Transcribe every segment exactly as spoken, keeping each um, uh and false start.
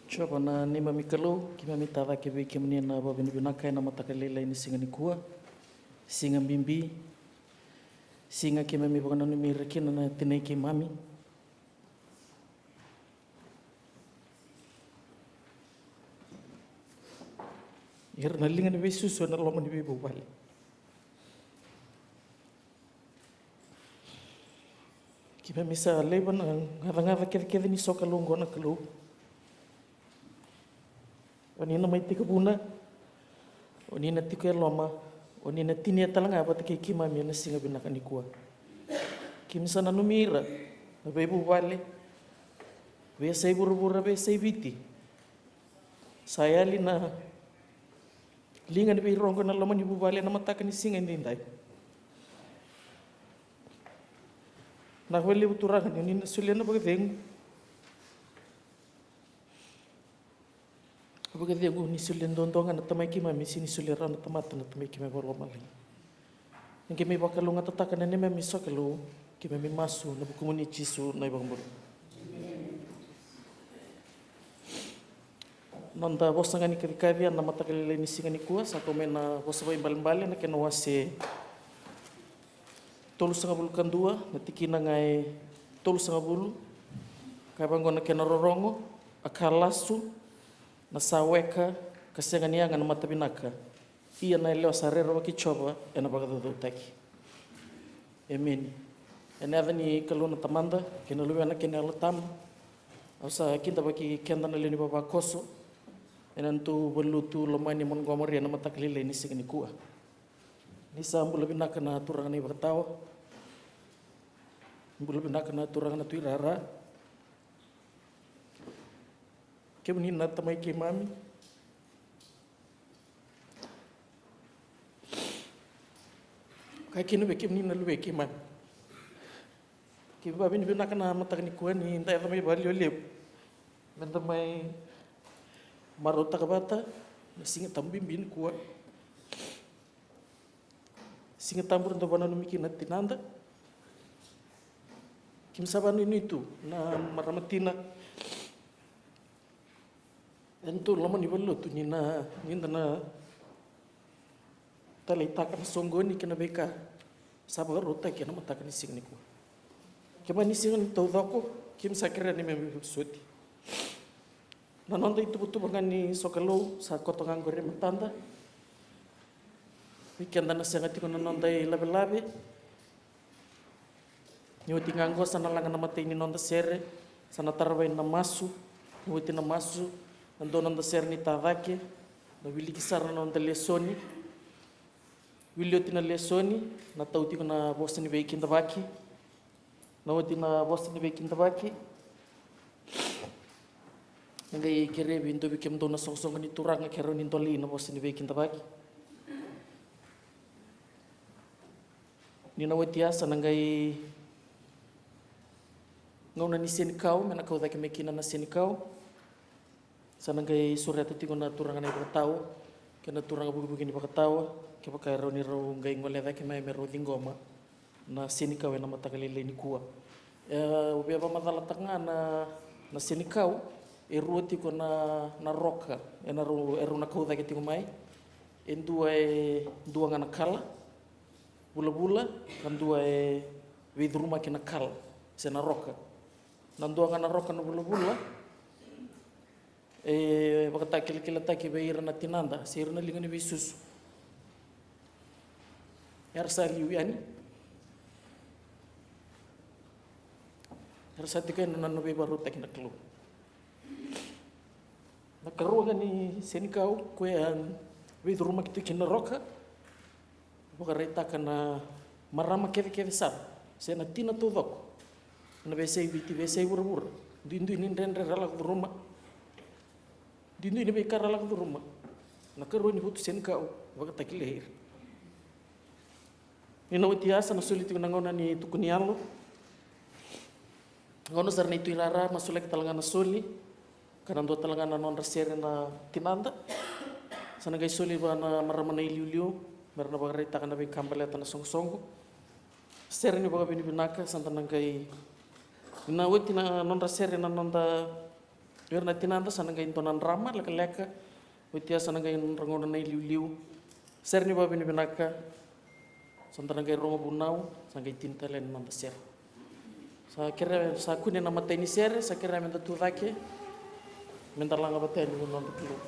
Jiova na neimami Kalou, keimami tacake vei kemuni na vakavinavinaka ena mataka lailai ni siga nikua. Siga bibi, siga keimami vakananumi ira kina na tinai keimami. Ira na liga ni veisusu ena loma ni veivuvale. Keimami sa laiva na gacagaca kecekece ni sokalou oqo na Kalou. O ni na mai tekivuna, o ni na tiko e loma, o ni na tinia tale ga vata kei keimami ena siga vinaka nikua. Keimami sa nanumi ira na veivuvale, veiyasai vuravura, veiyasai Viti. Sa yali na liga ni veirogo ena loma ni vuvale ena mataka ni siga edaidai. Vinaka vakalevu Turaga ni o ni na solia na vakacegu. Vakacegu ni solia duadua ga na Tamai keimami, sega ni solia rawa na tamata na Tamai keimami vakalomalagi. Ni keimami vakalougatataka na neimami sokalou, keimami masu ena vukumuni Jisu na iVakabula. Noda vosa ga ni kacikaci ena mataka lailai ni siga nikua, sa kau mai na Vosa Vakaibalebale na kena wase tolusagavulu ka dua, na tikina ga e tolusagavulu. Ka vaqo na kena rorogo: A ka lasu na sa weka, ka sega ni yaga na matavinaka. Ia na yalewa sa rerevaki Jiova ena vakacaucautaki. Emeni. Ena yaca ni Kalou na Tamada, kei na Luvena, kei na Yalo Tabu. Au sa kidavaki keda na lewe ni vavakoso ena nodatou valenilotu lomani e Montgomery ena mataka lailai ni siga nikua. Ni sa bula vinaka na turaga na iVakatawa. Bula vinaka na turaga na Tuirara. Kemuni na tamai keimami. Ka kina vei kemuni na luvei keimami. Vakavinavinaka na mataka nikua ni da yaco mai Valelevu me da mai marautaka vata na Siga Tabu bibi nikua. Siga Tabu era dau vakananumi kina na tinada. Keimami sa vakanuinui tu na marama tina. E dua na loma ni valenilotu ni na, ni da na taleitaka na soqoni kei na veika sa vakarautaki ena mataka ni siga nikua. Kemuni, ni siga ni taucoko, keimami sa kerea ni me vosoti. Na noda ituvatuva ga ni sokalou sa koto ga qori e matada. Vei keda na sega tiko na noda ilavelave, ni oti ga qo sa na laga na imatai ni noda sere, sa na taravai na masu. Ni oti na masu, na dua noda sere ni tacake, na wiliki sara na noda lesoni. Wili oti na lesoni, na tau tiko na vosa ni veikidavaki. Na oti na vosa ni veikidavaki, na qai kerei vei dua vei kemudou na soqosoqo ni turaga ke rawa ni dolei na vosa ni veikidavaki. Ni na oti ya sa na qai gauna ni senikau, me na kau cake mai kina na senikau. Sa na qai sureta tiko na turaga na ivakatawa kei na turaga vukivuki ni vakatawa, kevaka e rawa ni rau qai gole cake mai me rau ciqoma na senikau ena mataka lailai nikua. E, au via vakamacalataka ga na, na senikau, e rua tiko na, na roka e na rau, e rau na kau cake tiko mai. E dua, e dua ga na kala vulavula, ka dua e veicurumaki na kala se na roka. Na dua ga na roka na vulavula e vakatakilakilataki vei ira na tinada se ira na liga ni veisusu. Era sa liu yani, era sa tiko yani na nona veivakarautaki na Kalou. Na karua ga ni senikau, koya e veicurumaki tiko kina na roka, vakaraitaka na marama kecekece sara se na tina taucoko ena veiyasai Viti, veiyasai vuravura. Duidui ni dredre ra lako curuma, duidui ni veika ra lako curuma. Na karua ni votu senikau, vakatakilai ira. Ni na oti ya sa na soli tiko na gauna ni tuku ni yalo. Gauna sara na ituirara, masulaki tale ga na soli, ka na dua tale ga na nodra sere na tinada. Sa na qai soli vua na marama na iliuliu me ra na vakaraitaka na veika baleta na soqosoqo. Sere ni vakavinavinaka, sa da na qai, ni na oti na nodra sere na noda, ira na tinada, sa na qai dua na drama lekaleka. Oti ya sa na qai nodra gauna na iliuliu. Sere ni vakavinavinaka. Sa da na qai rogo vunau, sa qai tini tale na noda sere. Sa kerea, sa kune na imatai ni sere, sa kerea me da tu cake, me da laga vata yani na noda Kalou.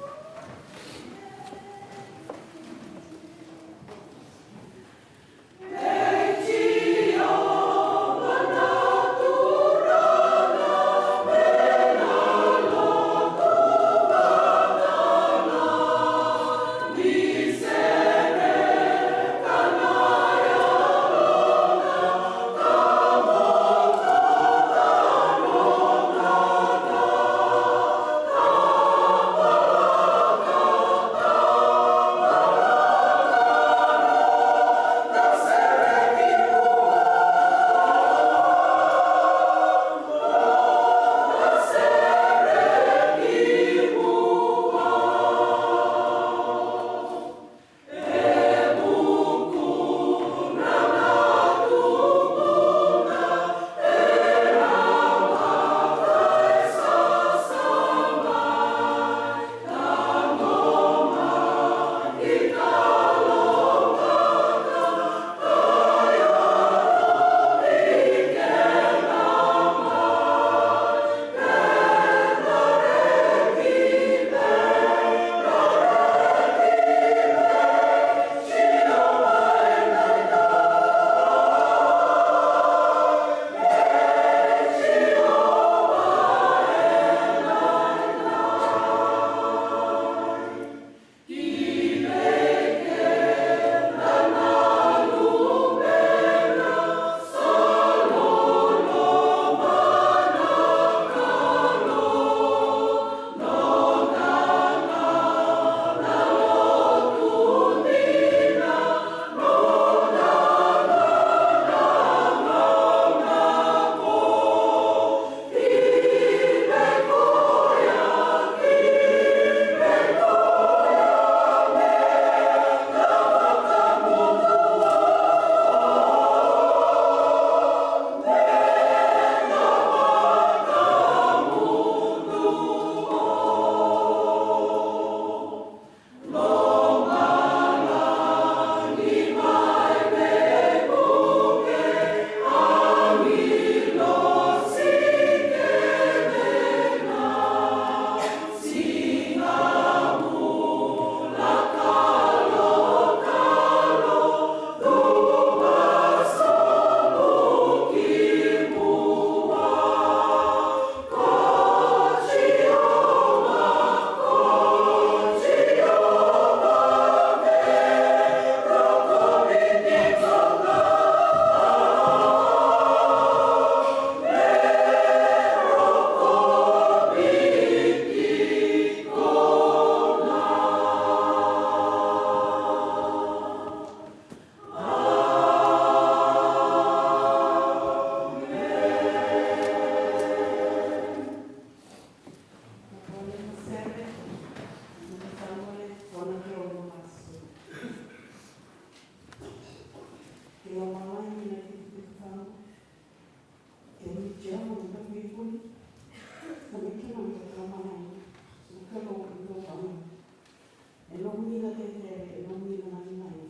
Nomuni na cecere, e nomuni na naginaga,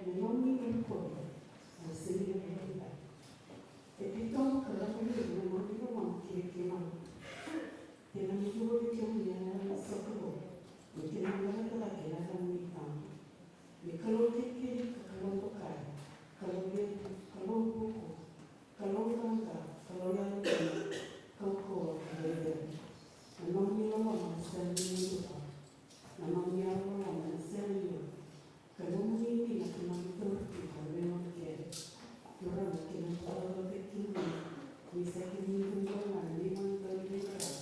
e nomuni na rokovi, na sega ni dua. E titobu ka lako liu na nomuni loloma kei keimami. Keimami cuva vei kemuni ena yaca ni sokalou, me keimami laveta cake ena yaca ni Tama. Me Kalou kerekere ka Kalou dokai, Kalou levu, Kalou vuku, Kalou qaqa, Kalou yalodina, kaukauwa ka cecere. Na nomuni loloma e sega ni mudu rawa. Na nomuni yalololoma e sega ni oti. Ka nomuni dina keimami taura tiko na veimami kere. Turaga, keimami vakacaucautaki kemuni ni sa kemuni dodonu ga na neimami dauniveirarawa,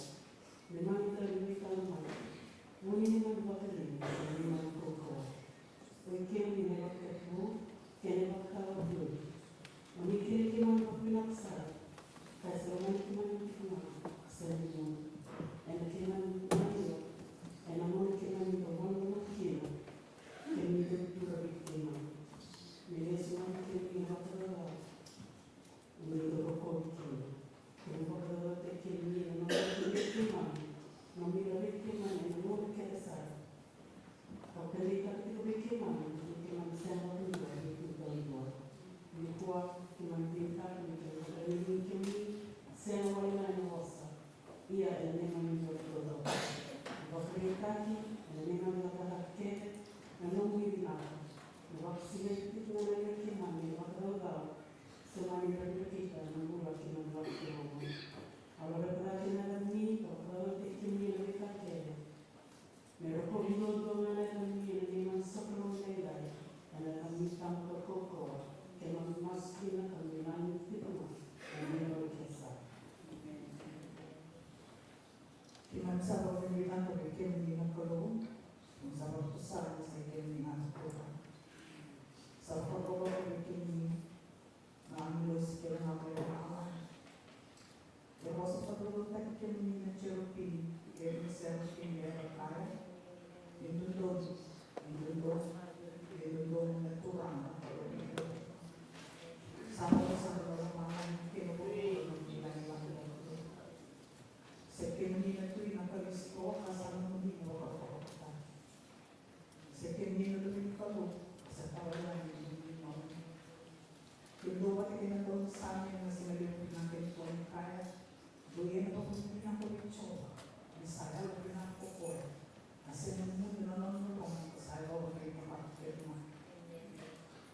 neimami dauniveitalanoa, mo ni neimami vakacegu, mo ni neimami kaukauwa. Oi kemuni na iVakatavuvu kei na iVakatawa Vuni. Mo ni kilai keimami vakavinaka sara, ka sa lomani keimami tiko ga, ka sa ni mudu. Ena keimami maliwa, ena gauna keimami dau vakaloloma kina, kemuni dau turaga vei keimami. Me lesu mai kemuni na vakacaucau, me dau rokovi kina. Kemuni vakacaucautaki kemuni ena nomuni kilai keimami, nomuni laveti keimami ena gauna kece sara. Au kidacala tiko vei keimami ni keimami sega vakadua ni tu taudua. Nikua keimami vinakata me keimami vakaraitaka ni kemuni sega wale ga ena vosa, ia ena neimami vakacaucau. Vakaraitaki ena neimami cakacaka kece na nomuni vinaka. Me vakasigati tiko ga na yalo keimami ena vakacaucau, se mani rakirakita na bula keimami lako curuma. Au laveta cake ena yaca ni, au vakacaucautaki kemuni ena veika kece. Me rokovi duadua ga na yacamuni ena neimami sokalou edaidai, ena yacamuni Tama kaukauwa, keimami masu kina ka keimami nanumi tiko ga ena neimami kesa. Keimami sa vakavinavinaka vei kemuni na Kalou, keimami sa vakatusa ni sa i kemuni na Turaga. Sa vakavinavinaka vei kemuni na agilosi kei na Kalou. E vosa vakadodonutaki kemuni na Jeropi, kei na Serafimi, era kaya, e dodonu, e dodonu, e dodonu na Turaga. Sa vosa na lomalagi kei na vuravura na nomuni lagilagi vakadodonu. Se kemuni na Tui na Karisito, ka sa nomuni na vakavakavakataki. Se kemuni na Luve ni Kalou, sa tawa yani na nomuni loloma. Kemuni vata kei na daunisame na siga levu vinaka ni kua ni kaya, dou ena vakavinavinaka vei Jiova, ni sa yalo vinaka ko koya, a sega ni mudu na nona loloma, ka sa yalova na ivakavakavakataki.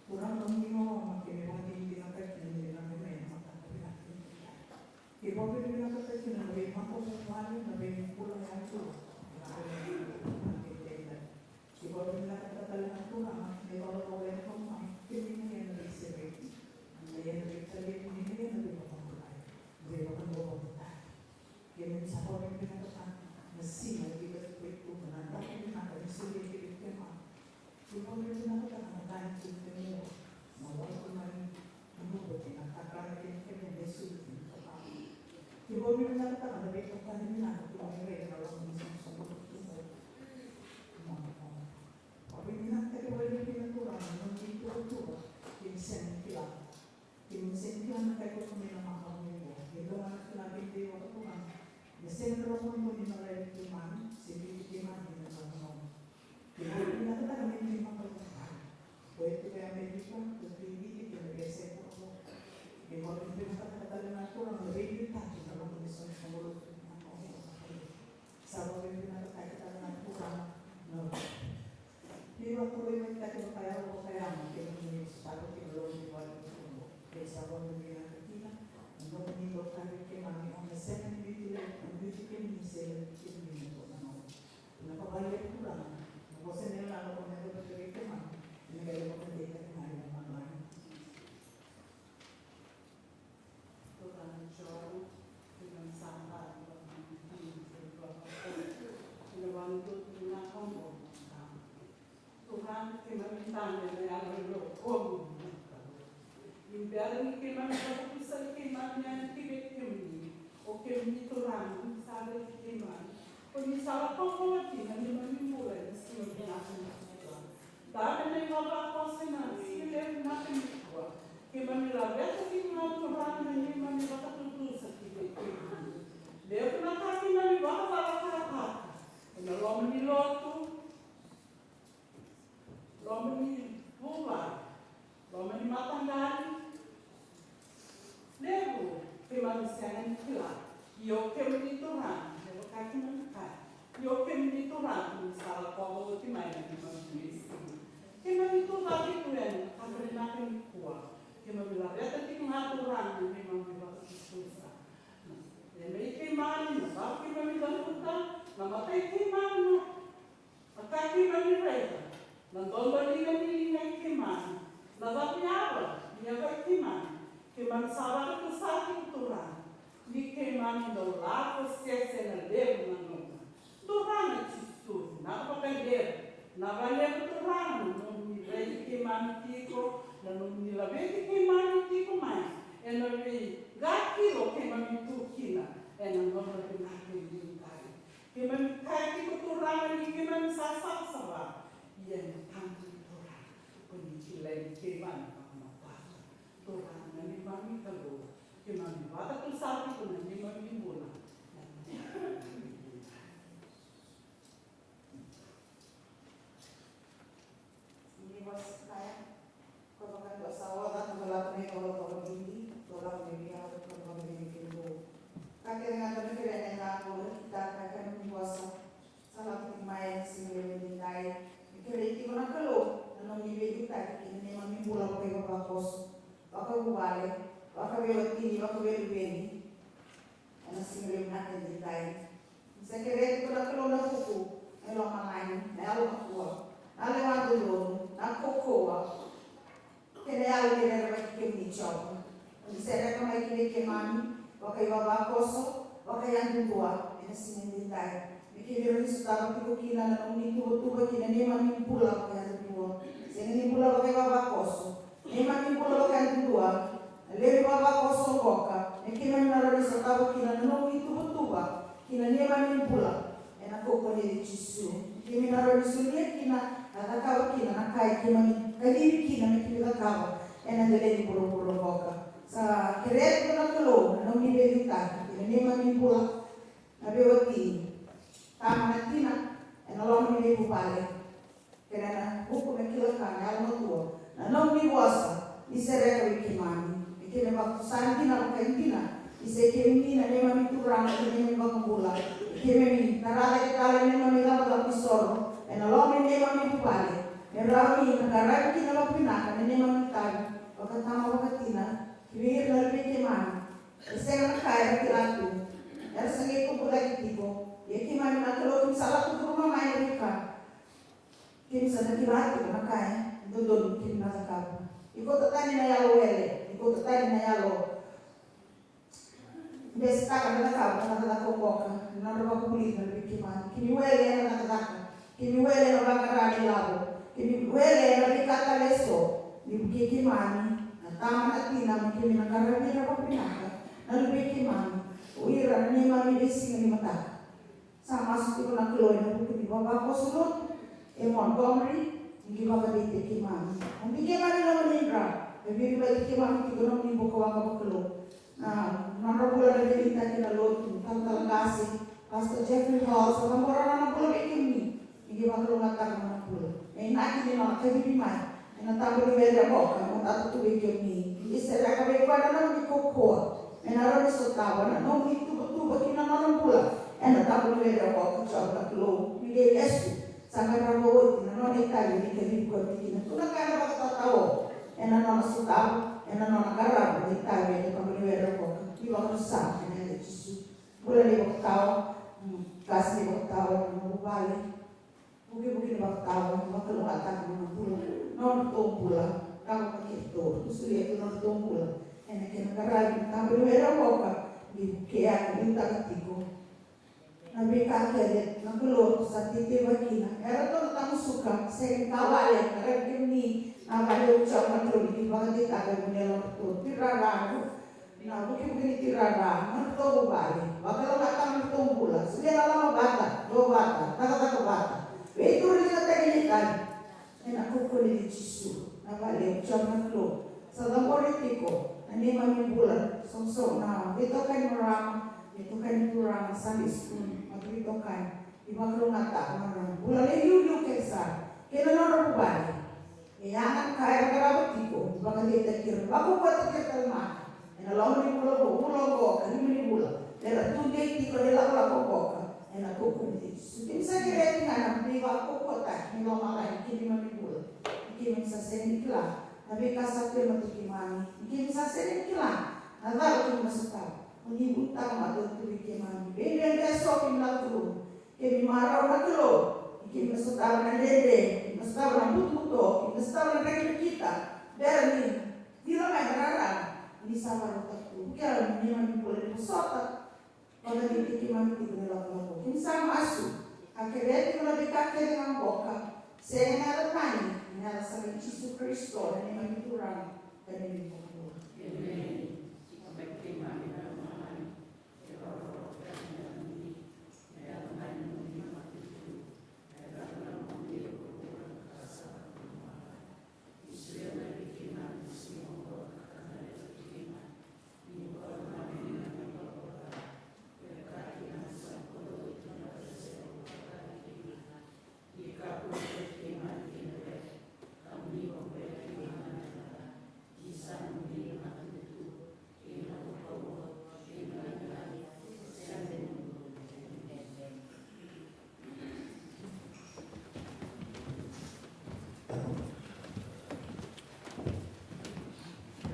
Turaga, na nomuni loloma kei na ivakadinadinataki ni vinaka mai na mataka vinaka ni kua. Kei vakavinavinakataki na veimatavuvale, na veibula yadua. Kei vakavinavinakataka tale na Turaga na ivalavala e lako mai, kei na ia na veisereki, na ia na veitalevi, na ia na veivakabulai, na veivakaduavatataki. Kei na sa vakavinavinakataka na siga e vakaitutu, na draki vinaka ni solia kei keimami. Kei vakavinavinakataka na ka ni kemuni, na wai kemuni, na noda kei na kakana kei na kemuni, na sulu kei na kakana. Kei vakavinavinakataka na veitokani vinaka kemuni rai ena loma ni soqosoqo lotu. Vakavinavinakataki vakalevu kina Turaga na nomuni tuvatuva, kei na sega ni kila. Kemuni sega ni kila na ka e tiko mai na macawa oqo. Kei dua na kila kei na veivakaturaga. Me sega ni rawa ni na laivi keimami, se biuti keimami ena loma ni gauna. Kei na vinakataka me keimami vakavuvale. Ko e tu vei Amerika, ko e tu i Viti, kei na veiyasai vuravura. Kei na vinakataka tale na Turaga me veiliutaki ena loma ni soqosoqo lotu. Sa vakavinavinakataki tale na Turaga na Ni vakavinavinakataki vakayalo vakayalo na kemuni na sotava kina loma ni vale ni Kalou. Kei sa vakavinavinaka kina na nomuni dokai vei keimami, o na sega ni biuti, biuti kemuni se laivi kemuni na tou nanuma. Vinaka vakalevu Turaga na vosa ni yalayala ko na yaco vata kei keimami. Ni qai vakadeitaki mai na Tamada. Turaga Jiova, keimami sa qai vakanuinui, keimami sa qai vakanuinui, keimami sa qai vakanuinui. Turaga, keimami tale na yalo e lokomuni. Ni bera ni keimami vakatusa, keimami yani ki vei kemuni. O kemuni Turaga, ni sa raici keimami. Ko ni sa lako vata kei na neimami bula ena siga vinaka nikua. Dave na ivavakoso ena siga levu vinaka nikua. Keimami laveta tiko na Turaga na neimami vakatutusa ki vei kemuni. Levu na ka keimami vakacalacala ena loma ni lotu. Ena mataka vinaka nikua, keimami laveta tiko ga Turaga na neimami vakatutusa. E mei keimami na vaka keimami cavuta, na matai keimami na ka keimami raica, na dodoliga ni liga i keimami, na cavuyava ni yava i keimami, keimami sa vakatusa tiko Turaga. Ni keimami dau lako sese na levu na gauna. Turaga Jisu, vinaka vakalevu. Na vakalevu Turaga na nomuni raici keimami tiko, na nomuni laveti keimami tiko mai ena veiqakilo keimami tu kina ena gauna vinaka edaidai. Keimami kaya tiko Turaga ni keimami sa savasava, ia na tamata ni Turaga, ko ni kilai keimami vakamatata. Turaga na neimami Kalou, keimami vakatusa tiko na neimami bula. Ni vosa kaya, ko vakadua sa oca, ko lako na ivola ko vakadidi, ko lako na ivola ko vakadidi. Ka kece ga da na kerea na yacaqu, kitaka ka na ni vosa. Sa lako tiko mai ena siga levu edaidai. Me kerei tiko na Kalou na nomuni veiliutaki ki na neimami bula vakaivavakoso, vakavuvale, vakaveiwatini, vakaveluveni. Ena siga levu vinaka edaidai. Ni sa kerei tiko na Kalou na vuku, na lomalagi, na yalo makua, na lewa dodonu, na kaukauwa, kei na yalo ni rerevaki kemuni Jiova. Ni sereka mai ki vei keimami vakaivavakoso, vakayadudua, ena siga edaidai. Me keimami rawa ni sotava tiko kina na nomuni tuvatuva ki na neimami bula vakayadudua. Sega ni bula vakaivavakoso, neimami bula vakayadudua. Na lewe ni vavakoso qoka, me keimami na rawa ni sotava kina na nomuni tuvatuva ki na neimami bula. Ena kaukaua ni Jisu, keimami na rawa ni solia kina, na cakava kina na ka e keimami kacivi kina me keimami cakava ena dela ni vuravura qoka. Sa kerea tiko na Kalou na nomuni veiliutaki ki na neimami bula, na veiwatini, tama na tina, ena loma ni veivuvale. Kei na vuku me kila ka na yalomatua na nomuni vosa ni sereka vei keimami. Me keimami vakatusa dina vakaidina ni se kemuni na neimami Turaga, na neimami Vakabula. Me keimami tara cake tale na neimami cavacava ni soro ena loma ni neimami vuvale, me rawa ni na qaravi kina vakavinaka na neimami itavi vakatama, vakatina, ki vei ira na luvei keimami. E sega na ka era kila tu, era sa qai tubu cake tiko. Ia keimami na Kalou, keimami sa lako curuma mai na veika. Keimami sa na kila tiko na ka e dodonu keimami na cakava. Ni kauta tani na yalo wele, ni kauta tani na yalo besetaka na cakava na cakacaka qoka, na nodra vakavulici na luvei keimami. Keimami wele ena cakacaka, keimami wele ena vaqara na ilavo, keimami wele ena veika tale eso. Ni vukei keimami na tama, na tina, me keimami na qaravi ira vakavinaka na luvei keimami, o ira na neimami veisiga ni mataka. Sa masu tiko na Kalou ena vuku ni vavakoso lotu e Montgomery, ni qai vakadeitaki keimami. Mo biu keimami na nomuni dra, me veiliutaki keimami tiko na nomuni bukawaqa vakalou. Na nodra bula na veiliutaki na lotu, talatala qase Pastor Jeffrey Hall, sa cabora na nona bula vei kemuni. Ni qai vakalougatataka na nona bula, na inaki ni nona kacivi mai ena tabanivere qoka, mo tata tu vei kemuni. Ni sereka vei koya na nomuni kaukauwa, me na rawa ni sotava na nomuni tuvatuva ki na nona bula ena tabanivere qoka. Jiova na Kalou, ni qai lesu, sa qarava oti na nona itavi ni kacivi koya mai kina. Tu na ka ena vakatatao ena nona sotava, ena nona qarava na itavi ena tabanivere qoka. Ni vakarusa ena yaca i Jisu. Bula ni vakatawa, mm, qase ni vakatawa, na vuvale. Vukivuki ni vakatawa, vakalougatataka na nona bula, na nodratou bula, ka vaka keitou, ni solia tu na nodratou bula ena kena qaravi na tabanivere qoka, ni vukea, ni liutaka tiko na veika kece na Kalou sa teitei vaka kina. Eratou na tamusuka, sega ni ka wale, qaravi kemuni, na vale o Jiova na Kalou, ni vakadeitaka e vuni e lomadratou. Tirara, na vukivuki ni tirara, na nodratou vuvale, vakalougatataka na nodratou bula, solia na lama vata, duavata, cakacaka vata, veituri ligataki na itavi. Ena kaukaua ni Jisu, na vale o Jiova na Kalou, sa cabori tiko na neimami bula, soqosoqo na veitokani marama, veitokani turaga, Sunday school, na veitokani. Ni vakalougatataka na nodra bula na iliuliu kece sara kei na nodra vuvale. E yaga na ka era qarava tiko, ni vakadeitaki ira, vakaukauwataki ira tale mada ena loma ni vula, vula qoka, lima ni vula, me ra tudei tiko ena ilakolako qoka. Ena kaukaua ni Jisu, keimami sa kerea tiko ga na veivakaukauwataki ni lomalagi ki neimami bula. Keimami sa sega ni kila na veika sa tu e matai keimami. Keimami sa sega ni kila na cala keimami na sotava. Mo ni ulutaga matau tu vei keimami. Veidredre so keimami lako curuma. Keimami marau na Kalou. Keimami na sotava na dredre. Keimami na sotava na butobuto. Keimami na sotava na draki ni kita. Bera ni cila mai na rara. Ni sa marau tu. Kila ni keimami bula ni vosota. Vakadeitaki keimami tiko ni lakolako. Keimami sa masu ka kerea tiko na veika kece ga oqo. Sega ena yaca tani, ena yaca sara i Jisu Karisito, na neimami Turaga ka neimami iVakabula. Emeni.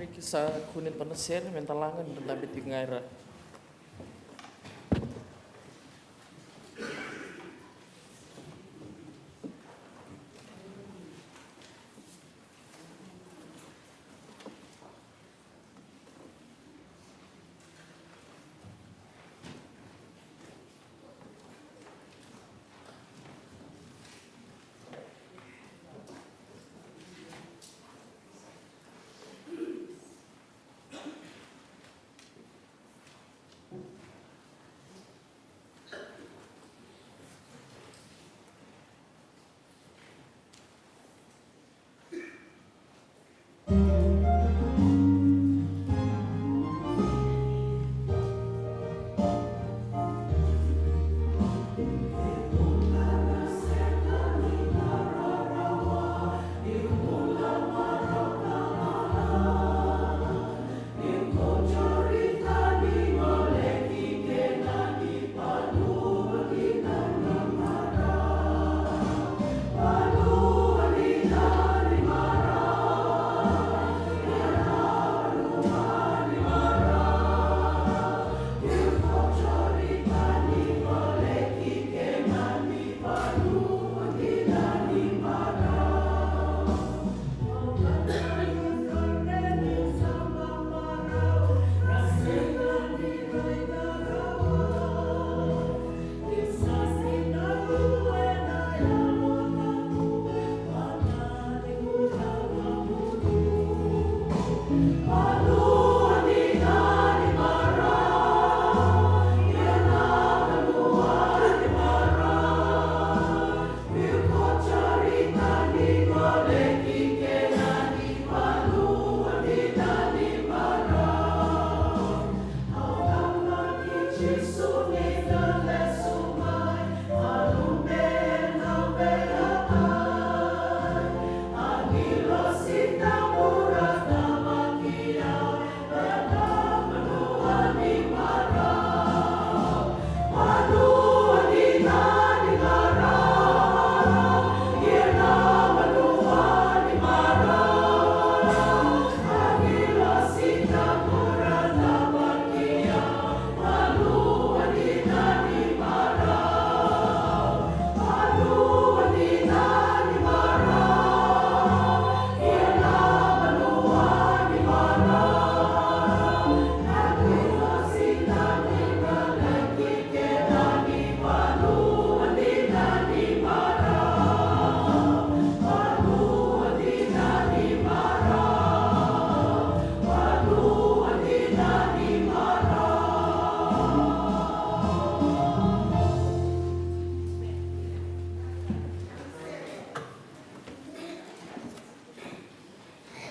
Reki sa kune dua na sere me da laga ni da dabe tiko ga i ra.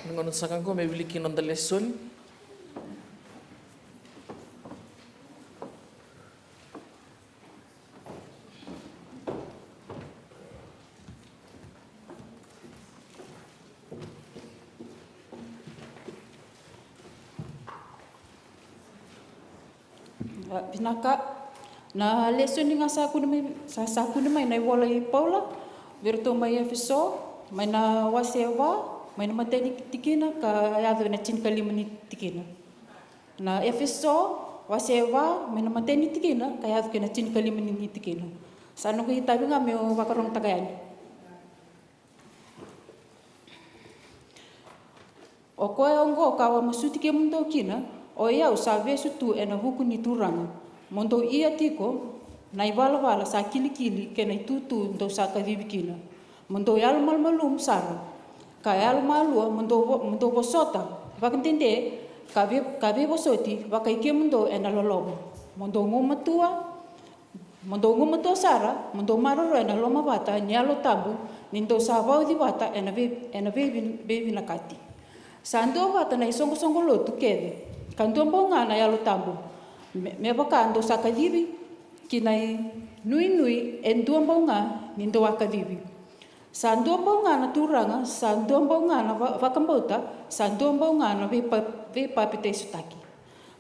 Na gauna saka oqo me wiliki na noda lesoni. Vinaka. Na lesoni ga sa kune mai, sa, sa kune mai na ivola i Paula vei iratou mai Efeso, Mai na wase va, mai na matai ni tikina ka yaco ena tinikalima ni tikina. Na Efeso, wase va, mai na matai ni tikina ka yaco kei na tinikalima ni tikina. Sa noqu itavi ga meu vakarogotaka yani. O koya oqo kau a masuti kemudou kina, o i au sa vesu tu ena vuku ni Turaga. Mo dou ia tiko na ivalavala sa kilikili kei na itutu dou sa kacivi kina. Mo dou yalomalumalumu sara ka yalomalua, mo dou vo-, mo dou vosota vakadede ka vei-, ka veivosoti vakai kemudou ena loloma. Mo dou gumatua, mo dou gumatua sara, mo dou maroroya na lomavata ni Yalo Tabu, ni dou sa vauci vata ena vei-, ena veivi-, veivinakati. Sa duavata na isoqosoqo lotu kece, ka dua bau ga na Yalo Tabu. Me, me vaka dou sa kacivi ki na inuinui, e dua bau ga ni dou a kacivi. Sa dua bau ga na Turaga, sa dua bau ga na va-, vakabauta, sa dua bau ga na veipa-, veipapitaisotaki.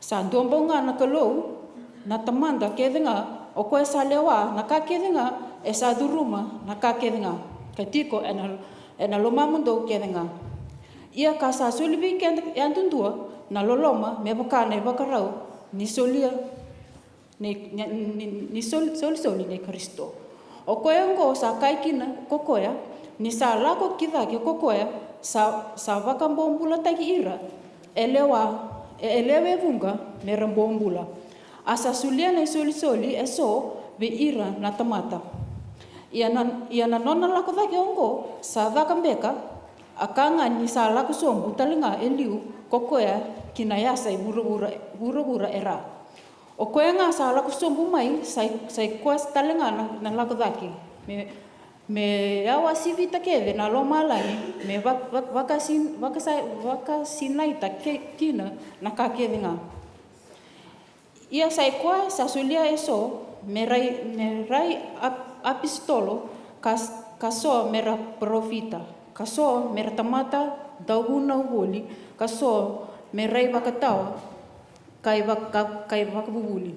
Sa dua bau ga na Kalou, na Tamada kece ga, o koya sa lewa na ka kece ga, e sa curuma na ka kece ga, ka tiko ena, ena lomamudou kece ga. Ia ka sa soli vei keda yadudua na loloma me vaka na ivakarau ni solia ni, ni, ni, ni sol-, solisoli nei Karisito. O koya oqo sa kaya kina ko koya, ni sa lako ki cake ko koya sa, sa vakabobulataki ira e lewa, e, e lewe vuqa me ra bobula. A sa solia na isolisoli eso vei ira na tamata. Ia na, ia na nona lako cake oqo sa caka beka a ka ga ni sa lako sobu tale ga e liu ko koya ki na yasa i vuravura, vuravura e ra. O koya ga sa lako sobu mai, sa i, sa i koya tale ga na, na lako cake. Me, me yawasivita kece na lomalagi, me va-, va-, vakasin-, vakasa-, vakasinaita ke-, kina na ka kece ga. Ia sa i koya sa solia eso, me rai, me rai ap-, apisitolo, ka s-, ka so me ra parofita, ka so me ra tamata dauvunau voli, ka so me rai vakatawa, ka i vaka-, ka i vakavuvuli.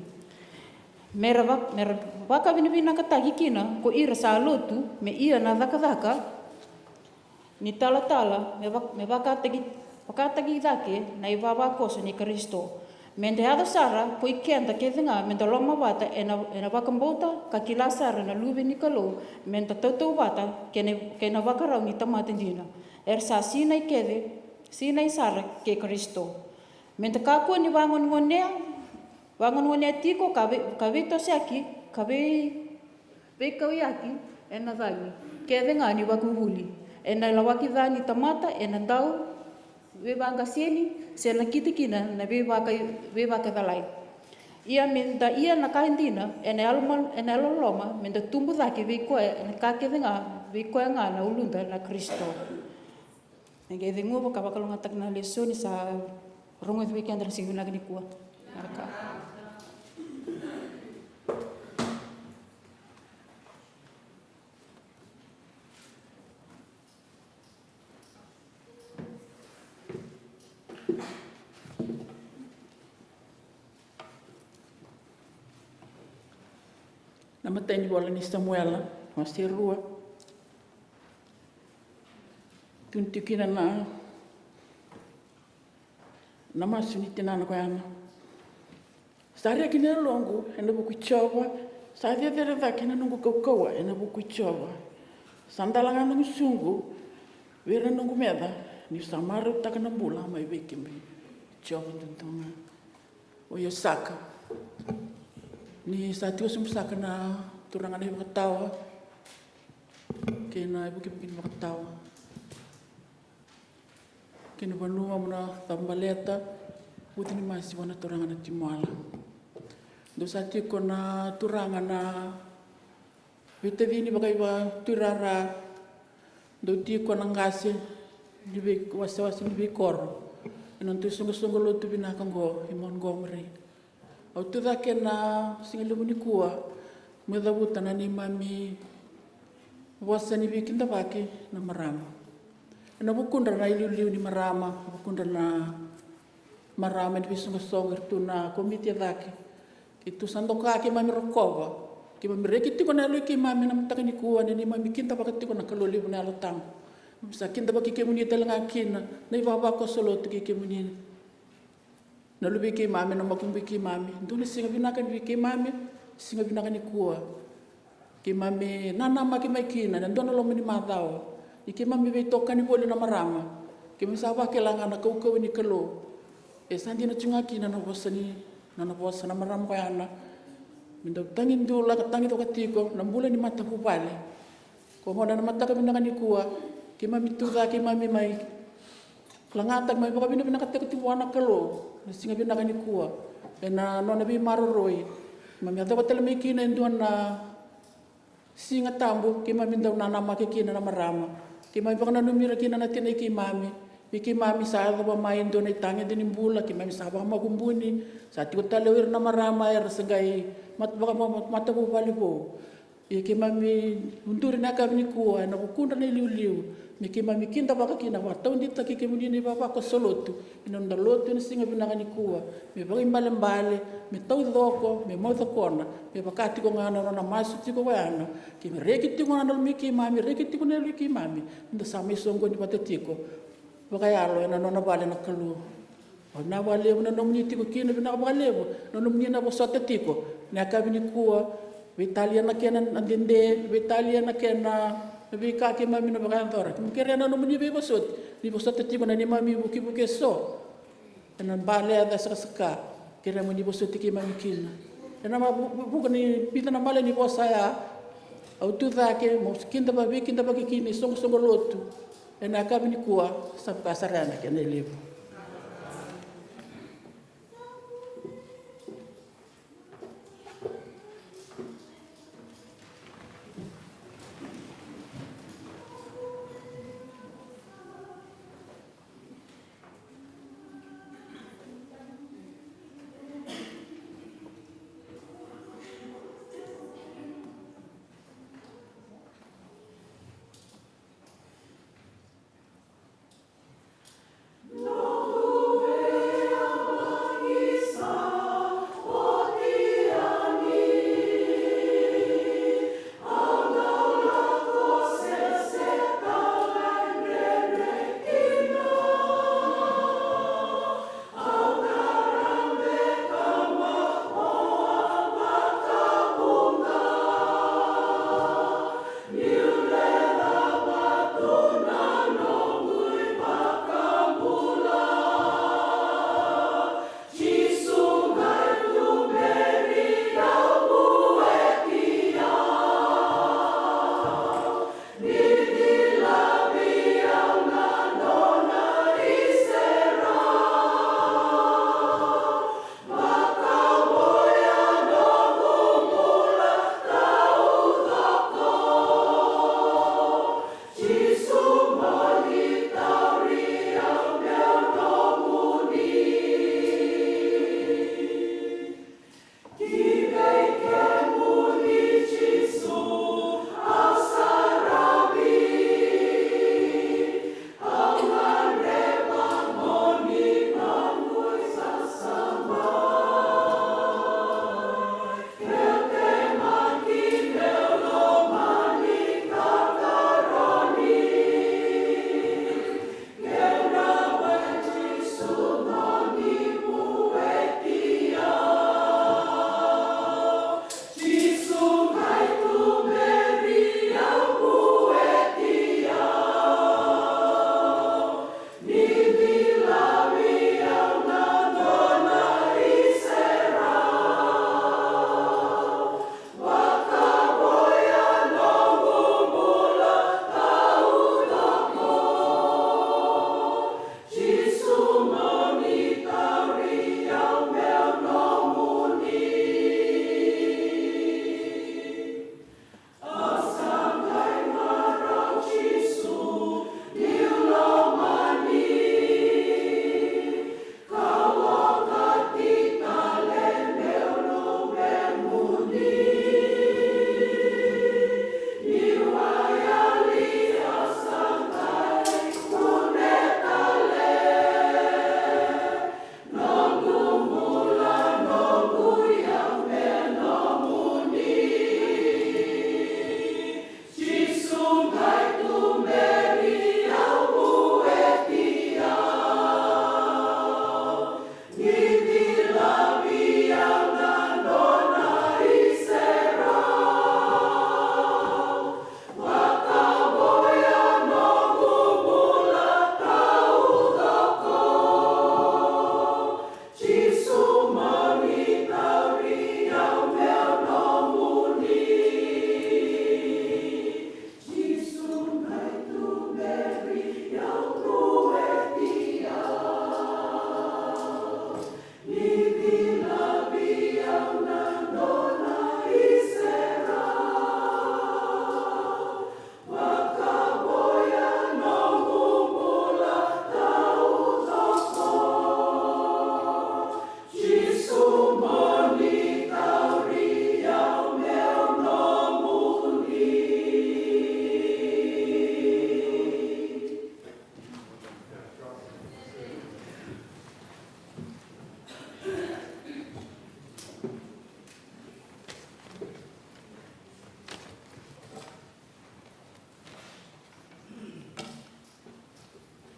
Me ra vak-, me ra vakavinavinakataki kina ko ira sa lotu, me ia na cakacaka ni talatala, me vak-, me vakataki, vakataki cake na ivavakoso ni Karisito. Me da yaco sara ko i keda kece ga, me da lomavata ena, ena vakabauta, ka kila sara na Luve ni Kalou, me da tautauvata kei na, kei na vakarau ni tamata dina. Era sa sinai kece, sinai sara kei Karisito. Me da kakua ni vagonegonea, vagonegonea tiko ka vei-, ka veitosoyaki, ka vei-, veikauyaki ena cagi kece ga ni vakavuvuli, ena lawaki ca ni tamata, ena dau veivaqaseni, se nakita kina na veivaka-, veivakacalai. Ia me da ia na ka e dina, ena yalo mal-, ena yalololoma, me da tubu cake vei koya, ena ka kece ga, vei koya ga na uluda na Karisito. E qai ceguva ka vakalougatataka na lesoni sa rogoci vei keda na siga vinaka nikua. Vinaka. Na matai ni vola ni Samuela, wase rua. Tukuni tiko kina na, na masu ni tinana ko Ana. Sa reki na yaloqu ena vuku i Jiova, sa cecere cake na noqu kaukauwa ena vuku i Jiova. Sa dalaga na gusuqu vei ira na noqu meca, niu sa marautaka na bula mai vei kemuni, Jiova duadua ga. O Iosaka. Ni sa tiko sobu saka na turaga na ivakatawa kei na ivukivuki ni vakatawa kei na vanua mo na cavu baleta, vutunimasi vua na turaga na Timola. Dou sa tiko na turaga na veitacini vakaivaturara, dou tiko na qase ni vei-, wasewase ni veikoro ena nodatou soqosoqo lotu vinaka oqo i Montgomery. Au tu cake na siga levu nikua meu cavuta na neimami vosa ni veikidavaki na marama. Ena vukudra na iliuliu ni marama, vukudra na marama ni veisoqosoqo, era tu na komiti e cake. Keitou sa doka keimami rokova, keimami reki tiko na yalo i keimami ena mataka nikua, na neimami kidavaka tiko na Kalou levu na Yalo Tabu. Sa kidavaki kemuni tale ga kina na ivavakoso lotu kei kemuni na luve i keimami, na makubui keimami. Dua na siga vinaka ni vei keimami, siga vinaka nikua. Keimami nanamaki mai kina na dua na loma ni macawa ni keimami veitokani voli na marama. Keimami sa vakila ga na kaukauwa ni Kalou. E sa dina tu ga kina na vosa ni, na, na vosa na marama ko ya na. Me dau tagidula ka tagicoka tiko na bula ni matavuvale. Ko gona na mataka vinaka nikua, keimami tucake, keimami mai lagataka, mai vakavinavinakataka tu vua na Kalou na siga vinaka nikua ena nona veimaroroi. Keimami yacova tale mai kina e dua na Siga Tabu, keimami dau nanamaki kina na marama. Keimami vakananumi ira kina na tinai keimami. Vei keimami sa yacova mai e dua na itagede ni bula, keimami sa vakamakubuni, sa tiko tale o ira na marama era se qai mat-, vaka-, vaka-, matavuvale vou. Ia keimami uduri na yakavi nikua ena vukudra na iliuliu, me keimami kidavaka kina, vakatauditaki kemuni na ivavakoso lotu ena noda lotu ena siga vinaka nikua, me vakaibalebale, me taucoko, me maucokona, me vaka tiko ga na nona masu tiko ko ya na, keimami reki tiko ga na loma i keimami, reki tiko na yalo i keimami, ni da sa mai soqoni vata tiko vakayalo ena nona vale na Kalou. Au na vakalevu na nomuni tiko kina, vinaka vakalevu na nomuni na vosota tiko na yakavi nikua. Veitalia na kena na dede, veitalia na kena na veika keimami na vakayacora. Keimami kerea na nomuni veivosoti, ni vosota tiko na neimami vukivuki eso. Ena bale ya cakacaka, kerea mo ni vosoti keimami kina. Ena ma-, vu-, vu-, vuku ni vica na mala ni vosa ya, au tucake mo kidava-, veikidavaki kina isoqosoqo lotu ena yakavi nikua, sa vaka sara ya na kena ilevu.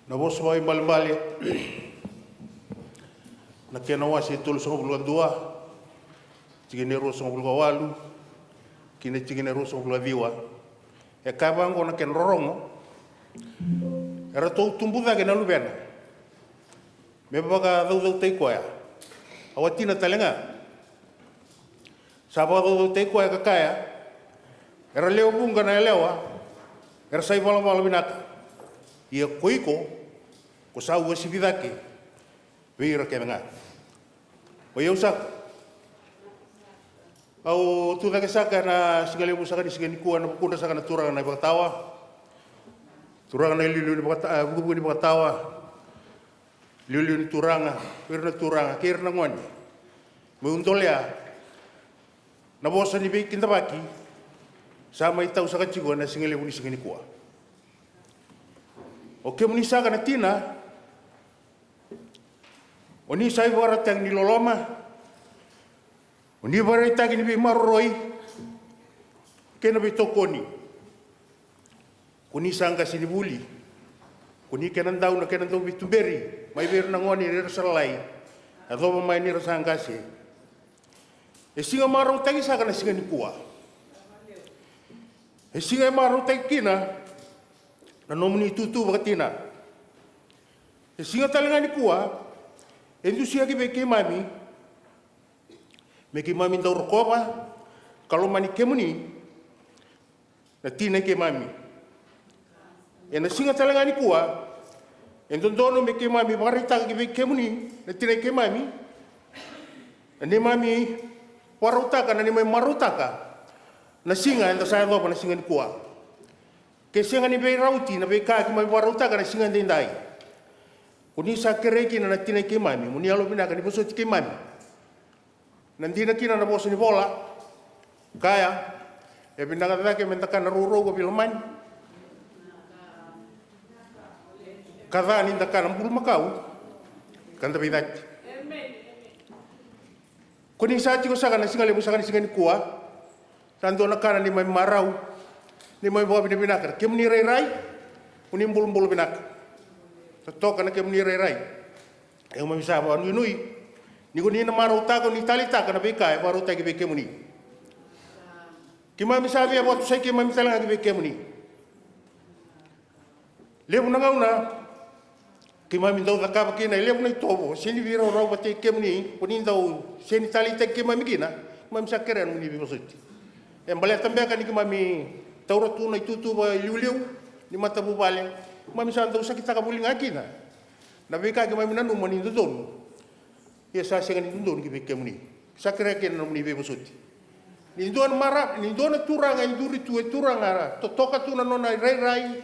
Na Vosa Vakaibalebale, na kena wase e tolusagavulu ka dua, tikina e ruasagavulu ka walu ki na tikina e ruasagavulu ka ciwa. E kaya vaqo na kena rorogo: E ratou tubu cake na luvena me vakacaucautaki koya, a watina tale ga sa vakacaucautaki koya, ka kaya: Era lewe vuqa na yalewa era sa ivalavala vinaka, ia ko iko ko sa uasivi cake vei ira kece ga. O i au saka, au tu cake saka na siga levu saka ni siga nikua ena vukudra saka na turaga na ivakatawa, turaga na iliuliu ni vakata-, e, vukevuke ni vakatawa, iliuliu ni turaga, ko ira na turaga kei ira na gone, meu dolea na vosa ni veikidavaki sa mai tau saka tiko ena siga levu ni siga nikua. O kemuni saka na tina, o ni sa ivakaraitaki ni loloma, o ni ivakaraitaki ni veimaroroi kei na veitokoni. Ko ni sa qase ni vuli, ko ni kena dau na kena dauveituberi mai vei ira na gone ni ra sa lalai, yacova mai ni ra sa qase. E siga marautaki saka na siga nikua. E siga e marautaki kina na nomuni itutu vakatina. E siga tale ga nikua e dusia ki vei keimami me keimami dau rokova ka lomani kemuni na tina i keimami. Ena siga tale ga nikua e dodonu me keimami vakaraitaka ki vei kemuni na tina i keimami, na neimami vakarautaka, na neimami marautaka na siga eda sa yacova na siga nikua. Ke sega ni veirauti na veika keimami vakarautaka na siga edaidai, ko ni sa kerei kina na tina i keimami mo ni yalovinaka ni vosoti keimami. Na dina kina na vosa ni vola, kaya: E vinaka cake me da kana rourou ka veilomani, ka ca ni da kana bulumakau ka da veicati. Ko ni sa tiko saka na siga levu saka ni siga nikua, sa dua na ka na neimami marau, neimami vakavinavinaka na kemuni rairai, mo ni bulabula vinaka. Totoka na kemuni rairai. Keimami sa vakanuinui ni ko ni na marautaka, ni taleitaka na veika e vakarautaki vei kemuni. Keimami sa via vakatusai keimami tale ga ki vei kemuni. Levu na gauna keimami dau cakava kina e levu na itovo, sega ni veiraurau vata kei kemuni, ko ni dau sega ni taleitaki keimami kina. Keimami sa kerea nomuni veivosoti. E baleta beka ni keimami taura tu na itutu vakaliuliu ni matavuvale, keimami sa dau sakitaka voli ga kina na veika keimami nanuma ni dodonu, ia sa sega ni dodonu ki vei kemuni. Sa kerea kina na nomuni veivosoti. Ni dua na mara-, ni dua na turaga e duri tu, e turaga totoka tu na nona irairai,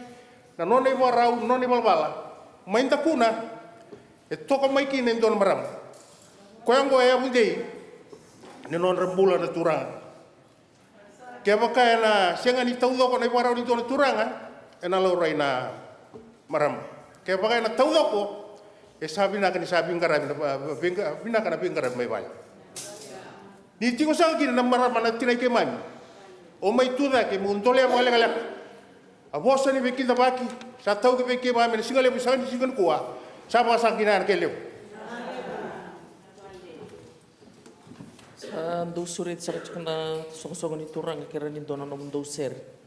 na nona ivakarau, na nona ivalavala, mai dakuna, e toka mai kina e dua na marama. Koya oqo e yavudei ni nodra bula na turaga. Kevaka ena sega ni taucoko na ivakarau ni dua na turaga, ena laurai na marama. Kevaka ena taucoko, e sa vinaka ni sa veiqaravi na, veiqa-, vinaka na veiqaravi mai vale. Ni tiko saka kina na marama na tina i keimami, o mai tu cake mo dolea vakalekaleka. A vosa ni veikidavaki sa tau ki vei keimami ena siga levu saka ni siga nikua, sa vakasaka kina na kena levu. Sa dou sureti saka tiko na soqosoqo ni turaga, kerea ni dua na nomudou sere.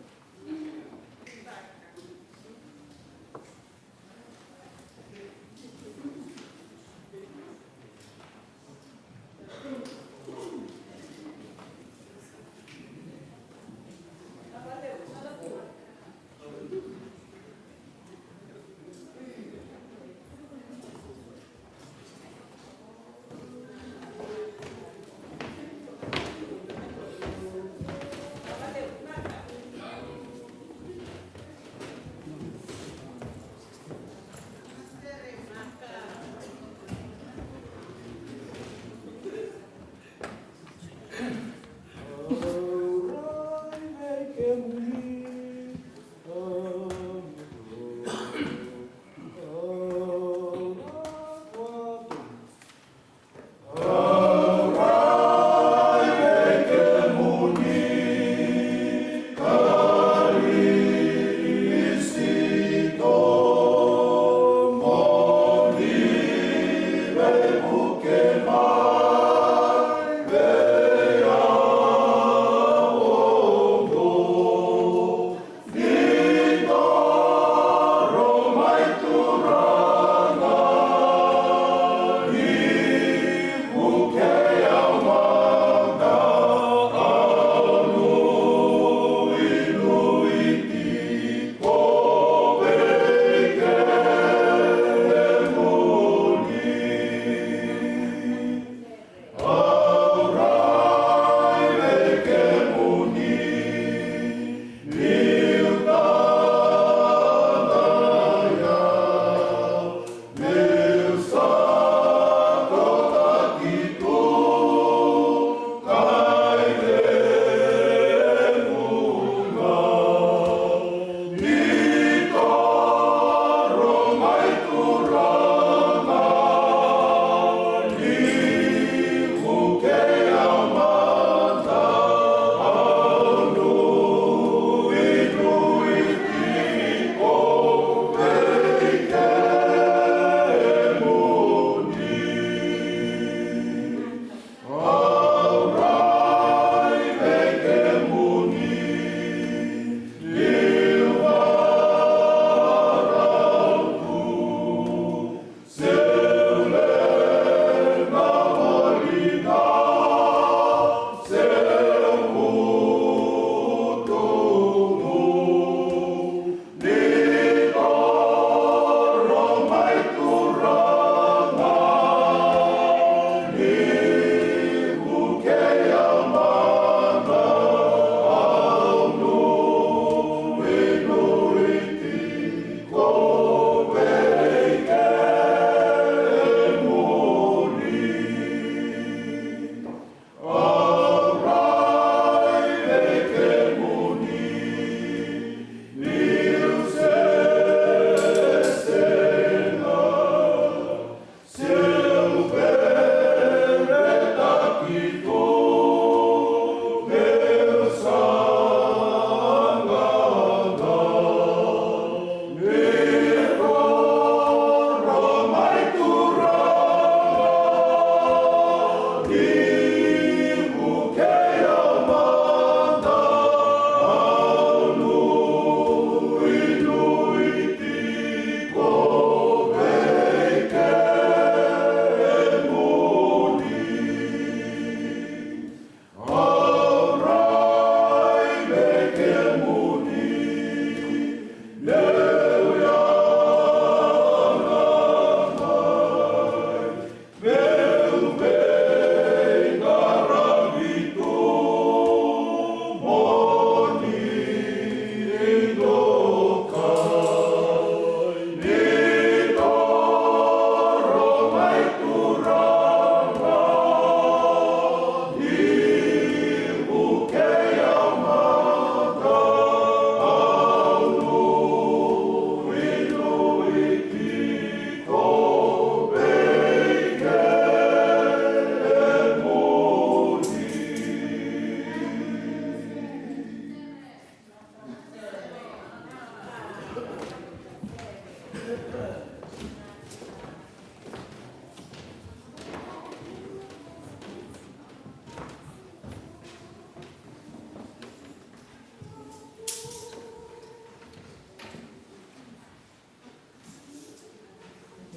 Na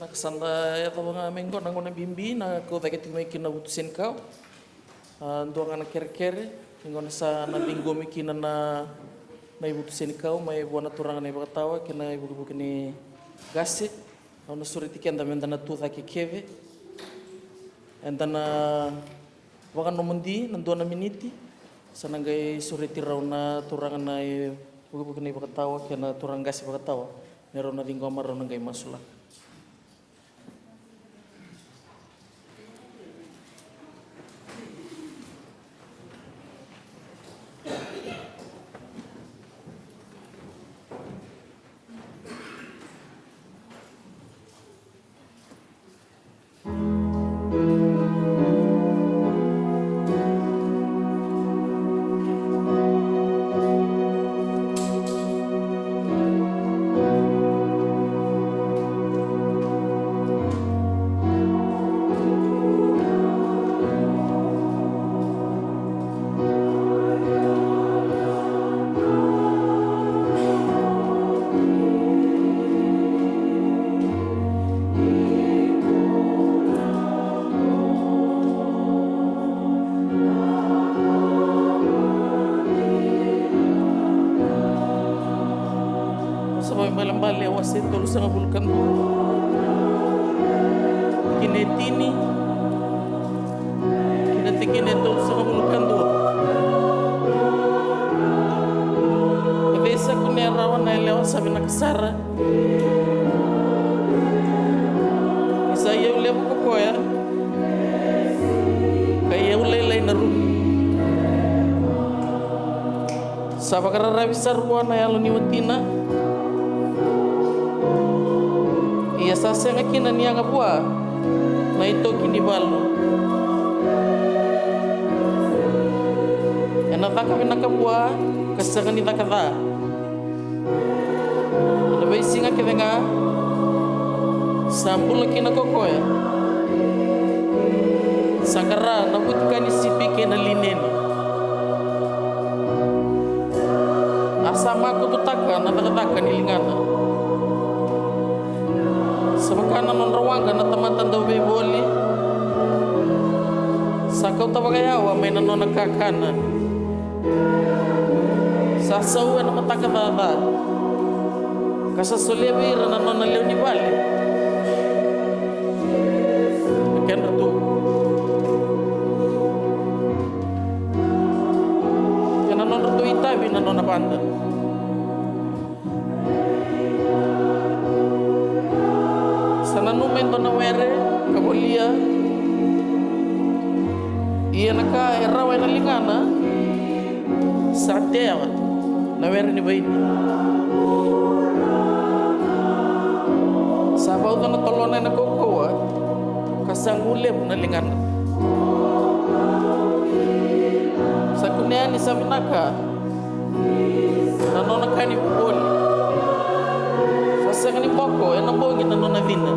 ka sa da yacova ga mai qo na gauna bibi na kau cake tiko mai kina na vutu senikau. A, dua ga na kerekere ni gauna sa na ciqomi kina na, na ivutu senikau mai vua na turaga na iVakatawa kei na ivukivuki ni qase. Au na sureti keda me da na tu cake kece. Eda na vakanomodi na dua na miniti. Sa na qai sureti rau na turaga na ivukivuki na iVakatawa kei na turaga qase iVakatawa me rau na ciqoma, rau na qai masulaka. Vosa Vakaibalebale wase tolusagavulu ka dua, tikina e tini ki na tikina e tolusagavulu ka dua. E vei sa kunea rawa na yalewa sa vinaka sara? Ni sa iyau levu ko koya, ka iyau lailai na ruku. Sa vakararavi sara vua na yalo ni watina. Ia sa sega kina ni yaga vua na itoki ni valu. Ena caka vinaka vua ka sega ni caka ca. Na veisiga kece ga sa bula kina ko koya, sa qara na vutika ni sipi kei na lineni. A sa makututaka na cakacaka ni ligana. Sa vaka na nodra waqa na tamata dauveivoli, sa kauta vakayawa mai na nona kakana. Sa sau ena mataka caca, ka sa solia vei ira na nona lewe ni vale na kedratou, kei na nodratou itavi na nona vada. Sa nanuma e dua na were ka volia. Ia na ka e rawa ena ligana sa tea na were ni vaini. Sa vauca na tolona ena kaukauwa, ka sa gulevu na ligana. Sa kunea ni sa vinaka na nona ka ni vuvuli. Sa sega ni boko ena bogi na nona cina.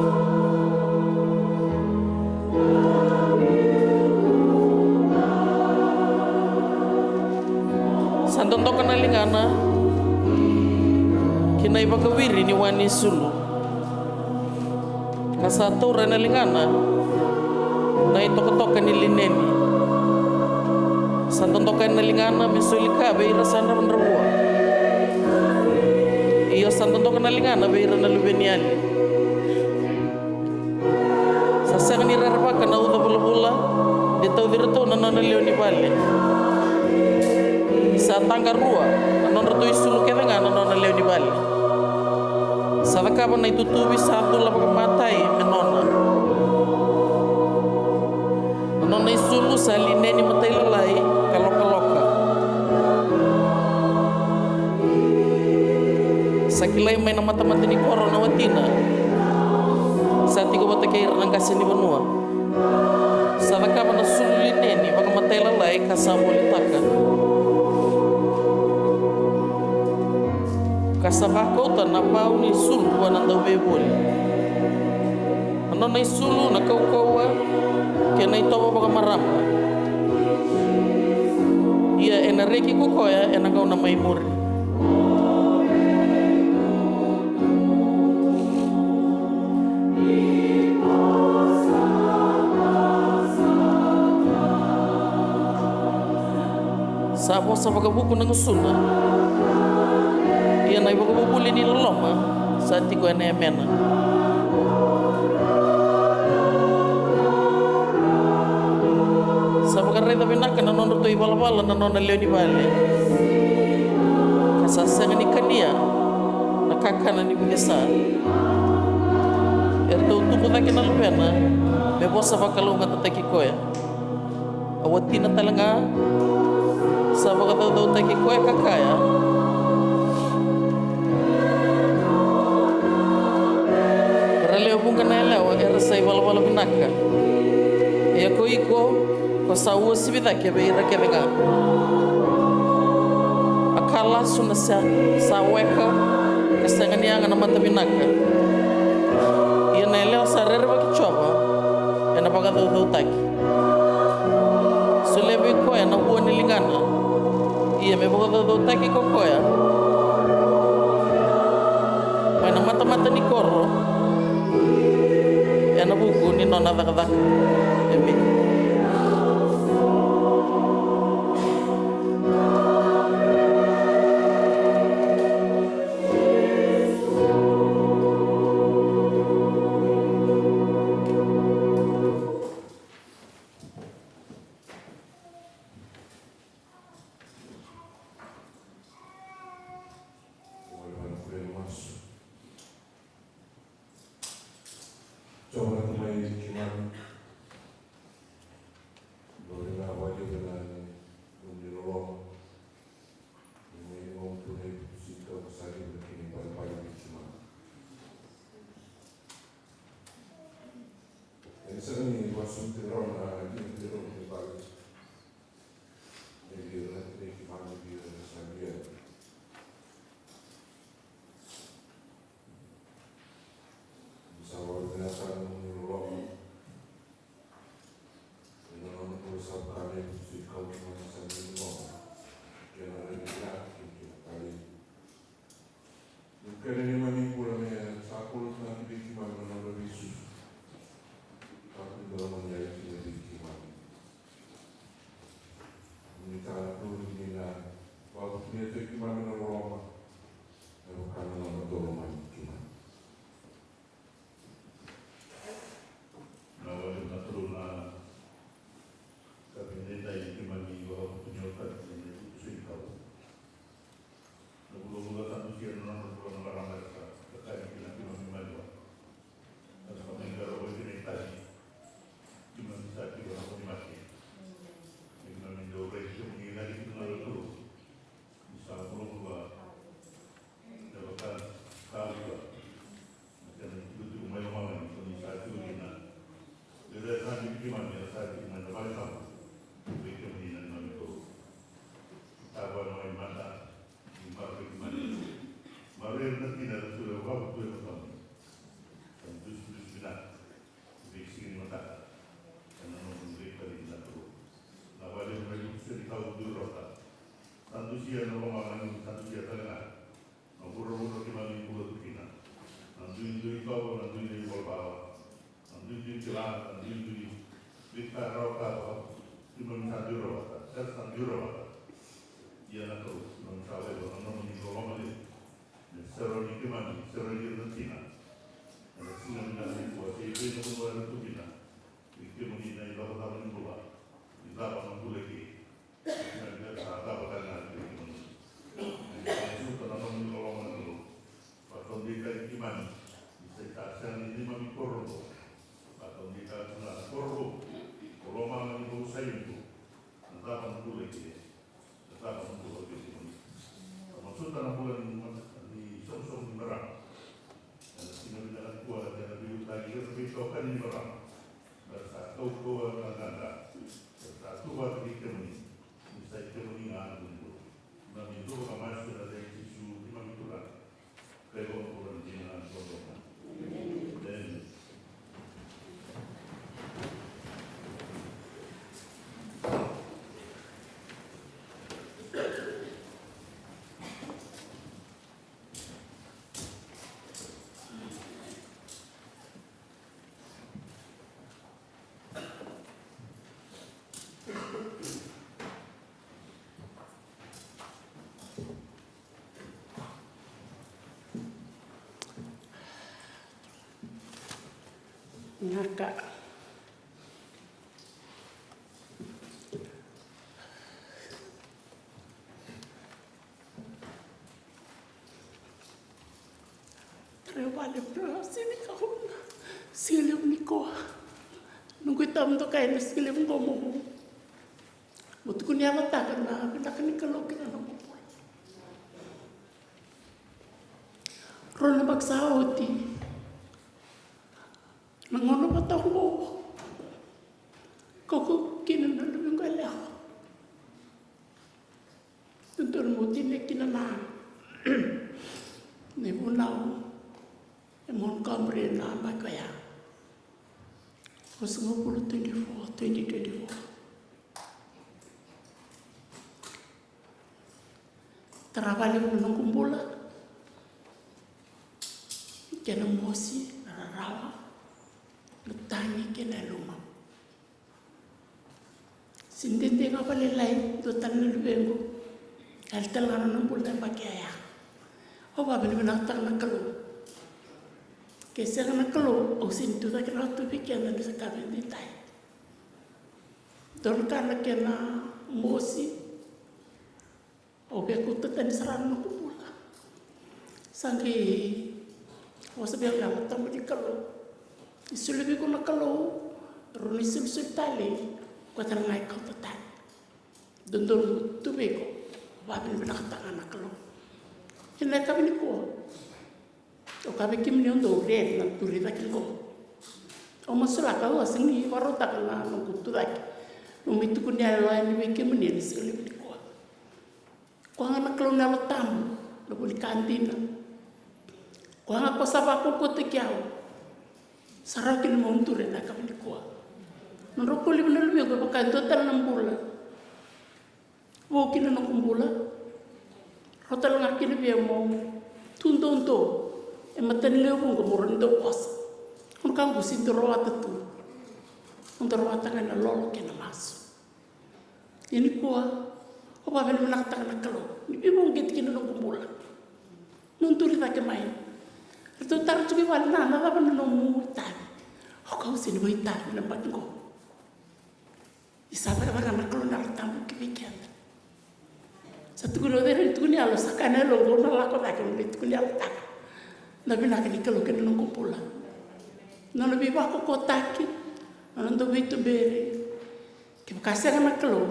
Sa dodoka na ligana ki na ivakawiri ni wa ni sulu. Ka sa taura ena ligana na itokatoka ni lineni. Sa dodoka ena ligana me soli ka vei ira sa dravudravua. Io, sa dodoka na ligana vei ira na luveniyali. Sa sega ni rerevaka na uca vulavula de tauci iratou na nona lewe ni vale. Sa taqarua na nodratou isulu kece ga na nona lewe ni vale. Sa cakava na itutuvi sa cula vakamatai me nona. Na nona isulu sa lineni matailalai ka lokaloka. Sa kilai mai na matamata ni koro na watina. Sa tiko vata kei ira na qase ni vanua. Sa cakava na sulu lineni vakamatailalai ka sa volitaka. Ka Sa vakauta na pau ni sulu vua na dauveivoli, na nona isulu, na kaukauwa kei na itovo vakamarama. Ia ena reki ko koya ena gauna mai muri. Sa vosa vakavuku na gusuna, ia na ivakavuvuli ni loloma sa tiko ena yamena. Sa vakaraica vinaka na nodratou ivalavala na nona lewe ni vale, ka sa sega ni kania na kakana ni vukesa. Eratou tubu cake na luvena me vosa vakalougatataki koya. A watina tale ga sa vakacaucautaki koya ka kaya, "Era lewe vuqa na yalewa era sa ivalavala vinaka. Ia ko iko, ko sa uasivi cake vei ira kece ga. A ka lasu na sa, sa weka, ka sega ni yaga na mata vinaka. Ia na yalewa sa rerevaki Jiova ena vakacaucautaki. Solia vei koya na vua ni ligana, ia me vakacaucautaki ko koya mai na matamata ni koro ena vuku ni nona cakacaka." Emeni. Jiova na Tamai keimami, dou vinaka vakalevu ena nomuni loloma. Ni mai nomu tu na iputu sika ka sa levu na kena ibalebale vei keimami. Ena sega ni vakasama tiko rawa na kena vei rau na ibalebale. Ni vei ira na tinai keimami, ni vei ira na sa via. Ni sa vakavinavinakataka na nomuni loloma. Ena nona bula sa vaka na iputu sika ka keimami sa via loloma. Kei na rairai vinaka kei na kena talei. Ni kena neimami bula me sa kalougata vei keimami na nodra veisusu. Ka kalougata na nomuni yali kina vei keimami. Ni ka na kalougata ni na vakavinavinakataki keimami na loloma. Me vaka na nona tolomani keimami. Na wale na tolu na ka vei daidai keimami vakavinavinakataki na iputu sika. Na vulavula sa dusia na nona bula na marama sa kakani kina keimami maliwa. Sa mai qaravi kina itavi. Keimami sa tiko na koni mate. Keimami dau rai kemuni na kiti na lotu. Ni sa vulavula. Na vaka sa vulavula. Na kena itikotiko mai lomamuni, ko ni sa tiko kina. Ira era sa tiko kina, era sa tiko mai na vale tabu. Vei kemuni na neimami Kalou. Tava na wai mata, ni maroroi keimami. Maroroi ira na tina era tu e vakavuku e matamuni. Ka dusidusi vinaka. Veisiga ni mataka. Ena nomuni veikali na Kalou. Na vale mai lutu seri kau dui rota. Sa dusia na lomamuni, sa dusia tale ga. Na vuravura keimami bula tu kina. Na duidui tovo, na duidui valavala. Na duidui kila, na duidui veika rawa ka keimami sa dui rawata. Era sa dui rawata. Ia na Kalou, keimami sa laiva na nomuni loloma levu. Me seroni keimami, seroni ira na tina. Ena siga vinaka nikua, se i vei na vanua era tu kina. Vei kemuni na icavacava ni bula. Ni cava na bula i ke. Ni sa cava tale ga vei kemuni. Ni sa suka na nomuni loloma na Kalou. Vakataudeitaki keimami. Ni sa ita sega ni neimami koro oqo. Vakataudeitaki na koro oqo. Ko lomamuni, ko sa i tu. Na cava na bula i ke. Sa cava na bula vei kemuni. Sa masuta na bula ni ma-, ni soqosoqo ni marama. Ena siga vinaka nikua na kena veiliutaki ira na veitokani ni marama. Era sa kaukauwa ka qaqa. Era sa tu vata kei kemuni. Ni sa i kemuni ga na nomuni bula. Keimami cuva ka masu ena yaca i Jisu, neimami Turaga. Vinaka. Tarai vale bro, sini ka huna. Siga levu nikua. Noqu itavi dokai na siga levu qo mo. Mo tukuni yalataka na vinaka ni Kalou kina noqu bula. Rua na yabaki sa oti. Na gauna vata oqo. Kaukaua kina na luvequ yalewa. Dodonu meu tinia kina na, na ivunau e Montgomery na yabaki oya. Ruasagavulu twenty-four, twenty twenty-four. Tara valevu na noqu bula. Kena mosi, na rarawa, na tagi kei na yaluma. Sini dede ga vakalailai, dua tale na luvequ. Yali tale ga na nona bula na yabaki yaya. Au vakavinavinakataka na Kalou. Ke sega na Kalou, au sini tu cake rawa tu vei keda ni sa ka veidaidai. Dua na ka na kena mosi. Au via kauta tani sara na noqu bula. Sa qai vosa vei au na Yalo Tabu ni Kalou. Ni soli vei iko na Kalou, rau na isolisoli tale, koya tale ga e kauta tani. Dodonu tu vei iko, vakavinavinakataka na Kalou. Ena yakavi nikua. Au kaya vei kemuni au dau rere na turi cake qo. Au masulaka au a sega ni vakarautaka na noqu tu cake. Nomu itukuni yalo yani vei kemuni ena siga levu nikua. Koya ga na Kalou na Yalo Tabu, na vu ni ka dina. Koya ga ko sa vakaukauataki au. Sa rawa kina meu duri ena yakavi nikua. Nodrau koliva na luvequ e vaka e dua tale na bula. Vou kina noqu bula. Rau tale ga kina vei au meu tu doudou e mata ni lewe vuqa meu rawa ni dau vosa. Au na ka qu sini dau rawata tu. Au dau rawata ga ena lolo kei na masu. Ia nikua au vakavinavinakataka na Kalou ni veivakauqeti kina noqu bula. Meu duri cake mai. Ratou taro tiko i vale, na, na cava na nomu itavi? Au kaya au sini vakaitavi na yabaki qo. Ni sa cakacaka na Kalou na Yalo Tabu ki vei keda. Sa tukuni o cei, tukuni yalo, sa kaya na yalo qo na lako cake, na tukuni yalo taka. Na vinaka ni Kalou kei na noqu bula. Nona veivakokotaki, nona dau veituberi. Kevaka sega na Kalou,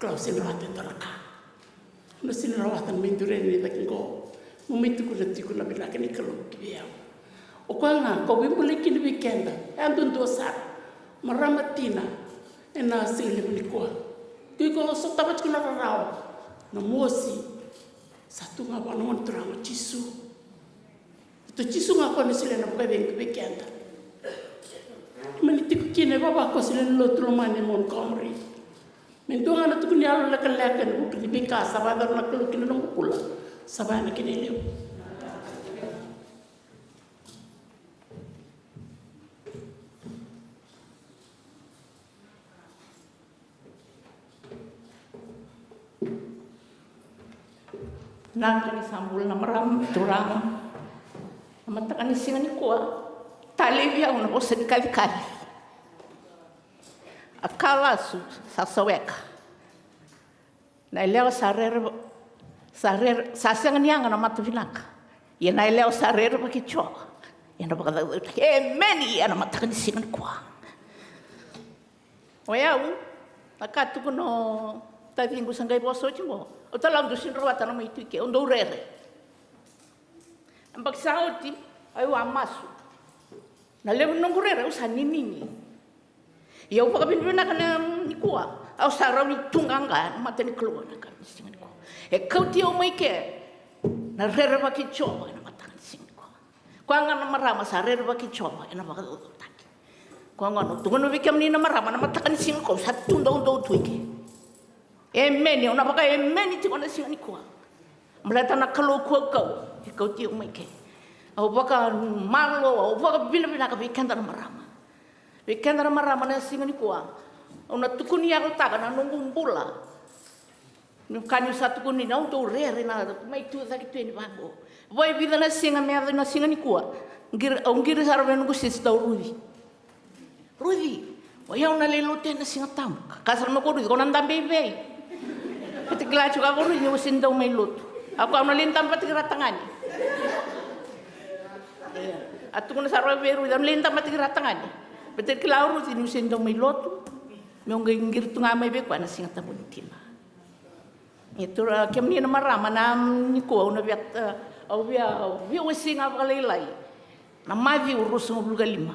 Kalou sini rawata e dua na ka. Na sini rawata na mai duri yani cake qo. Mo mai tukuna tiko na vinaka ni Kalou ki vei au. O koya ga, ko veibulai kina vei keda. E a duadua sara. Marama tina. Ena siga levu nikua. Ko iko sotava tiko na rarawa. Na mosi. Sa tu ga vua na Gone Turaga o Jisu. Ratou Jisu ga koya na solia na vakavega vei keda. Mani tiko kina e vavakoso na lotu lomani e Montgomery. Me dua ga na tukuni yalo lekaleka ena vuku ni veika sa vakayacora na Kalou kina noqu bula. Sa vaya na kena ilevu. Naka ni sa bula na marama, turaga. Na mataka ni siga nikua, talevi au na vosa ni kacikaci. A ka lasu sa saweka. Na yalewa sa rere, sa rere, sa sega ni yaga na mata vinaka. Ia na yalewa sa rerevaki Jiova ena vakacaucautaki. Emeni. Ena mataka ni siga nikua. O yau, na ka tukuna o taciqu sa qai vosa oti qo. Au tale au dau sini rawata na mai tu i ke, au dau rere. Na yabaki sa oti, au a masu. Na levu ni noqu rere, au sa ninini. Ia au vakavinavinaka nikua, au sa rawa ni tu qaqa ena mata ni Kalou ena yakavi ni siga nikua. E kauti au mai ke na rerevaki Jiova ena mataka ni siga nikua. Koya ga na marama sa rerevaki Jiova ena vakacaucautaki. Koya ga na tukuna vei kemuni na marama na mataka ni siga nikua, au sa tu doudou tu i ke. Emeni, au na vakaemeni tiko na siga nikua. Baleta na Kalou kaukauwa e kauti au mai ke. Au vakamalua, au vakavinavinaka vei keda na marama. Vei keda na marama na siga nikua. Au na tukuni yalotaka na noqu bula. Ni ka niu sa tukuni ni au dau rere na mai tu cake tu yani vaqo. Vaivica na siga me yaco na siga nikua. Qiri, au qiri sara vei noqu sister o Ruci. Ruci, o yau na lai lotu ena Siga Tabu. Kaya sara mai ko Ruci, ko na dabe i vei? Keitou kila tiko ko Ruci ni o se dau mai lotu. A ko, au na lai dabe vata kei ira tagane. Ia. A tukuna sara vei Ruci, au na lai dabe vata kei ira tagane. Keitou kila o Ruci ni o se dau mai lotu. Me o qai qiri tu ga mai vei koya na Siga Tabu ni tina. E tura, kemuni na marama, na nikua au na via, au via, au via wasei ga vakalailai na Maciu ruasagavulu ka lima.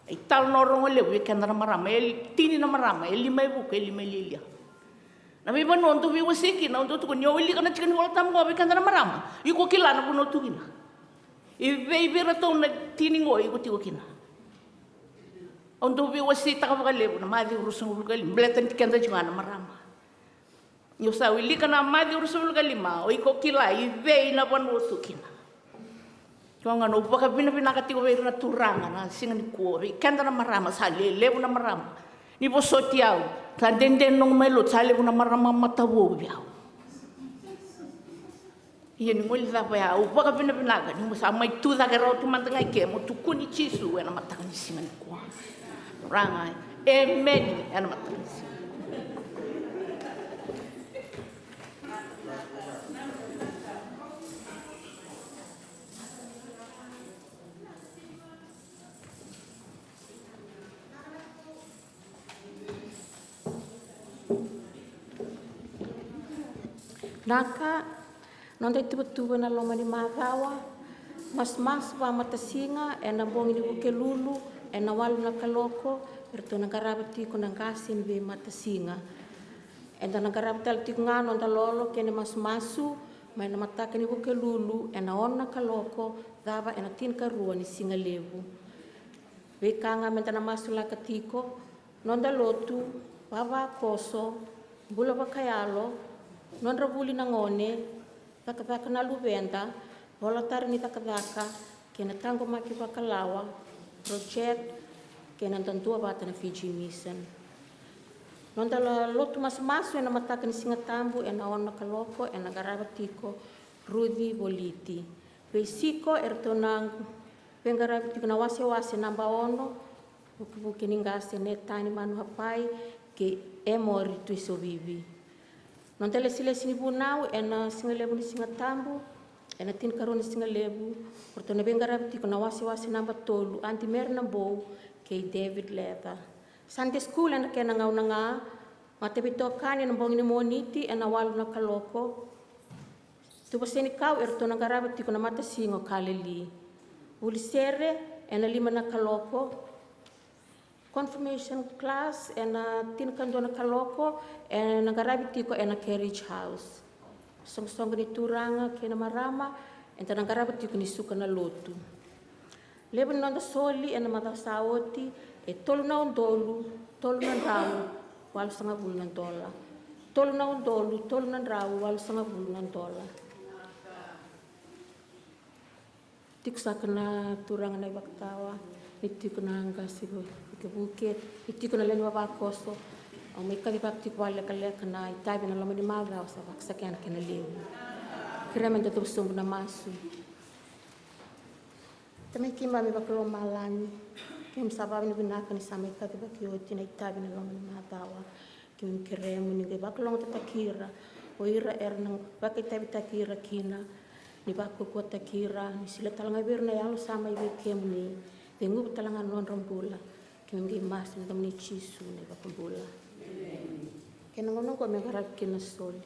E talanoa rogo levu vei keda na marama, e tini na marama, e lima e vuku, e lima e lialia. Na veivanua o dau veiwasei kina, o dau tukuni, o wilika na tiki ni Vola Tabu qo vei keda na marama, iko kila na vanua tu kina. I vei vei iratou na tini qo iko tiko kina. O dau veiwaseitaka vakalevu na Maciu ruasagavulu ka lima, baleta ni keda tiko ga na marama. Ni o sa wilika na Maciu ruasagavulu ka lima, o iko kila i vei na vanua o tu kina. Kua ga na, au vakavinavinaka tiko vei ira na turaga na siga nikua, vei keda na marama, sa lelevu na marama. Ni vosoti au, sa dede noqu mai lotu, sa levu na marama matavou vei au. Ia ni goli cava ya, au vakavinavinaka ni mo sa mai tu cake rawa tu mada ga i ke, mo tukuni Jisu ena mataka ni siga nikua. Turaga, emeni, ena mataka ni siga. Naka, noda ituvatuva ena loma ni macawa, masumasu vakamatasiga ena bogi ni Vukelulu, ena walu na kaloko, eratou na qarava tiko na qase ni veimatasiga. Eda na qarava tale tiko ga noda lolo kei na masumasu mai na mataka ni Vukelulu ena ono na kaloko, cava ena tinikarua ni siga levu. Veika ga meda na masulaka tiko: noda lotu, vavakoso, bula vakayalo, nodra vuli na gone, cakacaka na luveda, volatara ni cakacaka, kei na taqomaki vakalawa, project, kei na da duavata na Fiji Mission. Noda la-, lotu masumasu ena mataka ni Siga Tabu ena ono na kaloko, ena qarava tiko Ruci Voliti. Veisiko eratou na veiqaravi tiko na wasewase naba ono, vukevuke ni qase Netani Manuhapai kei Emori Tuisovivi. Noda lesilesi ni vunau ena sigalevu ni Siga Tabu, ena tinikarua ni siga levu, eratou na veiqaravi tiko na wasewase naba tolu, Aunty Mary Nabou kei David Leather. Sunday school ena kena gauna ga, mataveitokani ena bogi ni Moniti ena walu na kaloko. Tuva senikau eratou na qarava tiko na matasiga o Kaleli. Vuli sere ena lima na kaloko. Confirmation class ena tinikadua na kaloko, ena qaravi tiko ena Carriage House. Soqosoqo ni turaga kei na marama, eda na qarava tiko ni suka na lotu. Levu ni noda soli ena macawa sa oti e tolu na udolu tolu na drau walusagavulu na dola. Tolu na udolu tolu na drau walusagavulu na dola. Tiko saka na turaga na iVakatawa, ni tiko na qase vukevuke, ni tiko na lewe ni vavakoso. Au mai kacivaka tiko vakalekaleka na itavi ena loma ni macawa, sa vakasakena kena levu. Kerea meda cuva sobu na masu. Tamai keimami vakalomalagi, keimami sa vakavinavinaka ni sa mai kacivaki oti na itavi ena loma ni macawa. Keimami keremu ni qai vakalougatataki ira o ira era na vakaitavitaki ira kina, ni vakaukauwataki ira, ni solia tale ga vei ira na yalo sa mai vei kemuni, ceguva tale ga na nodra bula. Keimami qai masu ena yacamuni Jisu na iVakabula. Kena gauna oqo me qaravi kina na soli.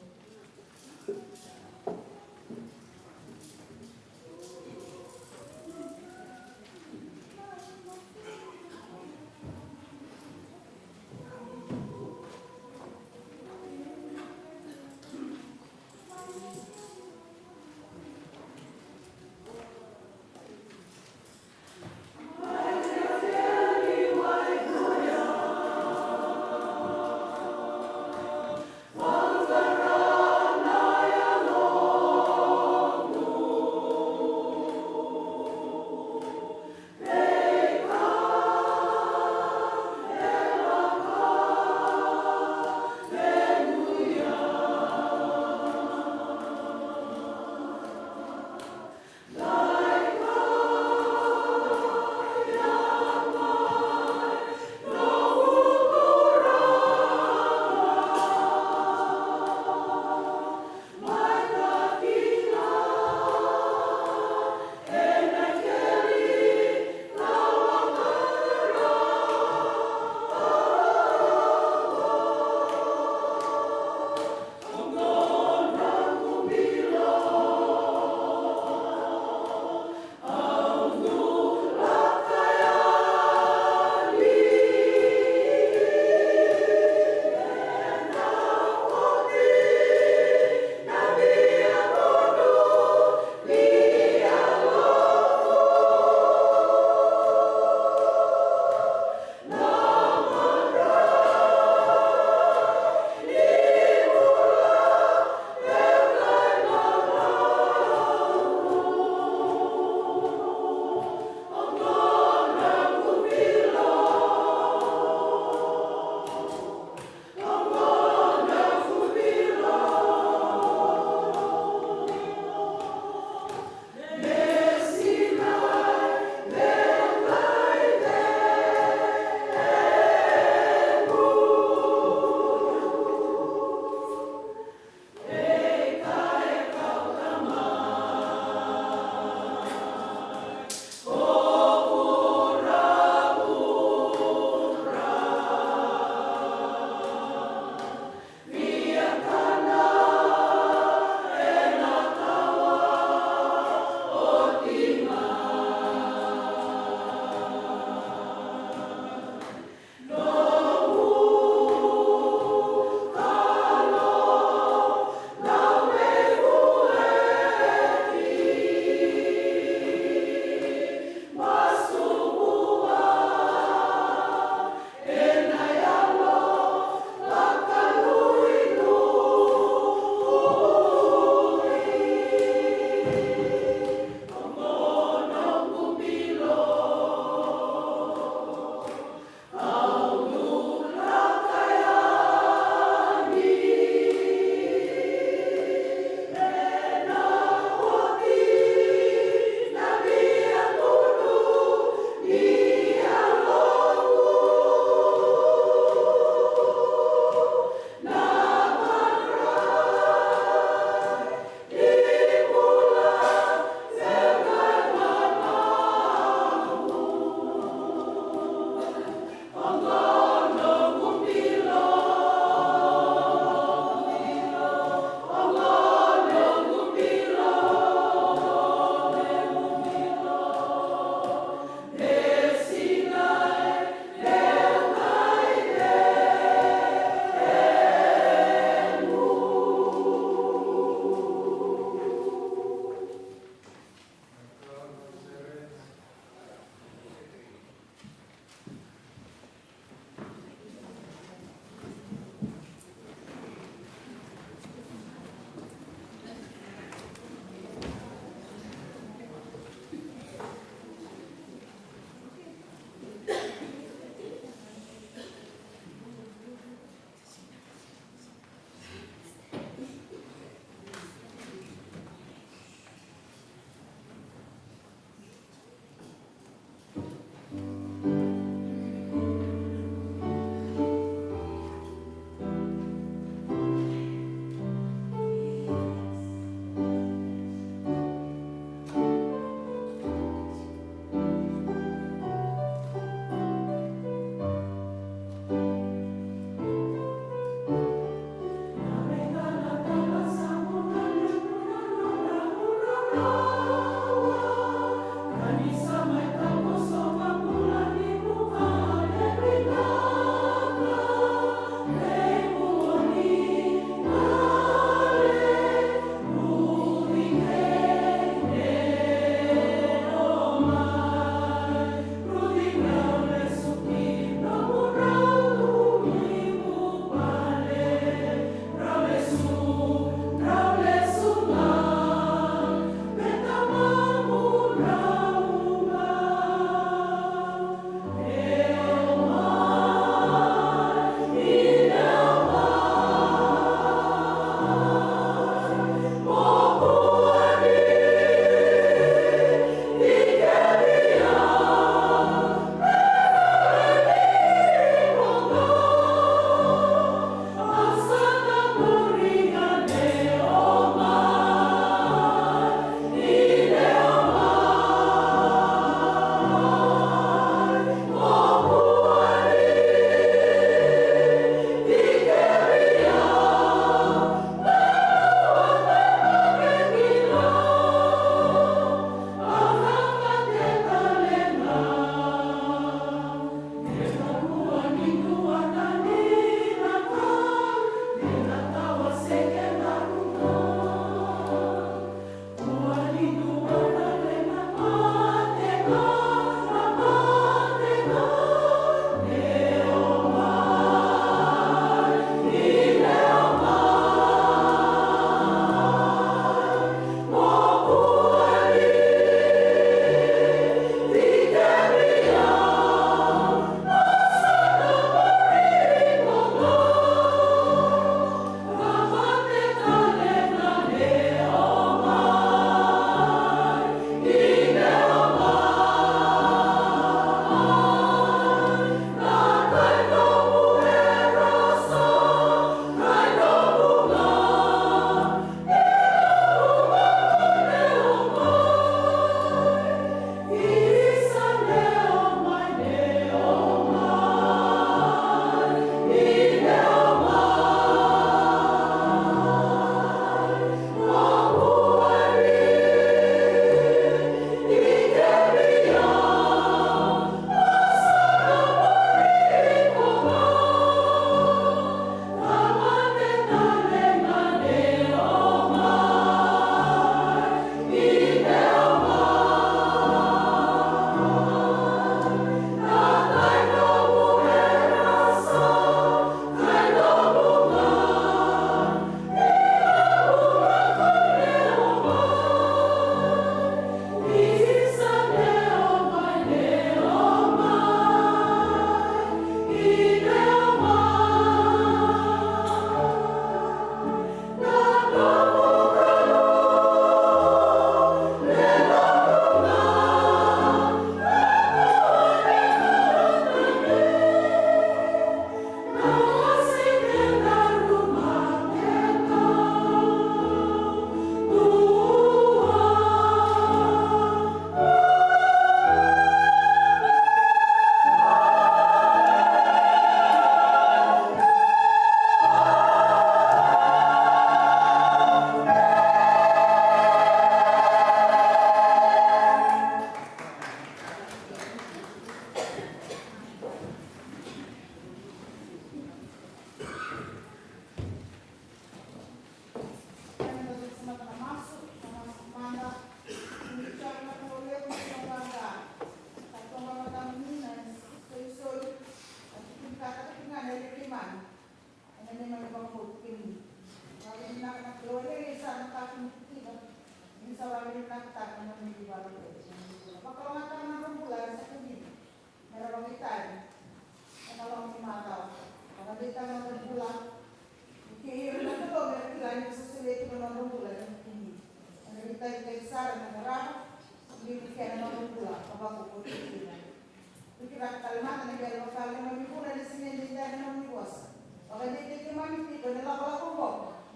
Kira ka tale mada na kena vaka na neimami vula ena siga edaidai ena nomuni vosa. Vakadeitaki keimami tiko ena lakolako oqo,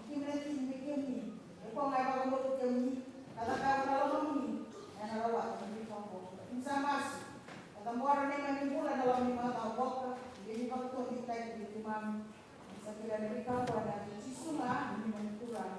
ni keimami na tiko vei kemuni. E koya ga e vakabauti kemuni, ka cakava na lomamuni ena rawata na veika oqo. Ni sa masu, ka cabora na neimami bula ena loma ni macawa oqo, ni veivakatotogitaki vei keimami. Ni sa kila na veika oqo ena yaca i Jisu ga, na neimami Turaga.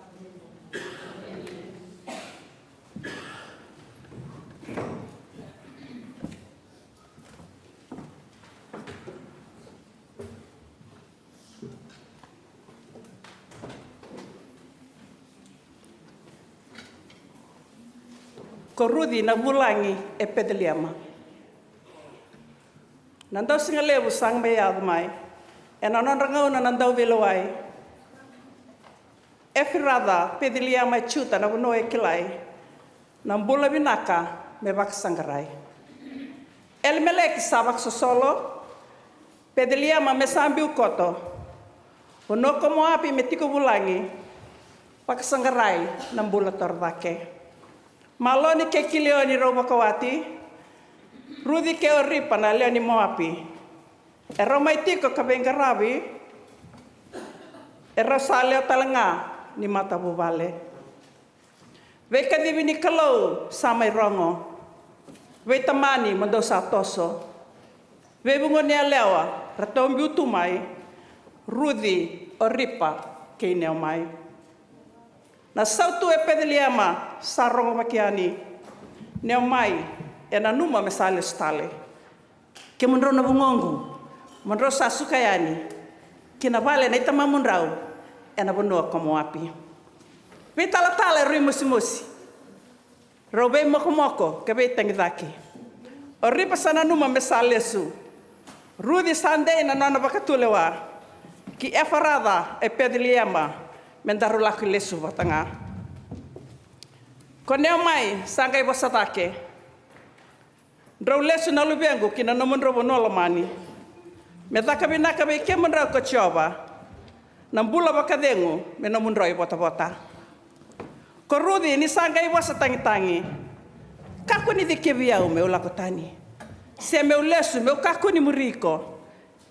Ko Ruci na vulagi e Peceliema. Na dausiga levu sa mai yaco mai, ena nodra gauna na dauveilewai. Efiraca, Peceliema e Juta, na vanua e kilai, na bula vinaka me vakasaqarai. Elimeleki sa vakasosolo, Peceliema me sa biu koto, vanua ko Moapi me tiko vulagi, vakasaqarai na bula torocake. Maloni kei Kilioni rau vakawati, Ruci kei Oripa na lewe ni Moapi. E rau mai tiko ka veiqaravi, e rau sa lewe tale ga ni matavuvale. Veikacivi ni Kalou sa mai rogo. Veitamani mo dou sa toso. Veivugo ni yalewa ra tau biu tu mai. Ruci, Oripa kei Neomai. Na sautu e Peceliema sa rogovaki yani. Neomai e nanuma me sa lesu tale. Kemudrau na vugoqu, mo drau sa suka yani ki na vale nei tamamudrau ena vanua ko Moapi. Veitalatala e rui mosimosi, rau veimokomoko ka veitagicaki. Oripa sa nanuma me sa lesu. Ruci sa dei na nona vakatulewa. Ki Efaraca e Peceliema, me daru lako i lesu vata ga. Ko Neomai sa qai vosa cake. Drau lesu na luvequ ki na nomudrau vanua lomani. Me caka vinaka vei kemudrau ko Jiova. Na bula vakacegu me nomudrau ivotavota. Ko Ruci ni sa qai vosa tagitagi. Kakua ni cikevi au meu lako tani. Se meu lesu, meu kakua ni muri iko.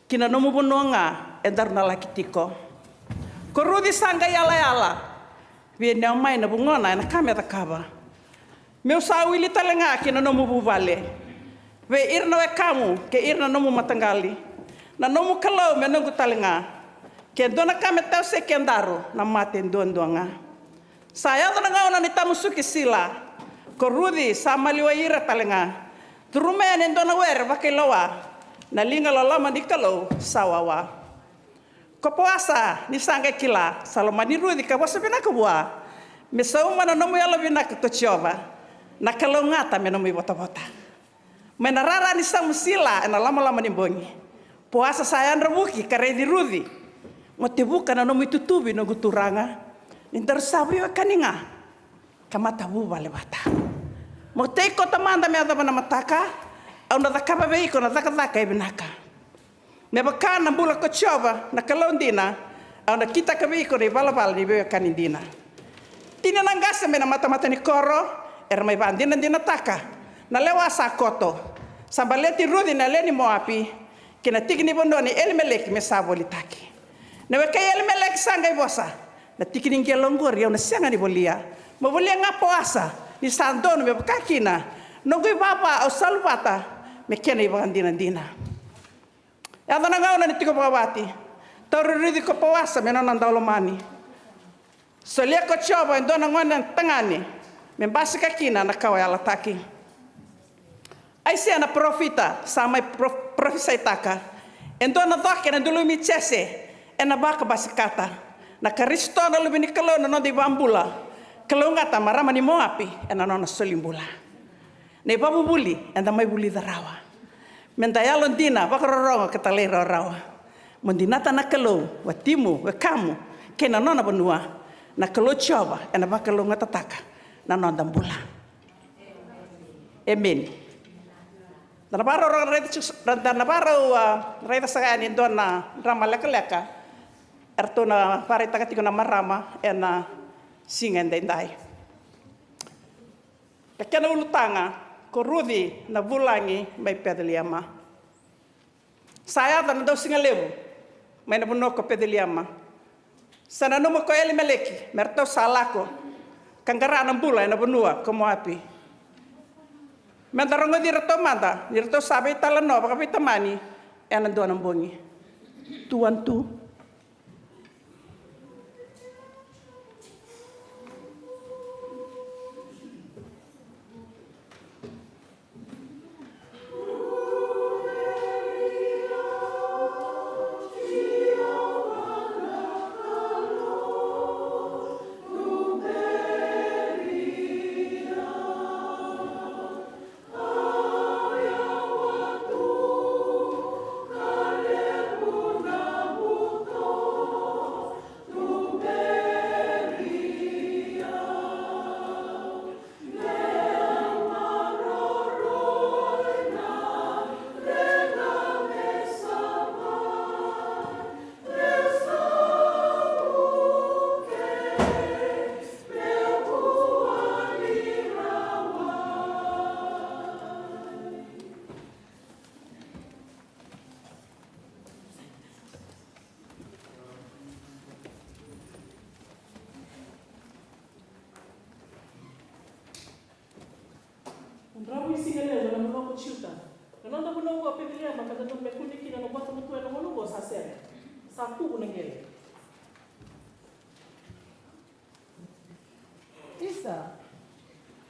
Ki na nomu vanua ga e daru na laki tiko. Ko Ruci sa qai yalayala. Vei Neomai na vugona ena ka me cakava. Meu sa wili tale ga ki na nomu vuvale. Vei ira na wekamu kei ira na nomu mataqali. Na nomu Kalou me noqu tale ga. Ke dua na ka me tawasei kedaru na mate duadua ga. Sa yaco na gauna ni tamusuki sila. Ko Ruci sa maliwai ira tale ga. Curuma yani e dua na were vakailoa. Na liga loloma ni Kalou sa wawa. Ko Poasa ni sa qai kila, sa lomani Ruci ka vosa vinaka vua. Me sauma na nomu yalovinaka ko Jiova, na kalougata me nomu ivotavota. Mai na rara ni samu sila ena lomaloma ni bogi. Poasa sa yadra vuki ka raici Ruci. Mo te vuka na nomu itutuvi noqu turaga. Ni daru sa veiwekani ga. Ka matavuvale vata. Mo tei koto mada me yacova na mataka. Au na cakava vei iko na cakacaka e vinaka. Me vaka na bula ko Jiova na Kalou dina, au na kitaka vei iko na ivalavala ni veiwekani dina. Tini na qase mai na matamata ni koro era mai vakadinadinataka na lewa sa koto. Sa baleti Ruci na lewe ni Moapi ki na tiki ni vanua ni Elimeleki me sa volitaki. Na wekai Elimeleki sa qai vosa, na tiki ni qelo oqori au na sega ni volia. Mo volia ga Poasa ni sa donu me vaka kina noqu ivava au salu vata me kena ivakadinadina. Yaco na gauna ni tiko vakawati. Tauri Ruci ko Poasa me nona daulomani. Solia ko Jiova e dua na gone tagane me basika kina na kawa yalataki. Aisea na parofita sa mai prof- parofisaitaka, e dua na coke ena dulumi Jese ena vakabasikata. Na Karisito na Luve ni Kalou na noda ivakabula. Kalougata marama ni Moapi ena nona solibula. Na ivakavuvuli eda mai vulica rawa. Meda yalodina, vakarorogo ka talairawarawa. Mo dinata na Kalou, watimu, wekamu, kei na nona vanua. Na Kalou Jiova ena vakalougatataka na noda bula. Emeni. Da na vakarau raica, da na vakarau, a, raica saka yani e dua na drama lekaleka. Eratou na vakaraitaka tiko na marama ena siga edaidai. Na kena ulutaga, ko Ruci na vulagi mai Peceliema. Sa yaco na dausiga levu mai na vanua ko Peceliema. Sa nanuma ko Elimeleki me ratou sa lako ka qara na bula ena vanua ko Moapi. Meda rogoci iratou mada ni ratou sa veitalanoa vakaveitamani ena dua na bogi. Two one two. Dravu ni siga levu ena vanua ko Juta. Na noda vanua ko Peceliema, ka dodonu me kune kina na matamatua ena gauna oqo sa sega. Sa kuvu na qele. Isa,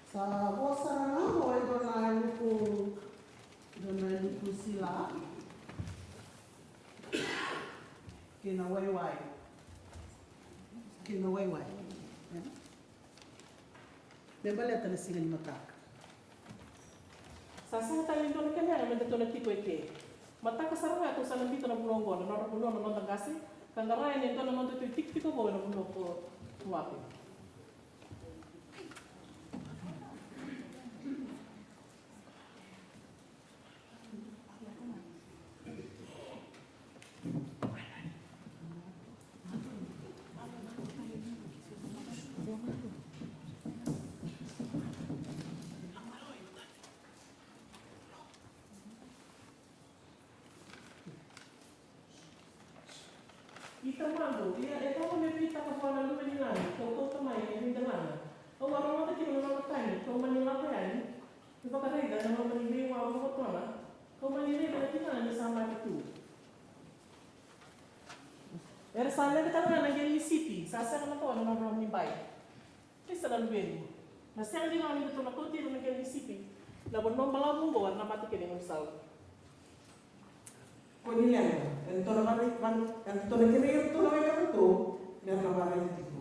sa vo sara ga qo e dua na iluku, dua na iluku sila kei na waiwai, kei na waiwai. Me baleta na siga ni mataka. Sa sega tale ni dua na kena yaga me datou na tiko eke. Mataka sara ga tou sa na biuta na vanua oqo, na nodra vanua na noda qase, ka qara yani e dua na nodatou itikotiko vou ena vanua ko Moapi. I tamaqu, ia e cava me veitaka vua na luve ni lami, kau kauta mai e veidelana? Au a rogoca tiko na nona tagi, kau mani lako yani me vakaraica na loma ni veiwa vakavotona, kau mani raica na tinana ni sa mate tu. Era sa lewe tale ga na qele ni sipi, sa sega na kawa na nodra loma ni bai. Isa na luvequ, na sega ni rawa ni datou na kauti ira na qele ni sipi na vanua balavu oqo, era na mate kina e gaunisala. Ko ni leqa, e datou na vare, vare, e datou na kerei iratou na weka ratou me ra na vakaraica tiko.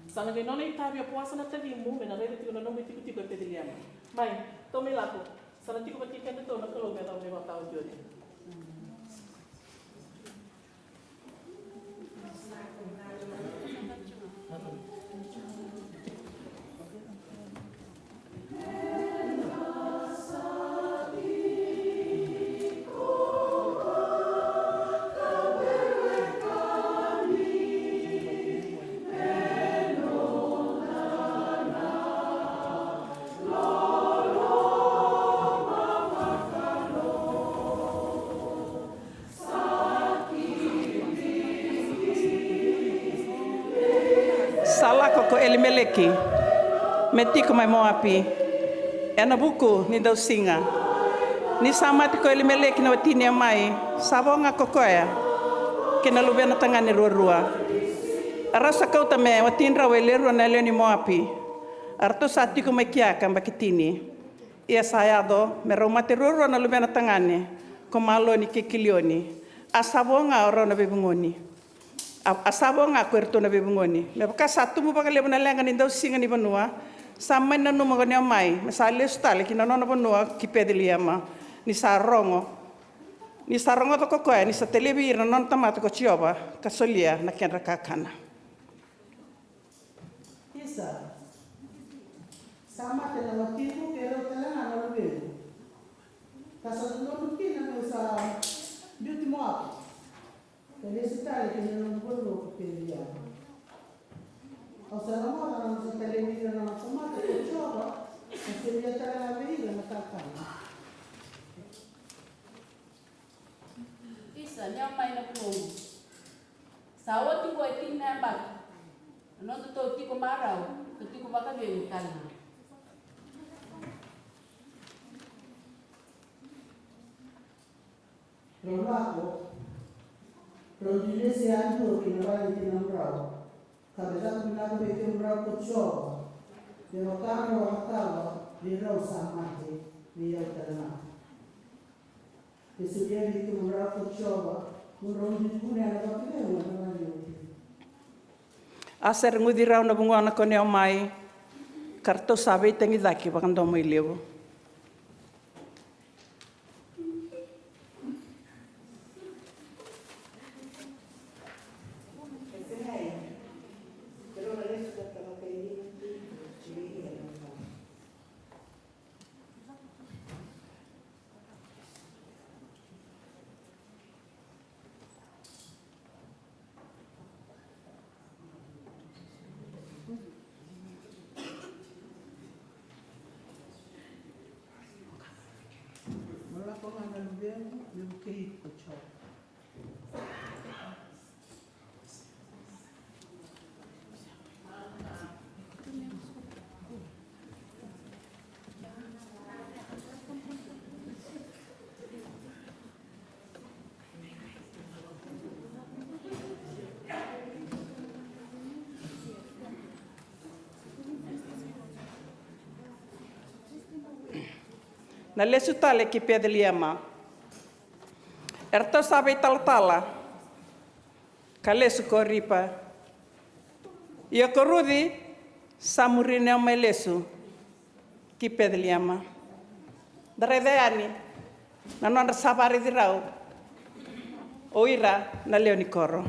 Sa na qai nona itavi o Poasa na tacimu me na raica tiko na nomu itikotiko e Peceliema. Mai, tou mai lako, sa na tiko vata kei kedatou na Kalou me yacova na ivakataotioti. Sa lako ko Elimeleki me tiko mai Moapi ena vuku ni dausiga. Ni sa mate ko Elimeleki na watini o Emai, sa vo ga ko koya kei na luvena tagane ruarua. A rau sa kauta me watidrau e le rua na lewe ni Moapi. A ratou sa tiko mai kea ka yabaki tini. Ia sa yaco me rau mate ruarua na luvena tagane, ko Maloni kei Kilioni, a sa vo ga o rau na veivugoni. A, a sa vo ga ko iratou na veivugoni. Me vaka sa tubu vakalevu na leqa ni dausiga ni vanua, sa mani nanuma ko Neomai me sa lesu tale ki na nona vanua ki Peceliema, ni sa rogo, ni sa rogoca ko koya ni sa talevi ira na nona tamata ko Jiova ka solia na kedra kakana. Isa, sa mate na watiqu kei rau tale ga na luvequ. Ka sa dodonu kina meu sa biuti Moapi ka lesu tale ki na noqu vanua ko Peceliema. Au sa rogoca na nona sa talevi ira na nona tamata ko Jiova ka solia tale ga vei ira na kakana. Neomai na vugoqu. Sa oti oqo e tini na yabaki na nodatou tiko marau ka tiko vakaveiwekani. Rau lako, rau dui lesi yadua ki na vale ni tinamudrou, ka vei caka vinaka vei kemudrou ko Jiova, me vaka rau a cakava vei rau sa mate, vei au talega. Me solia vei kemudrou ko Jiova, mo drau dui kunea na vakacegu ena vale ni oti. A sa reguci rau na vugona ko Neomai, ka ratou sa veitagicaki vakadomoilevu. Mo lako ga na luvequ me vukei iko ko Jiova. Na lesu tale ki Peceliema. Eratou sa veitalatala ka lesu ko Oripa. Ia ko Ruci sa muri Neomai lesu ki Peceliema. Da raica yani na nodra sa vakaraici rau o ira na lewe ni koro.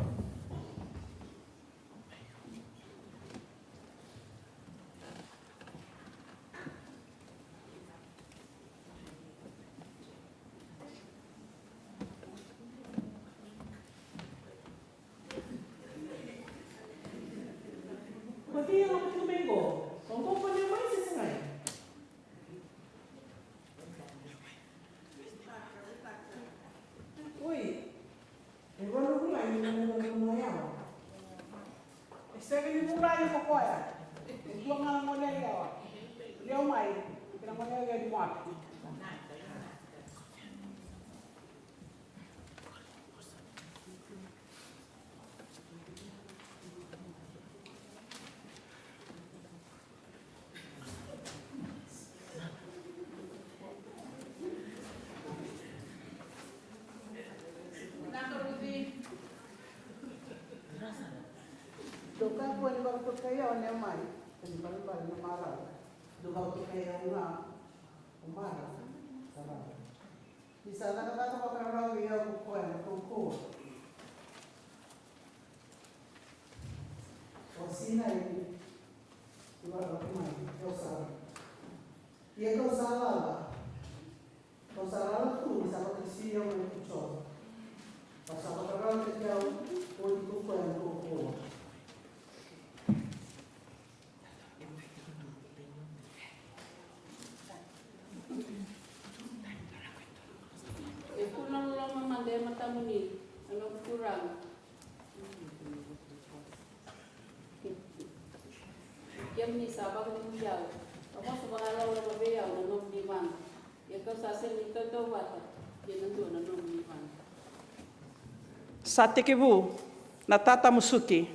Ko cei e lako tiko mai qo? Ko qo ko Neomai se segai? Oi, e rua na vulagi na nona vanua yawa. E sega ni vulagi ko koya. E dua ga na gone yalewa. Neomai, kei na gone yalewa ni Moapi. Dou kakua ni vakatokai au, Neomai, ena ibalebale ni marau. Dou vakatokai au ga, o marau, sa rau. Ni sa cakacaka vakararavi vei au ko koya na kaukauwa. O sinai, ni vakarau mai, kau sa. Ia kau sa lala. Kau sa lala tu, ni sa vakasisili au mai ko Jiova. Kau sa vakarautaki au, oti ko koya na kaukauwa. E kua na loloma mada e matamuni, na noqu Turaga. Kemuni sa vakavulici au, ka vosa vakaloloma vei au na nomuni vada. Ia kau sa sega ni tautauvata kei na dua na nomuni vada. Sa tekivu na tatamusuki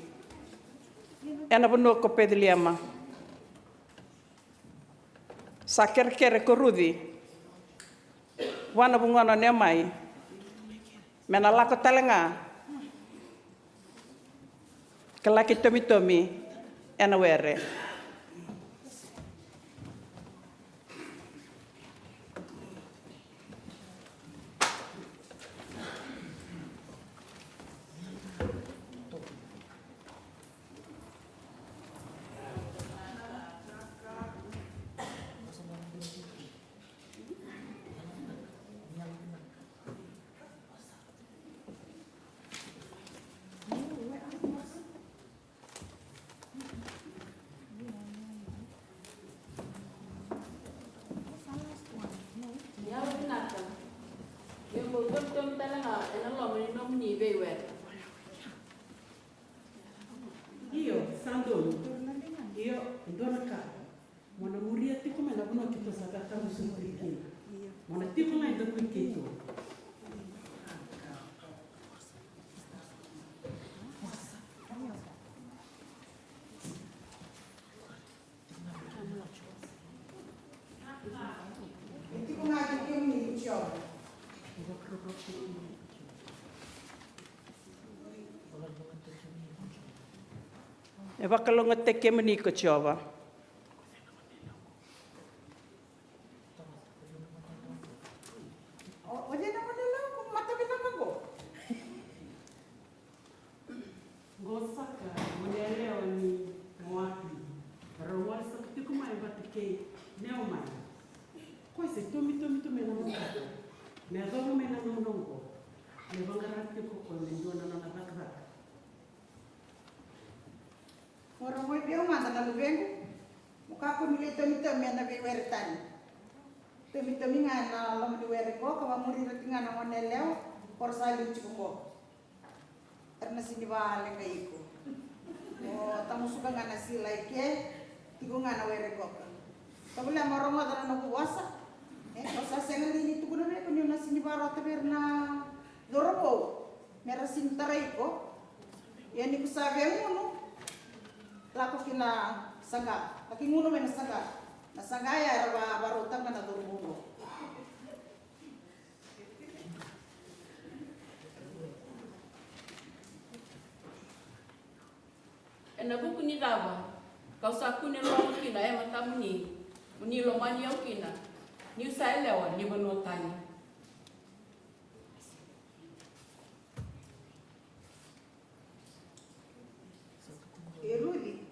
ena vanua ko Peceliema. Sa kerekere ko Ruci vua na vugona o Neomai me na lako tale ga ka laki tomitomi ena were. Io, sa donu. Io, e dua na ka. Mo na muria tiko mai na vanua keitou sa tatamusuki kina. Mo na tiko ga e daku i keitou. E tiko ga vei kemuni ko Jiova. E vakalougatataki kemuni ko Jiova. O, o cei na gone yalewa ko mata vinaka qo? Qo saka gone yalewa ni Moapi. Rau gole saka tiko mai vata kei Neomai. Koya se tomitomi tu mai na mataka me yacova mai na gauna oqo. Me vaqara tiko o koya me dua na nona cakacaka. Mo rogoci au mada na luvequ, mo kakua ni lai tomitomi ena veiwere tani. Tomitomi ga ena loma ni were qo, ka vamuri ira tiko ga na gone yalewa ko ra sa liu tiko qo. Era na sini valeqai iko. O tamusuka ga na sila i ke, tiko ga na were qoka. Tovolea mo rogoca na noqu vosa. E, au sa sega li ni tukuna vei iko niu na sini vakarota vei ira na cauravou me ra sini tarai iko? Ia ni ko sa via gunu, lako ki na saqa. Laki gunu mai na saqa. Na saqa ya era va, vakarautaka na cauravou qo. Ena vuku ni cava kau sa kune loloma kina e matamuni, mo ni lomani au kina, niu sa yalewa ni vanua tani? E Ruci,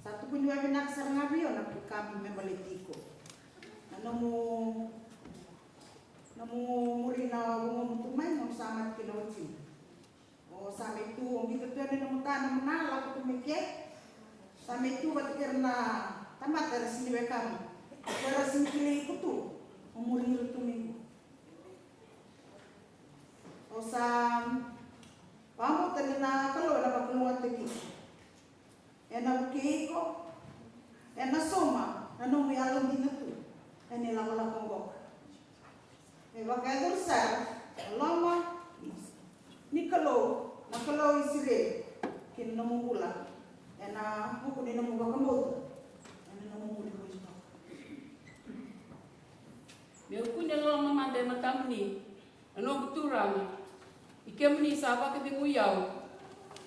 sa tukuni vakavinaka sara ga vei au na veiwekani me baleti iko. Na nomu, nomu muri na vanua mo tu mai, mo sa mate kina o tiko. O sa mai tu, o qito tu yani nomu ta, nomu na lako tu mai ke. Sa mai tu vata kei ira na tamata era sini wekamu. Era sini kilai iko tu, o muri ira tu mai. O sa vakabauta ni na Kalou ena vakalougatataki iko. Ena vukei iko, ena sauma na nomu yalodina tu ena ilakolako qoka. Me vakayacori sara na loma ni Kalou, na Kalou Isireli, ki na nomu bula ena vuku ni nomu vakabauta ena nomu muri voli toka. Meu kune loloma mada e matamuni, na noqu Turaga, ni kemuni sa vakacegui au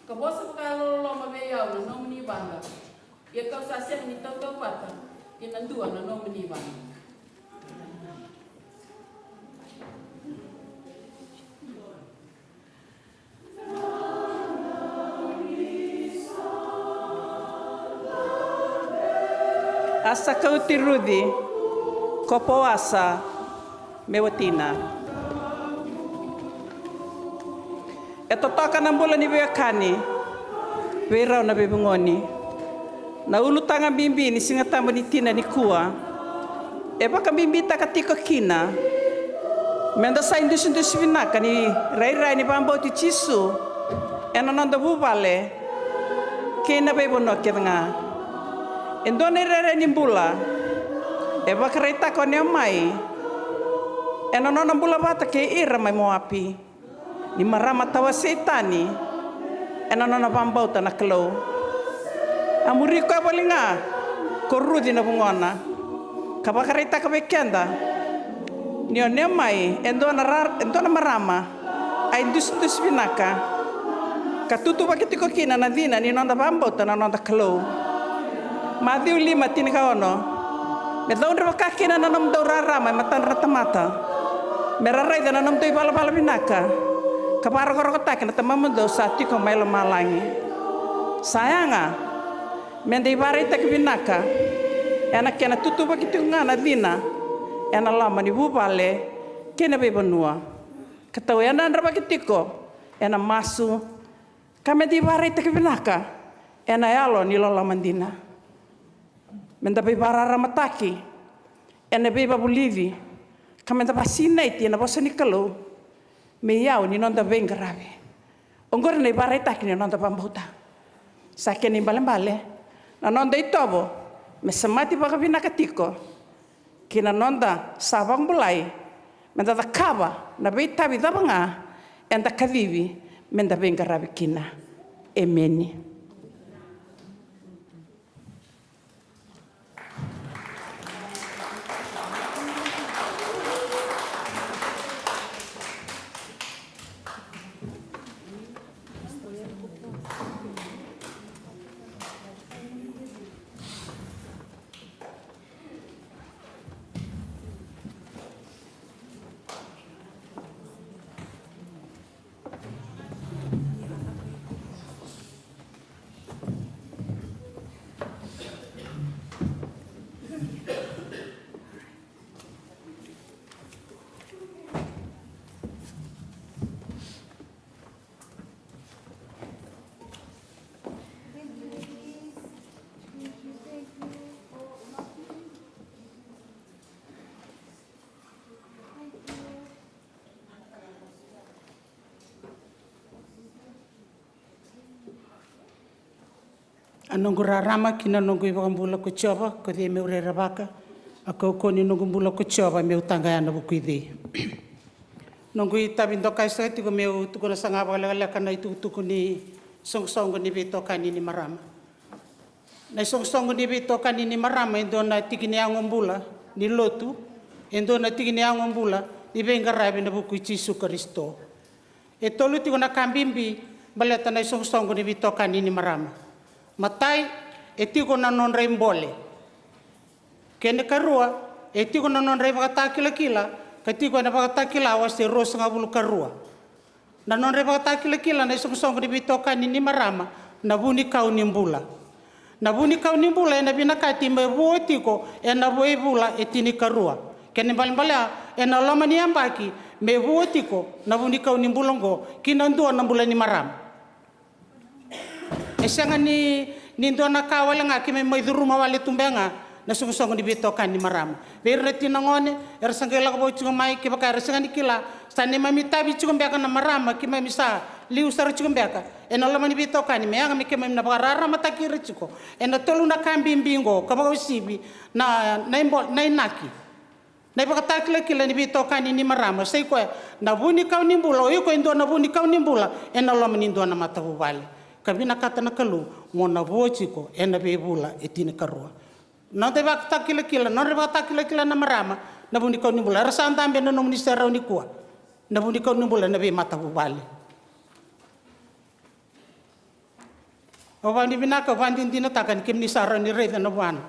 ka vosa vakayalololoma vei au na nomuni vada. Ia kau sa sega ni tautauvata kei na dua na nomuni vada. A sa kauti Ruci ko Poasa me watina. E totoka na bula ni veiwekani vei rau na veivugoni. Na ulutaga bibi ni Siga Tabu ni Tina nikua e vakabibitaka tiko kina me da sa idusidusi vinaka ni rairai ni vakabauti Jisu ena noda vuvale kei na veivanua kece ga. E dua na irairai ni bula e vakaraitaka o Neomai ena nona bula vata kei ira mai Moapi, ni marama tawasei tani ena nona vakabauta na Kalou. A muri koya voli ga ko Ruci na vugona, ka vakaraitaka vei keda ni o Neomai e dua na ra-, e dua na marama a idusidusi vinaka, ka tutuvaki tiko kina na cina ni noda vakabauta na noda Kalou. Maciu lima tinikaono. Me caudre vaka kina na nomudou rarama e matadra na tamata, me ra raica na nomudou ivalavala vinaka, ka vakarokorokotaki na Tamamudou sa tiko mai lomalagi. Sa yaga me da ivakaraitaki vinaka ena kena tutuvaki tiko ga na cina ena loma ni vuvale kei na veivanua, ka tauyadravaki tiko ena masu, ka me da ivakaraitaki vinaka ena yalo ni loloma dina. Me da veivakararamataki ena veivakavulici, ka me da vakasinaiti ena vosa ni Kalou me iyau ni noda veiqaravi. Oqori na ivakaraitaki ni noda vakabauta. Sa kena ibalebale na noda itovo me semati vakavinaka tiko ki na noda sa vakabulai, me da cakava na veitavi cava ga eda kacivi me da veiqaravi kina. Emeni. A noqu rarama ki na noqu iVakabula ko Jiova, ko cei meu rerevaka? A kaukauwa ni noqu bula ko Jiova, meu taqaya na vuku i cei? Noqu itavi dokai saka tiko meu tukuna saka ga vakalekaleka na itukutuku ni soqosoqo ni veitokani ni marama. Na isoqosoqo ni veitokani ni marama e dua na tiki ni yago bula ni lotu, e dua na tiki ni yago bula ni veiqaravi ena vuku i Jisu Karisito. E tolu tiko na ka bibi baleta na isoqosoqo ni veitokani ni marama. Matai, e tiko na nodra ibole. Kena ikarua, e tiko na nodra ivakatakilakila, ka tiko ena Vakatakila wase ruasagavulu ka rua. Na nodra ivakatakilakila na isoqosoqo ni veitokani ni marama, na vunikau ni bula. Na vunikau ni bula ena vinakati me vua tiko ena veivula e tinikarua. Kena ibalebale, ena loma ni yabaki me vua tiko na vunikau ni bula oqo ki na dua na bula ni marama. E sega ni, ni dua na ka wale ga keimami mai curuma wale tu beka ga na soqosoqo ni veitokani ni marama. Vei ira na tina gone era sa qai lako vou tiko mai, kevaka era sega ni kila, sa neimami itavi tiko beka na marama, keimami sa liu sara tiko beka ena loma ni veitokani, me yaga me keimami na vakararamataki ira tiko ena tolu na ka bibi oqo, ka vakauasivi na, na ibo-, na inaki. Na ivakatakilakila ni veitokani ni marama sa i koya na vunikau ni bula, o iko e dua na vunikau ni bula ena loma ni dua na matavuvale. Ka vinakata na Kalou mo na vua tiko ena veivula e tinikarua. Noda ivakatakilakila, nodra ivakatakilakila na marama na vunikau ni bula. Era sa dabe ena nomuni serau nikua. Na vunikau ni bula ena veimatavuvale. Au vakavinavinaka, au vakadinadinataka ni kemuni sa rawa ni raica na vuana.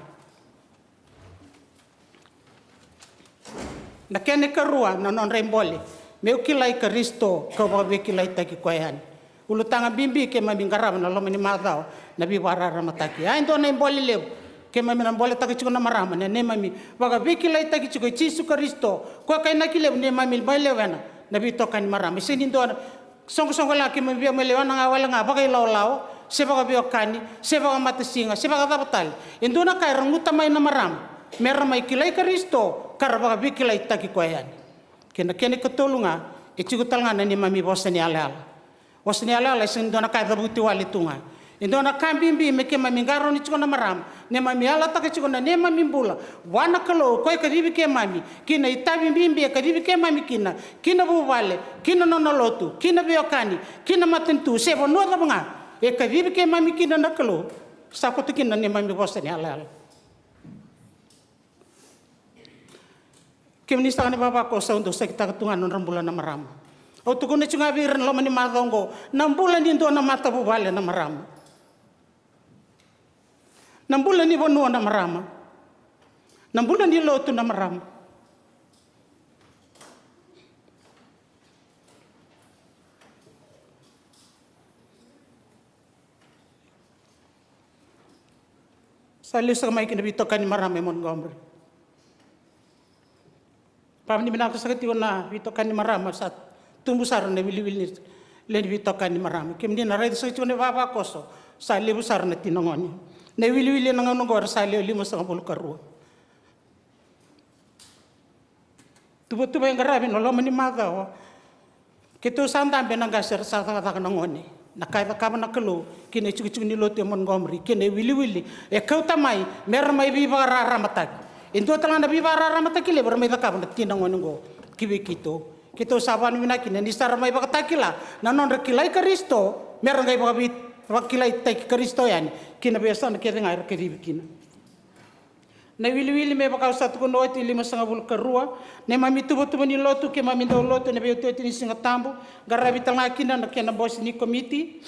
Na kena ikarua, na nodra ibole meu kilai Karisito kau vakaveikilaitaki koya yani. Ulutaga bibi keimami qarava na loma ni macawa, na veivakararamataki. A, e dua na ibole levu keimami na boletaka tiko na marama, na neimami vakaveikilaitaki tiko i Jisu Karisito, koya ka inaki levu neimami mai lewena na veitokani marama. E sega ni dua na soqosoqo la keimami via mai lewena ga wale ga vakailawalawa, se vakaveiwekani, se vakamatasiga, se vakacava tale. E dua na ka era guta mai na marama, mera mai kilai Karisito ka ra vakaveikilaitaki koya yani. Kei na kena ikatolu ga, e tiko tale ga na neimami vosa ni yalayala. Vosa ni yalayala e sega ni dua na ka e cavuti wale tu ga. E dua na ka bibi me keimami qarauni tiko na marama, neimami yalataka tiko na neimami bula vua na Kalou, o koya e kacivi keimami ki na itavi bibi e kacivi keimami kina, ki na vuvale, ki na nona lotu, ki na veiwekani, ki na matanitu, se vanua cava ga e kacivi keimami kina na Kalou. Sa koto kina na neimami vosa ni yalayala. Kemuni saka na ivavakoso, au dau sakitaka tu ga na nodra bula na marama. Au tukuna tiko ga vei ira na loma ni macawa oqo, na bula ni dua na matavuvale na marama. Na bula ni vanua na marama. Na bula ni lotu na marama. Sa lesu saka mai kina veitokani marama e Montgomery. Vakavinavinaka saka tiko na veitokani marama, sa tubu sara na iwiliwili ni lewe ni veitokani marama. Kemuni na raica saka tiko na ivavakoso, sa levu sara na tina gone. Na iwiliwili ena gauna oqo era sa lewe limasagavulu ka rua. Tuvatuva e qaravi ena loma ni macawa. Keitou sa dabe na qase era sa cakacaka na gone. Na ka e cakava na Kalou kina itikotiko ni lotu e Montgomery, kina iwiliwili e kauta mai me ra mai veivakararamataki. E dua tale ga na veivakararamataki levu era mai cakava na tina gone oqo ki vei keitou. Keitou sa vanavinaka kina ni sa ra mai vakatakila na nodra kilai Karisito, me ra qai vakavei-, vakakilaitaki Karisito yani kina veiyasana kece ga era kacivi kina. Na iwiliwili me vaka au sa tukuna oti, limasagavulu karua, neimami tuvatuva ni lotu, keimami dau lotu ena veiotioti ni Siga Tabu, qaravi tale ga kina na kena bose ni komiti.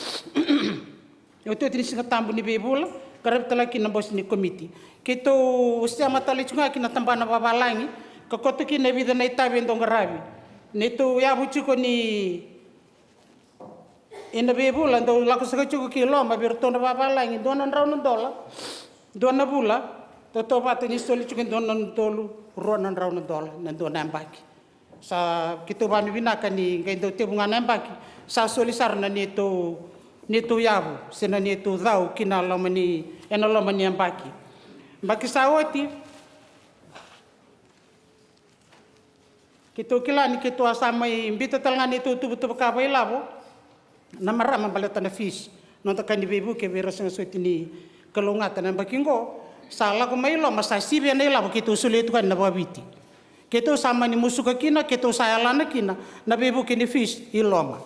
Otioti ni Siga Tabu ni veivula, qaravi tale ga kina na bose ni komiti. Keitou sema tale tiko ga kina tabana vavalagi, ka koto kina e vica na itavi e dau qaravi. Neitou yavu tiko ni Ena veivula dau lako saka tiko ki loma vei iratou na vavalagi, dua na drau na dola, dua na vula, tautauvata ni soli tiko e dua na udolu rua na drau na dola na dua na yabaki. Sa keitou vavinavinaka ni qai dau tevu ga na yabaki, sa soli sara na neitou, neitou yavu se na neitou cau ki na loma ni, ena loma ni yabaki. Yabaki sa oti, keitou kila ni keitou a sa mai biuta tale ga neitou tuvatuva ka vakailavo na marama baleta na fees. Noda ka ni veivuke vei ira sega soti ni kalougata na yabaki oqo. Sa lako mai loma, sa sivia na ilavo keitou solia tu yani na vakaviti. Keitou sa mani musuka kina, keitou sa yalana kina na veivuke ni fees i loma.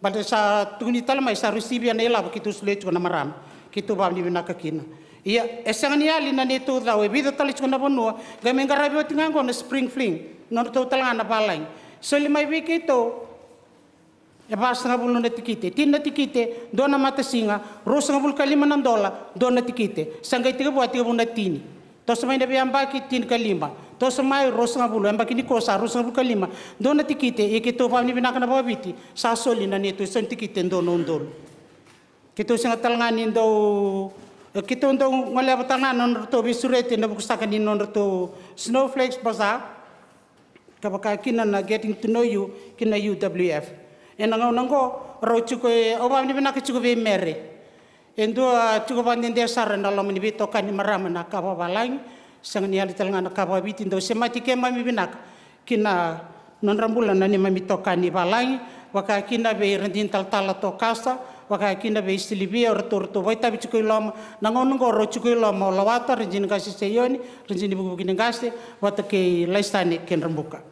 Baleta sa tukuni tale mai sa rau sivia na ilavo keitou solia tiko na marama. Keitou vavinavinaka kina. Ia, e sega ni yali na neitou cau, e vica tale tiko na vanua, qai mai qaravi oti ga oqo na spring fling, nodratou tale ga na valagi. Soli mai vei keitou e vasagavulu na tikite, tini na tikite, dua na matasiga, ruasagavulu ka lima na dola, dua na tikite. Sa qai tekivu, a tekivu na tini. Toso mai na veiyabaki tinikalima. Toso mai ruasagavulu, yabaki nikua sa ruasagavulu ka lima. Dua na tikite, ia keitou vavinavinaka na vakaviti, sa soli na neitou sau ni tikite dua na udolu. Keitou sega tale ga ni dau, keitou dau goleva tale ga na nodratou veisureti ena vuku saka ni nodratou Snowflakes Bazaar, ka vaka kina na Getting to Know You ki na U W F. Ena gauna oqo, rau tiko e, au vavinavinaka tiko vei Mere. E dua tiko vakadede sara ena loma ni veitokani marama na ka vavalagi, sega ni yali tale ga na ka vakaviti, dau semati keimami vinaka ki na nodra bula na neimami itokani valagi, vaka kina vei Radini Talatala Tokasa, vaka kina vei Silivia, o ratou, ratou vakaitavi tiko i loma. Na gauna oqo rau tiko i loma o Lawata, Radini Qase Saioni, Radini Vukivuki ni Qase, vata kei Laisane Kedrabuka.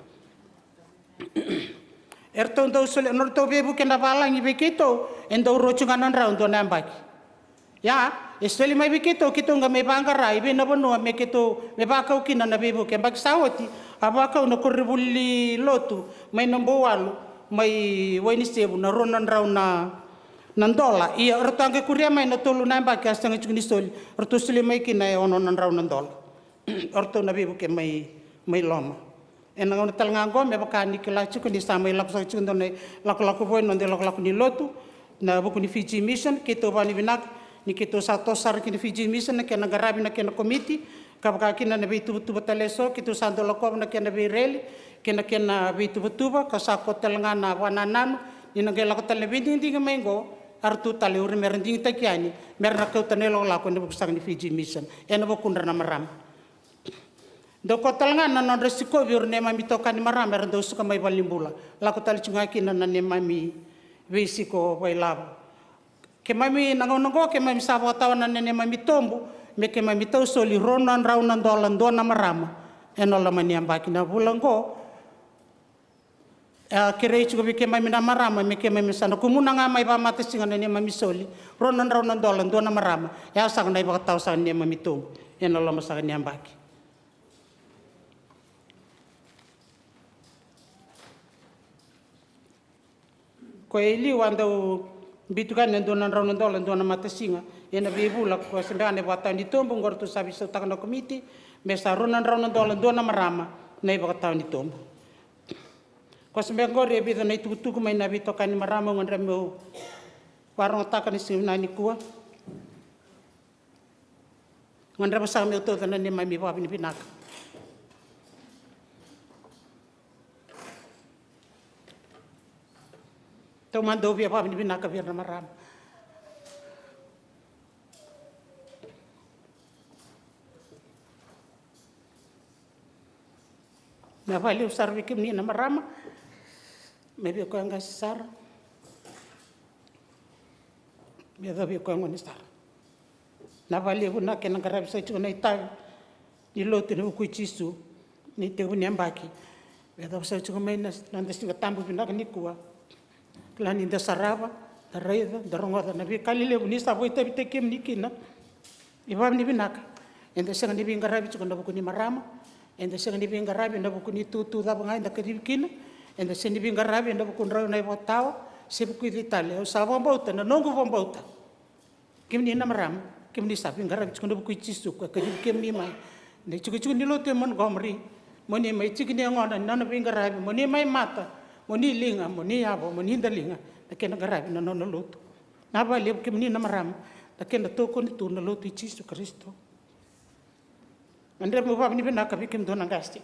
Eratou dau soli, nodratou veivuke na valagi vei keitou, e dau rua tiko ga na drau dua na yabaki. Ia, e soli mai vei keitou, keitou qai mai vaqara i vei na vanua me keitou, me vakau kina na veivuke. Yabaki sa oti, a vakau na koronivuli lotu mai Nabouwalu, mai Wainisevu, na rua na drau na, na dola. Ia, o ratou a qai kuria mai na tolu na yabaki a sega tiko ni soli, o ratou soli mai kina e ono na drau na dola. O ratou na veivuke mai, mai loma. Ena gauna tale ga oqo, me vaka ni kila tiko ni sa mai lako saka tiko dua na ilakolako vou ena noda ilakolako ni lotu, na vuku ni Fiji Mission, keitou vavinavinaka ni keitou sa toso sara ki na Fiji Mission, na kena qaravi, na kena komiti, ka vaka kina na veituvatuva tale eso, keitou sa dau lakova na kena veireli kei na kena veituvatuva, ka sa koto tale ga na vakanananu ni na qai lako tale na veidigidigi mai oqo, a ratou tale uri me ra digitaki yani, me ra na kauta na ilakolako ena vuku saka ni Fiji Mission ena vukudra na marama. Dau koto tale ga na nodra sikovi o ira neimami itokani marama era dau suka mai valenibula. Lako tale tiko ga kina na neimami veisiko vakailavo. Keimami na gauna oqo keimami sa vakatawana na neimami tobu me keimami tau soli rua na drau na dola dua na marama ena loma ni yabaki. Na vula oqo, a kerei tiko vei keimami na marama me keimami sa na kumuna ga mai vakamatasiga na neimami soli rua na drau na dola dua na marama. E a saka na ivakatawa saka ni neimami tobu ena loma saka ni yabaki. Koya e liu a dau biu tu ga na dua na drau na dola dua na matasiga ena veivula. Koya se beka na ivakatawa ni tobu, oqo ratou sa veisautaka na komiti me sa rua na drau na dola dua na marama na ivakatawa ni tobu. Koya se beka oqori e vica na itukutuku mai na veitokani marama au gadreva meu vakarogotaka na siga vinaka nikua. Gadreva saka meu tauca na neimami vakavinavinaka. Taumada au via vakavinavinaka vei ira na marama. Na vakalevu sara vei kemuni na marama. Mai vei koya qase sara, me yacova vei koya gone sara. Na vakalevu na kena qaravi saka tiko na itavi ni lotu ena vuku i Jisu, ni tekivu ni yabaki me yacova saka tiko mai na noda Siga Tabu vinaka nikua. Kila ni da sarava, da raica, da rogoca na veika lelevu ni sa vakaitavitaki kemuni kina. Ivakavinavinaka. Eda sega ni veiqaravi tiko na vuku ni marama, eda sega ni veiqaravi na vuku ni tutu cava ga eda kacivi kina, eda sega ni veiqaravi na vukudrau na ivakatawa, se vuku i cei tale. Au sa vakabauta na noqu vakabauta, kemuni na marama, kemuni sa veiqaravi tiko na vuku i Jisu, koya kacivi kemuni mai. Na itikotiko ni lotu e Montgomery, mo ni mai tiki ni yagona ni nona veiqaravi, mo ni mai mata, mo ni liga, mo ni yavo, mo ni daliga na kena qaravi na nona lotu. Na vakalevu kemuni na marama, na kena tokoni tu na lotu i Jisu Karisito. Gadreva meu vakavinavinaka vei kemudou na qase.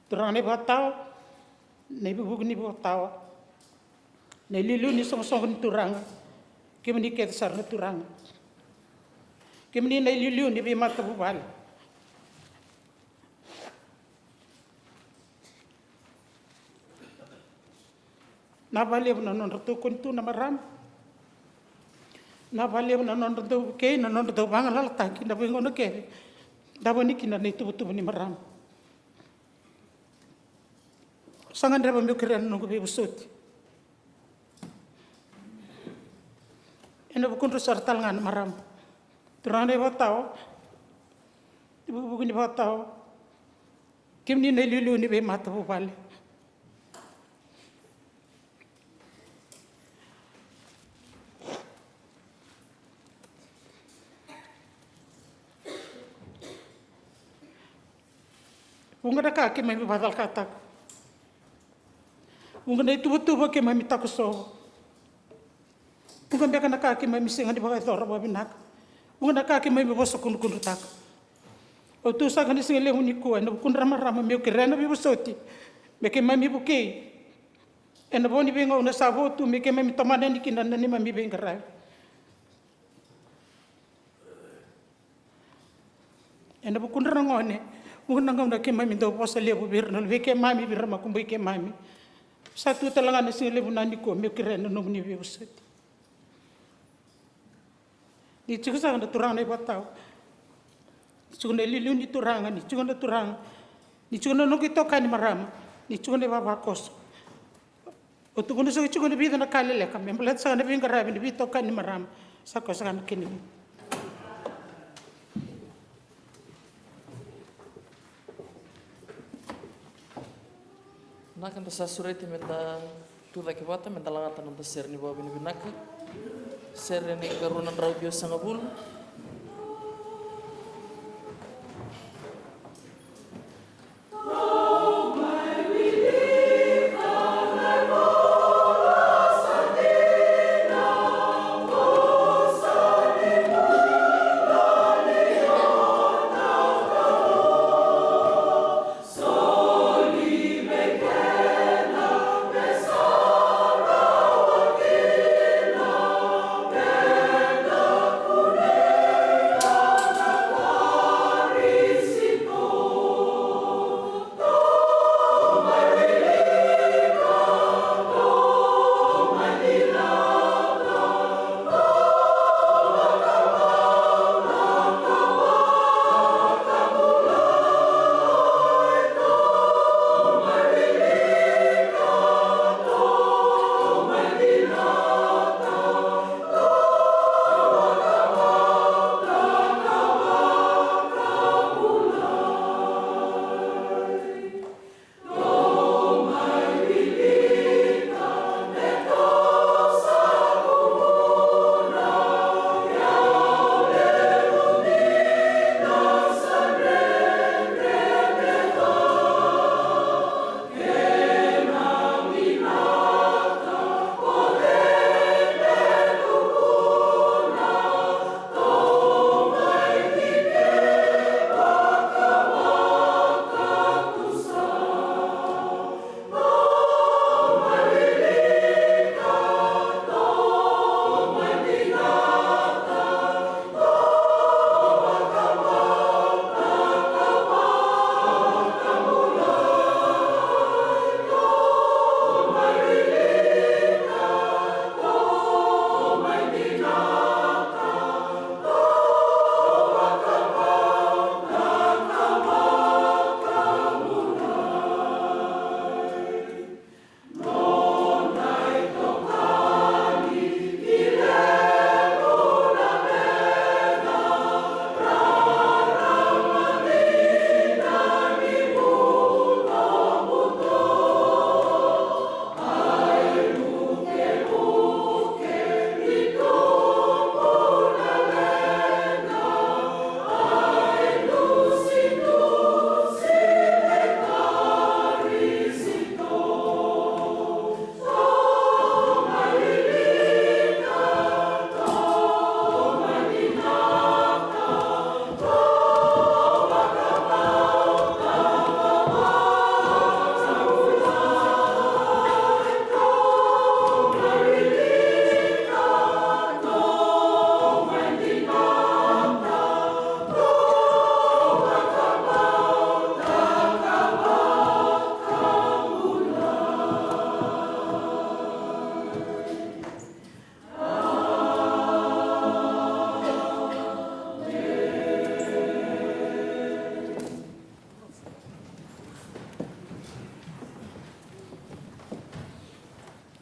Turaga na ivakatawa, na ivukivuki ni vakatawa, na iliuliu ni soqosoqo ni turaga, kemuni kece sara na turaga. Kemuni na iliuliu ni veimatavuvale. Na vakalevu na nodra tokoni tu na marama. Na vakalevu na nodra dau vukei, na nodra dau vagalalataki na veigauna kece. Davo ni kina na ituvatuva ni marama. Sa gadreva meu kerea na noqu veivosoti ena vukudra sara tale ga na marama. Turaga na ivakatawa, ivukivuki ni vakatawa, kemuni na iliuliu ni veimatavuvale. Vuqa na ka keimami vakacalakataka. Vuqa na ituvatuva keimami takosova. Vuqa beka na ka keimami sega ni vakayacora vakavinaka. Vuqa na ka keimami vosa kudrukudrutaka. Au tu saka na siga levu nikua ena vukudra marama meu kerea na veivosoti me keimami vukei ena vo ni veigauna sa vo tu me keimami tomana yani kina na neimami veiqaravi. Ena vukudra na gone, vuqa na gauna keimami dau vosa levu vei ira na luvei keimami, vei ira makubui keimami. Sa tu tale ga na siga levu na nikua meu kerea na nomuni veivosoti. Ni tiko saka na turaga na ivakatawa, ni tiko na iliuliu ni turaga, ni tiko na turaga, ni tiko na noqu itokani marama, ni tiko na ivavakoso. Au tukuna saka tiko na vica na ka leleka me baleta saka na veiqaravi ni veitokani ni marama. Sa koya saka na kena. Vinaka, da sa sureti me da tucake vata me da lagata na noda sere ni vakavinavinaka. Sere ni karua na drau ciwasagavulu.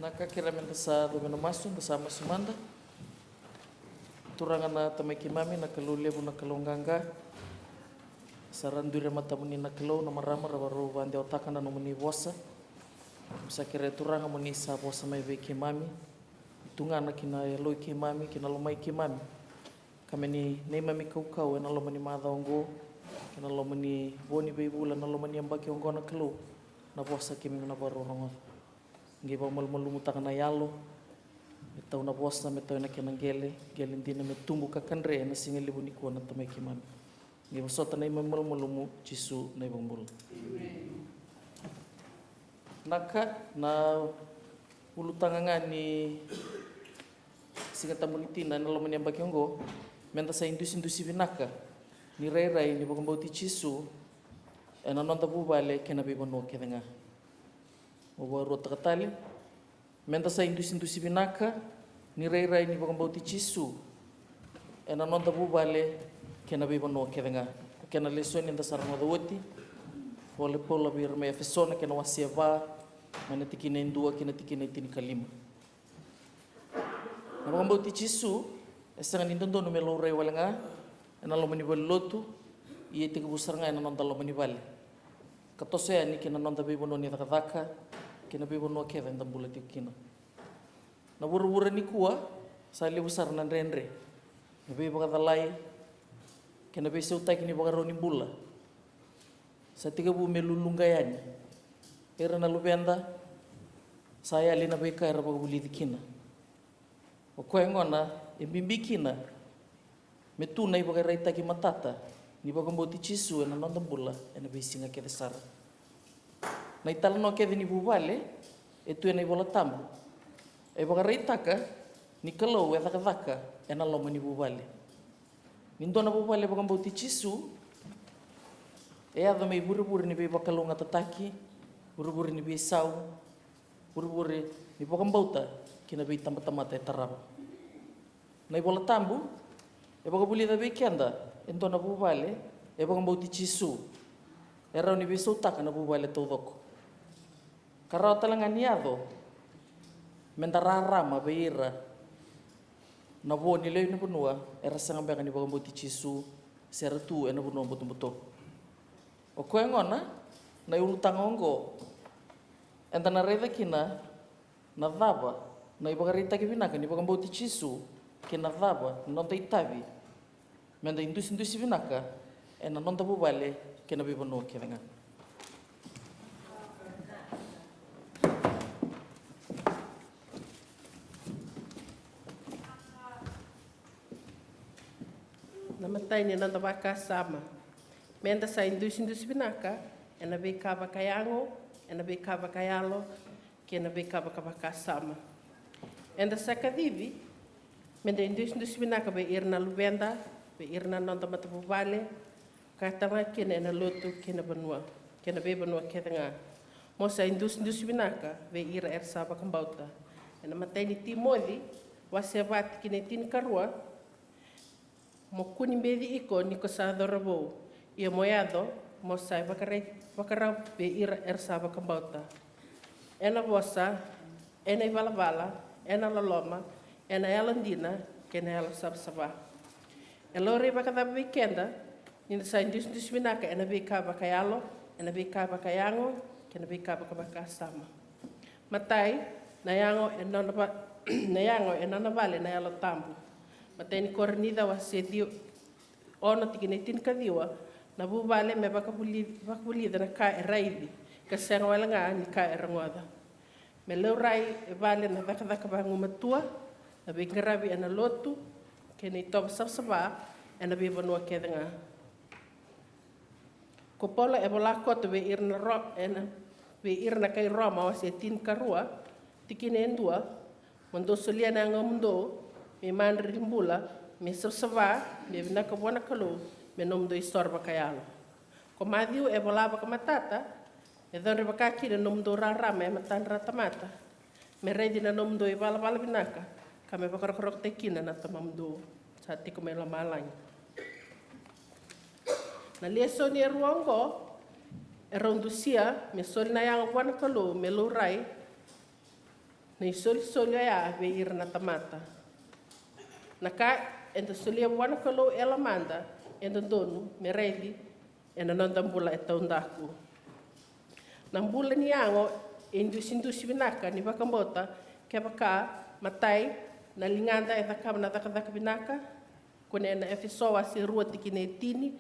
Na ka kira me da sa dove na masu, da sa masu mada. Turaga na tamai keimami, na Kalou levu, na Kalou qaqa. Sa ra duri e matamuni na Kalou, na marama ra varau vadewataka na nomuni vosa. Sa kira Turaga mo ni sa vosa mai vei keimami. Tugana ki na yaloi keimami, ki na lomai keimami. Ka me ni neimami kaukau ena loma ni macawa oqo, ena loma ni vo ni veivula, ena loma ni yabaki oqo na Kalou, na vosa keimami na vakarorogoca. Qai vakamalumalumutaka na yalo, me tau na vosa, me tau ena kena qele, qele dina me tubu ka kadre ena siga levu nikua na tamai keimami. Qai vosota na neimami malumalumu, Jisu na iVakabula. Na ka, na ulutaga ga ni Siga Tabu ni tina ena loma ni yabaki oqo, me da sa idusidusi vinaka ni rairai ni vakabauti Jisu ena noda vuvale kei na veivanua kece ga. Mo vakaruataka tale, me da sa idusidusi vinaka ni rairai ni vakabauti Jisu ena noda vuvale kei na veivanua kece ga. Ko kena lesoni eda sa rogoca oti, Paula, Paula vei ira mai Efeso na kena wase e va, mai na tikina e dua ki na tikina e tinikalima. Na vakabauti Jisu e sega ni dodonu me laurai wale ga ena loma ni valenilotu, ia e tekivu sara ga ena noda loma ni vale, ka toso yani ki na noda veivanua ni cakacaka kei na veivanua kece eda bula tiko kina. Na vuravura nikua sa levu sara na dredre, na veivakacalai kei na veisautaki ni vakarau ni bula. Sa tekivu me luluqa yani. Ira na luveda sa yali na veika era vakavulici kina. O koya gona e bibi kina me tu na ivakaraitaki matata ni vakabauti Jisu ena noda bula ena veisiga kece sara. Na italanoa kece ni vuvale e tu ena iVola Tabu e vakaraitaka ni Kalou e cakacaka ena loma ni vuvale. Ni dua na vuvale vakabauti Jisu e yaco me ivurevure ni veivakalougatataki, vurevure ni veisau, vurevure ni vakabauta ki na veitabatamata e tarava. Na iVola Tabu e vakavulica vei keda e dua na vuvale e vakabauti Jisu e rawa ni veisautaka na vuvale taucoko. Ka rawa tale ga ni yaco me da rarama vei ira na vo ni lewe ni vanua era sega beka ni vakabauti Jisu se ra tu ena vanua butobuto. O koya gona na iulutaga oqo, eda na raica kina na cava na ivakaraitaki vinaka ni vakabauti Jisu kei na cava na noda itavi me da idusidusi vinaka ena noda vuvale kei na veivanua kece ga. Na imatai ni noda vakasama, me da sa idusidusi vinaka ena veika vakayago, ena veika vakayalo, kei na veika vakavakasama. Eda sa kacivi me da idusidusi vinaka vei ira na luveda, vei ira na noda matavuvale, ka tale ga kina ena lotu kei na vanua, kei na veivanua kece ga. Mo sa idusidusi vinaka vei ira era sa vakabauta. Ena imatai ni Timoci, wase va, tikina e tinikarua, mo kua ni beci iko ni ko sa cauravou, ia mo yaco mo sa ivakaraitaki vakarau vei ira era sa vakabauta, ena vosa, ena ivalavala, ena loloma, ena yalodina, kei na yalosavasava. E laurai vakacava vei keda ni da sa idusidusi vinaka ena veika vakayalo, ena veika vakayago, kei na veika vakavakasama? Matai, na yago e nona va-, na yago e nona vale na Yalo Tabu. Matai ni Korinica wase ciwa, ono, tikina e tinikaciwa, na vuvale me vakavuli-, vakavulica na ka e raici, ka sega wale ga ni ka e rogoca. Me laurai e vale na cakacaka vagumatua, na veiqaravi ena lotu, kei na itovo savasava ena veivanua kece ga. Ko Paula e vola koto vei ira na Ro-, ena, vei ira na kai Roma wase tinikarua, tikina e dua, mo dou solia na yagomudou me imadri ni bula, me savasava, me vinaka vua na Kalou, me nomudou isoro vakayalo. Ko Maciu e vola vakamatata, me codre vaka kina na nomudou rarama e matadra na tamata, me raici na nomudou ivalavala vinaka, ka me vakarokorokotaki kina na Tamamudou sa tiko mai lomalagi. Na lesoni e rua oqo e rau dusia me soli na yago vua na Kalou, me laurai na isolisoli oya vei ira na tamata. Na ka eda solia vua na Kalou e lomada, e dodonu me raici ena noda bula e taudaku. Na bula ni yago e idusidusi vinaka ni vakabauta kevaka, matai, na ligada e cakava na cakacaka vinaka, kunea ena Efeso wase rua tikina e tini,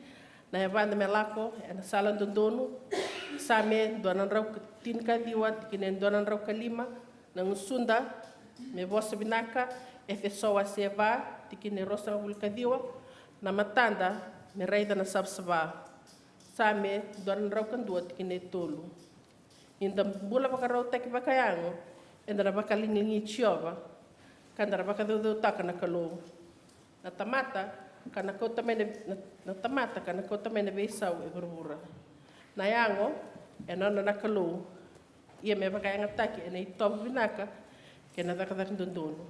na yavada me lako ena sala dodonu, Same dua na drau ka tinikaciwa tikina e dua na drau ka lima, na gusuda me vosa vinaka, Efeso wase va tikina e ruasagavulu ka ciwa, na matada me raica na savasava, Same dua na drau ka dua tikina e tolu. Ni da bula vakarautaki vakayago, eda na vakaligiligi Jiova, ka da na vakacaucautaka na Kalou. Na tamata ka na kauta mai na, na, na tamata ka na kauta mai na veisau e vuravura. Na yago e nona na Kalou, ia me vakayagataki ena itovo vinaka kei na cakacaka dodonu.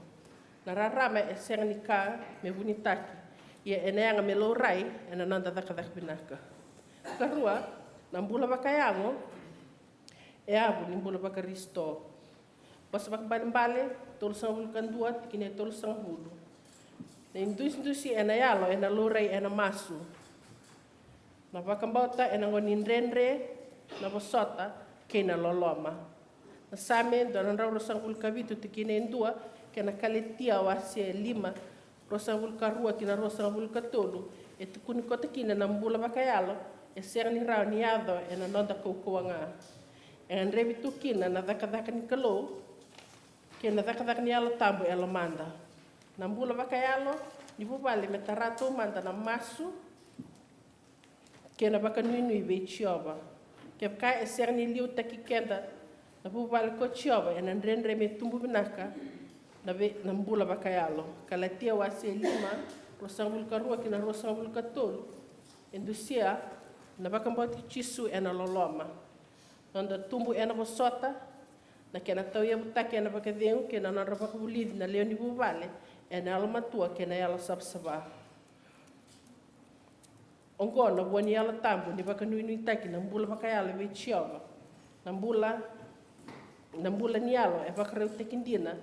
Na rarama e sega ni ka me vunitaki, ia ena yaga me laurai ena noda cakacaka vinaka. Karua, na bula vakayago e yavu ni bula vaKarisito. Vosa Vakaibalebale tolusagavulu ka dua tikina e tolusagavulu. Na idusidusi ena yalo ena laurai ena masu. Na vakabauta ena gauna ni dredre, na vosota kei na loloma. Na Same dua na drau ruasagavulu ka vitu tikina e dua, kei na Kalatia wase lima, ruasagavulu ka rua ki na ruasagavulu ka tolu, e tukuni koto kina na bula vakayalo e sega ni rawa ni yaco ena noda kaukauwa ga. E gadrevi tu kina na cakacaka ni Kalou kei na cakacaka ni Yalo Tabu e lomada. Na bula vakayalo ni vuvale me tara taumada na masu kei na vakanuinui vei Jiova. Kevaka e sega ni liutaki keda na vuvale ko Jiova, ena dredre me tubu vinaka na, vei, na bula vakayalo. Kalatia wase lima, ruasagavulu ka rua ki na ruasagavulu ka tolu, e dusia na vakabauti Jisu ena loloma, noda tubu ena vosota, na kena tauyavutaki ena vakacegu, kei na nodra vakavulici na lewe ni vuvale ena yalomatua kei na yalosavasava. Oqo na vua ni Yalo Tabu ni vakanuinuitaki na bula vakayalo vei Jiova. Na bula, na bula ni yalo e vakarautaki dina,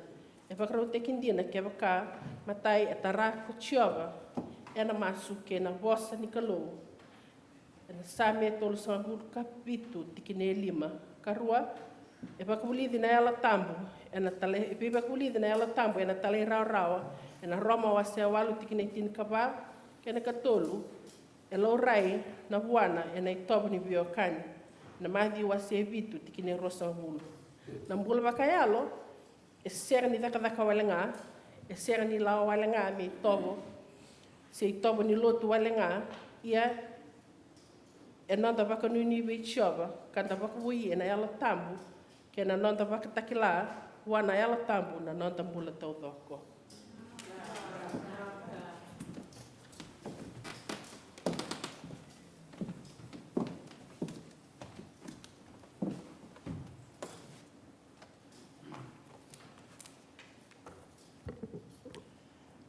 e vakarautaki dina kevaka, matai, e tara ko Jiova ena masu kei na vosa ni Kalou, ena Same tolusagavulu ka vitu tikina e lima. Karua, e vakavulici na Yalo Tabu ena talai, e veivakavulici na Yalo Tabu ena talairawarawa, ena Roma wase walu tikina e tinikava. Kena katolu, e laurai na vuana ena itovo ni veiwekani, ena Maciu wase vitu tikina e ruasagavulu. Na bula vakayalo e sega ni cakacaka wale ga, e sega ni lawa wale ga me itovo se itovo ni lotu wale ga, ia e noda vakanuinui vei Jiova, ka da vakavoui ena Yalo Tabu kei na noda vakatakila vua na Yalo Tabu na noda bula taucoko.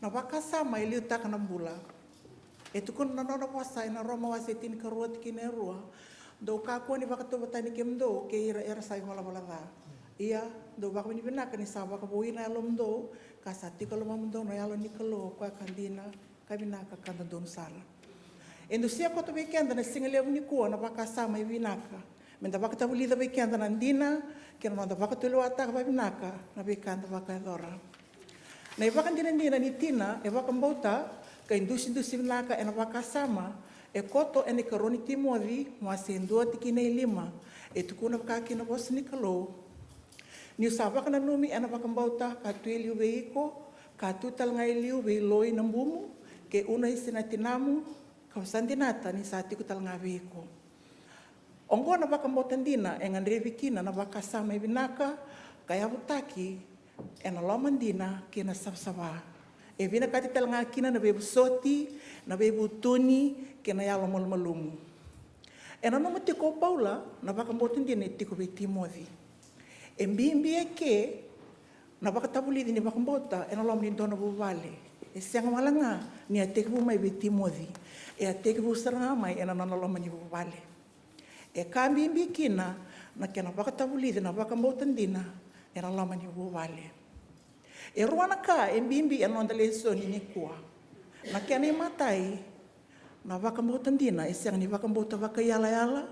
Na vakasama e liutaka na bula. E tukuna na nona vosa ena Roma wase tinikarua tikina e rua: Dou kakua ni vakatauvatani kemudou kei ira era sa ivalavala ca. Ia, dou vakavinavinaka ni sa vakavoui na yalomudou, ka sa tiko e lomamudou na Yalo ni Kalou, o koya ka dina, ka vinaka, ka dodonu sara. E dusia koto vei keda na siga levu nikua na vakasama e vinaka, meda vakatavulica vei keda na dina kei na noda vakatulewataka vavinaka na veika eda vakayacora. Na ivakadinadina ni tina e vakabauta ka idusidusi vinaka ena vakasama e koto ena ikarua ni Timoci wase dua tikina e lima. E tukuna vaka kina na vosa ni Kalou: Niu sa vakananumi ena vakabauta ka tu e liu vei iko, ka tu tale ga e liu vei Loi na bumu, kei Unaisi na tinamu, kau sa dinata ni sa tiko tale ga vei iko. Oqo na vakabauta dina e gadrevi kina na vakasama e vinaka ka yavutaki ena loma dina kei na savasava. E vinakati tale ga kina na veivosoti, na veivutuni kei na yalomalumalumu. E nanuma tiko o Paula na vakabauta dina e tiko vei Timoci. E bibi eke na vakatavulici ni vakabauta ena loma ni dua na vuvale. E sega wale ga ni a tekivu mai vei Timoci, e a tekivu sara ga mai ena nona loma ni vuvale. E ka bibi kina na kena vakatavulici na vakabauta dina ena loma ni vuvale. E rua na ka e bibi ena noda lesoni nikua. Na kena imatai, na vakabauta dina e sega ni vakabauta vakaiyalayala.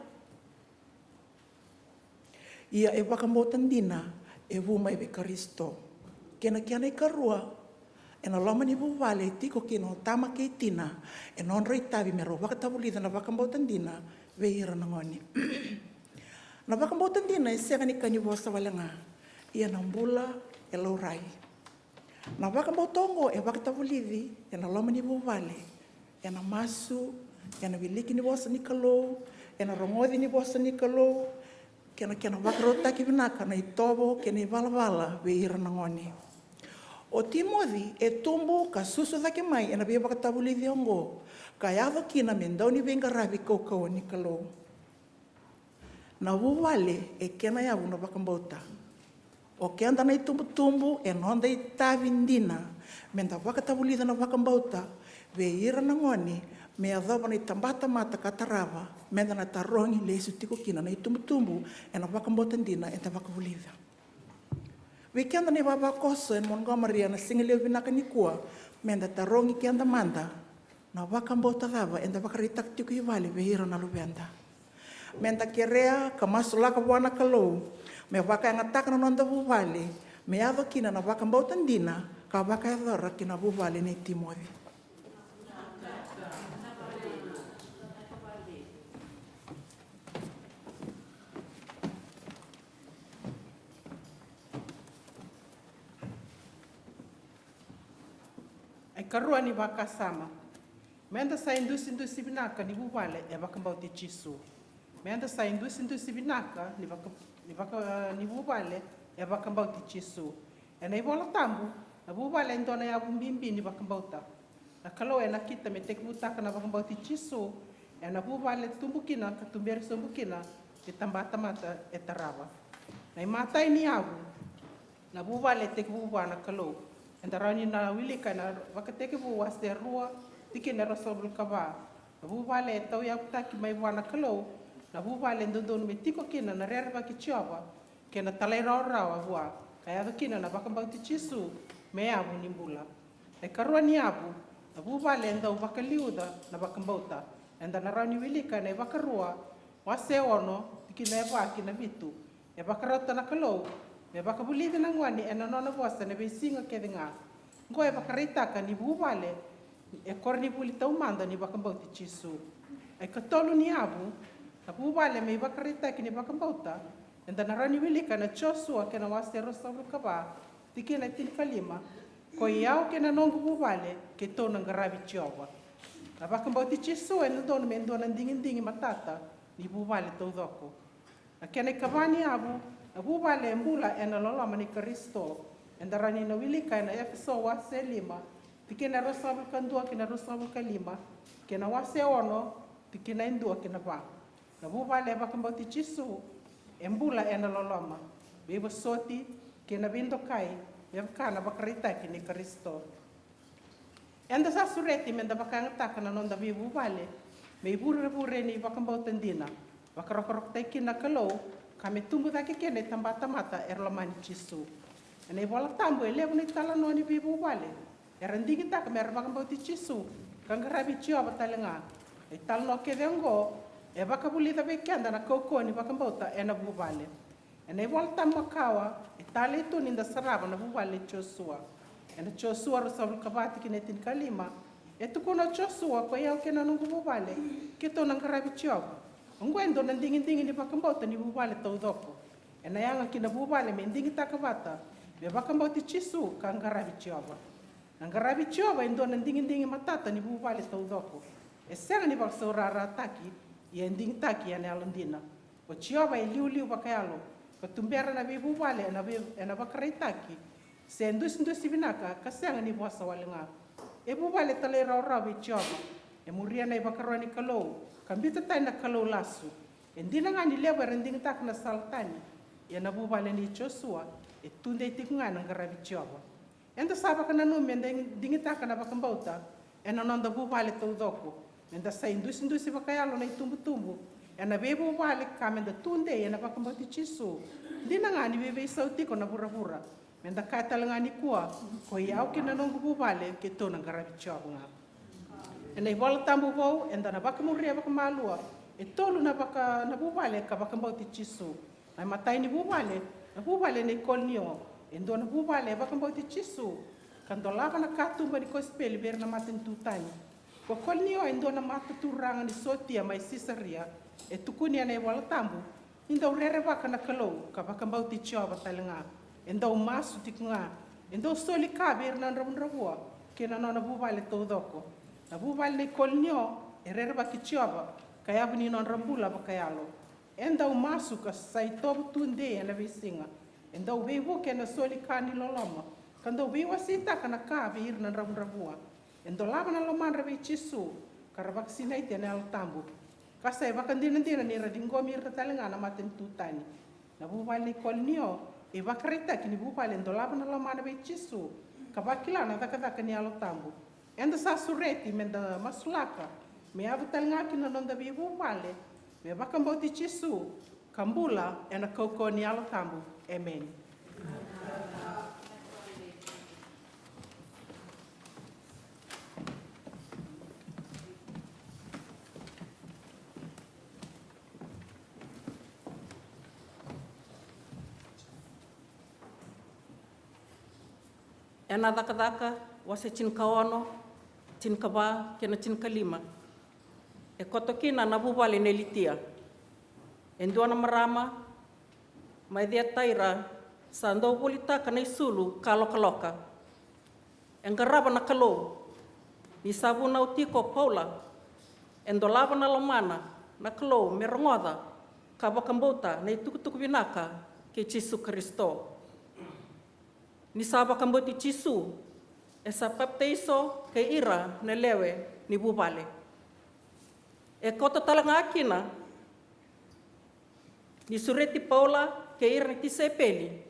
Ia e vakabauta dina e vu mai vei Karisito. Kei na kena ikarua, ena loma ni vuvale e tiko kina o tama kei tina, e nodra itavi me rau vakatavulica na vakabauta dina vei ira na gone. Na vakabauta dina e sega ni ka ni vosa wale ga, ia na bula e laurai. Na vakabauta oqo e vakatavulici ena loma ni vuvale, ena masu, ena wiliki ni vosa ni Kalou, ena rogoci ni vosa ni Kalou, kei na kena vakarautaki vinaka na itovo kei na ivalavala vei ira na gone. O Timoci e tubu ka susu cake mai ena veivakatavulici oqo, ka yaco kina me dau ni veiqaravi kaukauwa ni Kalou. Na vuvale e kena yavu na vakabauta. O keda na itubutubu e noda itavi dina meda vakatavulica na vakabauta vei ira na gone, me yacova na itabatamata ka tarava, meda na tarogi lesu tiko kina na itubutubu ena vakabauta dina eda vakavulica. Vei keda na ivavakoso e Montgomery ena siga levu vinaka nikua, meda tarogi keda mada, na vakabauta cava eda vakaraitaka tiko i vale vei ira na luveda. Meda kerea ka masulaka vua na Kalou me vakayagataka na noda vuvale me yaco kina na vakabauta dina ka vakayacora ki na vuvale nei Timoci. Ikarua ni vakasama. Meda sa idusidusi vinaka ni vuvale e vakabauti Jisu. Meda sa idusidusi vinaka ni vaka, ni vaka, ni vuvale e vakabauti Jisu. Ena iVola Tabu, na vuvale e dua na yavu bibi ni vakabauta. Na Kalou e nakita me tekivutaka na vakabauti Jisu ena vuvale tubu kina ka tuberi sobu kina na itabatamata e tarava. Na imatai ni yavu, na vuvale e tekivu vua na Kalou. Eda rawa ni na wilika ena Vakatekivu wase rua, tikina e ruasagavulu ka va. Na vuvale e tauyavutaki mai vua na Kalou, na vuvale e dodonu me tiko kina na rerevaki Jiova kei na talairawarawa vua, ka yaco kina na vakabauti Jisu me yavu ni bula. Na ikarua ni yavu, na vuvale e dau vakaliuca na vakabauta. Eda na rawa ni wilika ena iVakarua wase ono, tikina e va ki na vitu. E vakarauta na Kalou me vakavulici na gone ena nona vosa ena veisiga kece ga. Oqo e vakaraitaka ni vuvale e koronivuli taumada ni vakabauti Jisu. Na ikatolu ni yavu, na vuvale me ivakaraitaki ni vakabauta. Eda na rawa ni wilika ena Josua kei na wase ruasagavulu ka va, tikina e tinikalima. Koi au kei na noqu vuvale, keitou na qaravi Jiova. Na vakabauti Jisu e dodonu me dua na digidigi matata ni vuvale taucoko. Na kena ikava ni yavu, na vuvale e bula ena loloma ni Karisito. Eda rawa ni na wilika ena Efeso wase lima, tikina e ruasagavulu ka dua ki na ruasagavulu ka lima, kei na wase ono, tikina e dua ki na va. Na vuvale e vakabauti Jisu e bula ena loloma, veivosoti, kei na veidokai, me vaka na vakaraitaki ni Karisito. Eda sa sureti meda vakayagataka na noda veivuvale me ivurevure ni vakabauta dina, vakarokorokotaki kina na Kalou, ka me tubu cake kina na itabatamata era lomani Jisu. Ena iVola Tabu e levu na italanoa ni veivuvale era digitaka mera vakabauti Jisu ka qaravi Jiova tale ga. Na italanoa kece oqo e vakavulica vei keda na kaukauwa ni vakabauta ena vuvale. Ena iVola Tabu makawa e talei tu ni da sarava na vuvale i Josua. Ena Josua ruasagavulu ka va, tikina e tinikalima, e tukuna o Josua, koi au kei na noqu vuvale, keitou na qaravi Jiova. Oqo e dua na digidigi ni vakabauta ni vuvale taucoko. Ena yaga ki na vuvale me digitaka vata me vakabauti Jisu ka qaravi Jiova. Na qaravi Jiova e dua na digidigi matata ni vuvale taucoko. E sega ni vakasaurarataki, ia e digitaki ena yalodina. O Jiova e liuliu vakayalo, ka tubera na veivuvale ena vei, ena vakaraitaki se dusidusi vinaka ka sega ni vosa wale ga. E vuvale talairawarawa vei Jiova, e muria na ivakaro ni Kalou, ka biuta tani na kalou lasu. E dina ga ni levu era digitaka na sala tani, ia na vuvale nei Josua e tudei tiko ga ena qaravi Jiova. Eda sa vakananumi meda digitaka na vakabauta ena noda vuvale taucoko, meda sa idusidusi vakayalo na itubutubu Ena veivuvale ka meda tudei ena vakabauti Jisu, dina ga ni veiveisau tiko na vuravura. Meda kaya tale ga nikua, ko i au kei na noqu vuvale keitou na qaravi Jiova ga. Ena iVola Tabu Vou eda na vakamuria vakamalua e tolu na vaka na vuvale ka vakabauti Jisu. Na imatai ni vuvale, na vuvale nei Kolinio, e dua na vuvale e vakabauti Jisu ka dolava na katuba ni kosipeli vei ira na matanitu tani. Ko Kolinio e dua na mataturaga ni sotia mai Sisaria, e tukuni ena iVola Tabu ni dau rerevaka na Kalou ka vakabauti Jiova tale ga. E dau masu tiko ga, e dau soli ka vei ira na dravudravua kei na nona vuvale taucoko. Na vuvale nei Kolinio e rerevaki Jiova ka yavu ni nodra bula vakayalo. E dau masu ka sa itovo tudei ena veisiga. E dau veivuke ena soli ka ni loloma ka dau veiwaseitaka na ka vei ira na dravudravua. E dolava na lomadra vei Jisu ka ra vakasinaiti ena Yalo Tabu. Ka sa ivakadinadina ni ra ciqomi ira tale ga na matanitu tani. Na vuvale nei Kolinio e ivakaraitaki ni vuvale e dolava na lomana vei Jisu ka vakila na cakacaka ni Yalo Tabu. Eda sa sureti meda masulaka me yaco tale ga ki na noda veivuvale me vakabauti Jisu ka bula ena kaukauwa ni Yalo Tabu. Emeni. Ena Cakacaka wase tinikaono, tinikava kei na tinikalima. E koto kina na vuvale nei Litia. E dua na marama mai Ciataira sa dau volitaka na isulu ka lokaloka. E qarava na Kalou. Ni sa vunau tiko o Paula, e dolava na lomana na Kalou me rogoca ka vakabauta na itukutuku vinaka kei Jisu Karisito. Ni sa vakabauti Jisu, e sa papitaiso kei ira na lewe ni vuvale. E koto tale ga kina ni sureti Paula kei ira na tisaipeli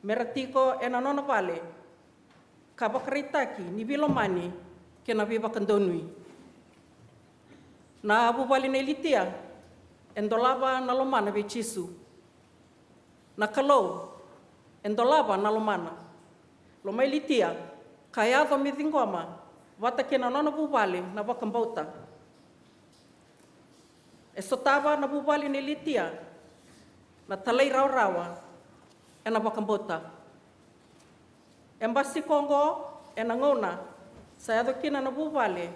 me ra tiko ena nona vale, ka vakaraitaki ni veilomani kei na veivakadonui. Na vuvale nei Litia e dolava na lomana vei Jisu. Na Kalou e dolava na lomana. Lomai Litia ka yaco me ciqoma vata kei na nona vuvale na vakabauta. E sotava na vuvale nei Litia na talairawarawa ena vakabauta. E basika oqo ena gauna sa yaco kina na vuvale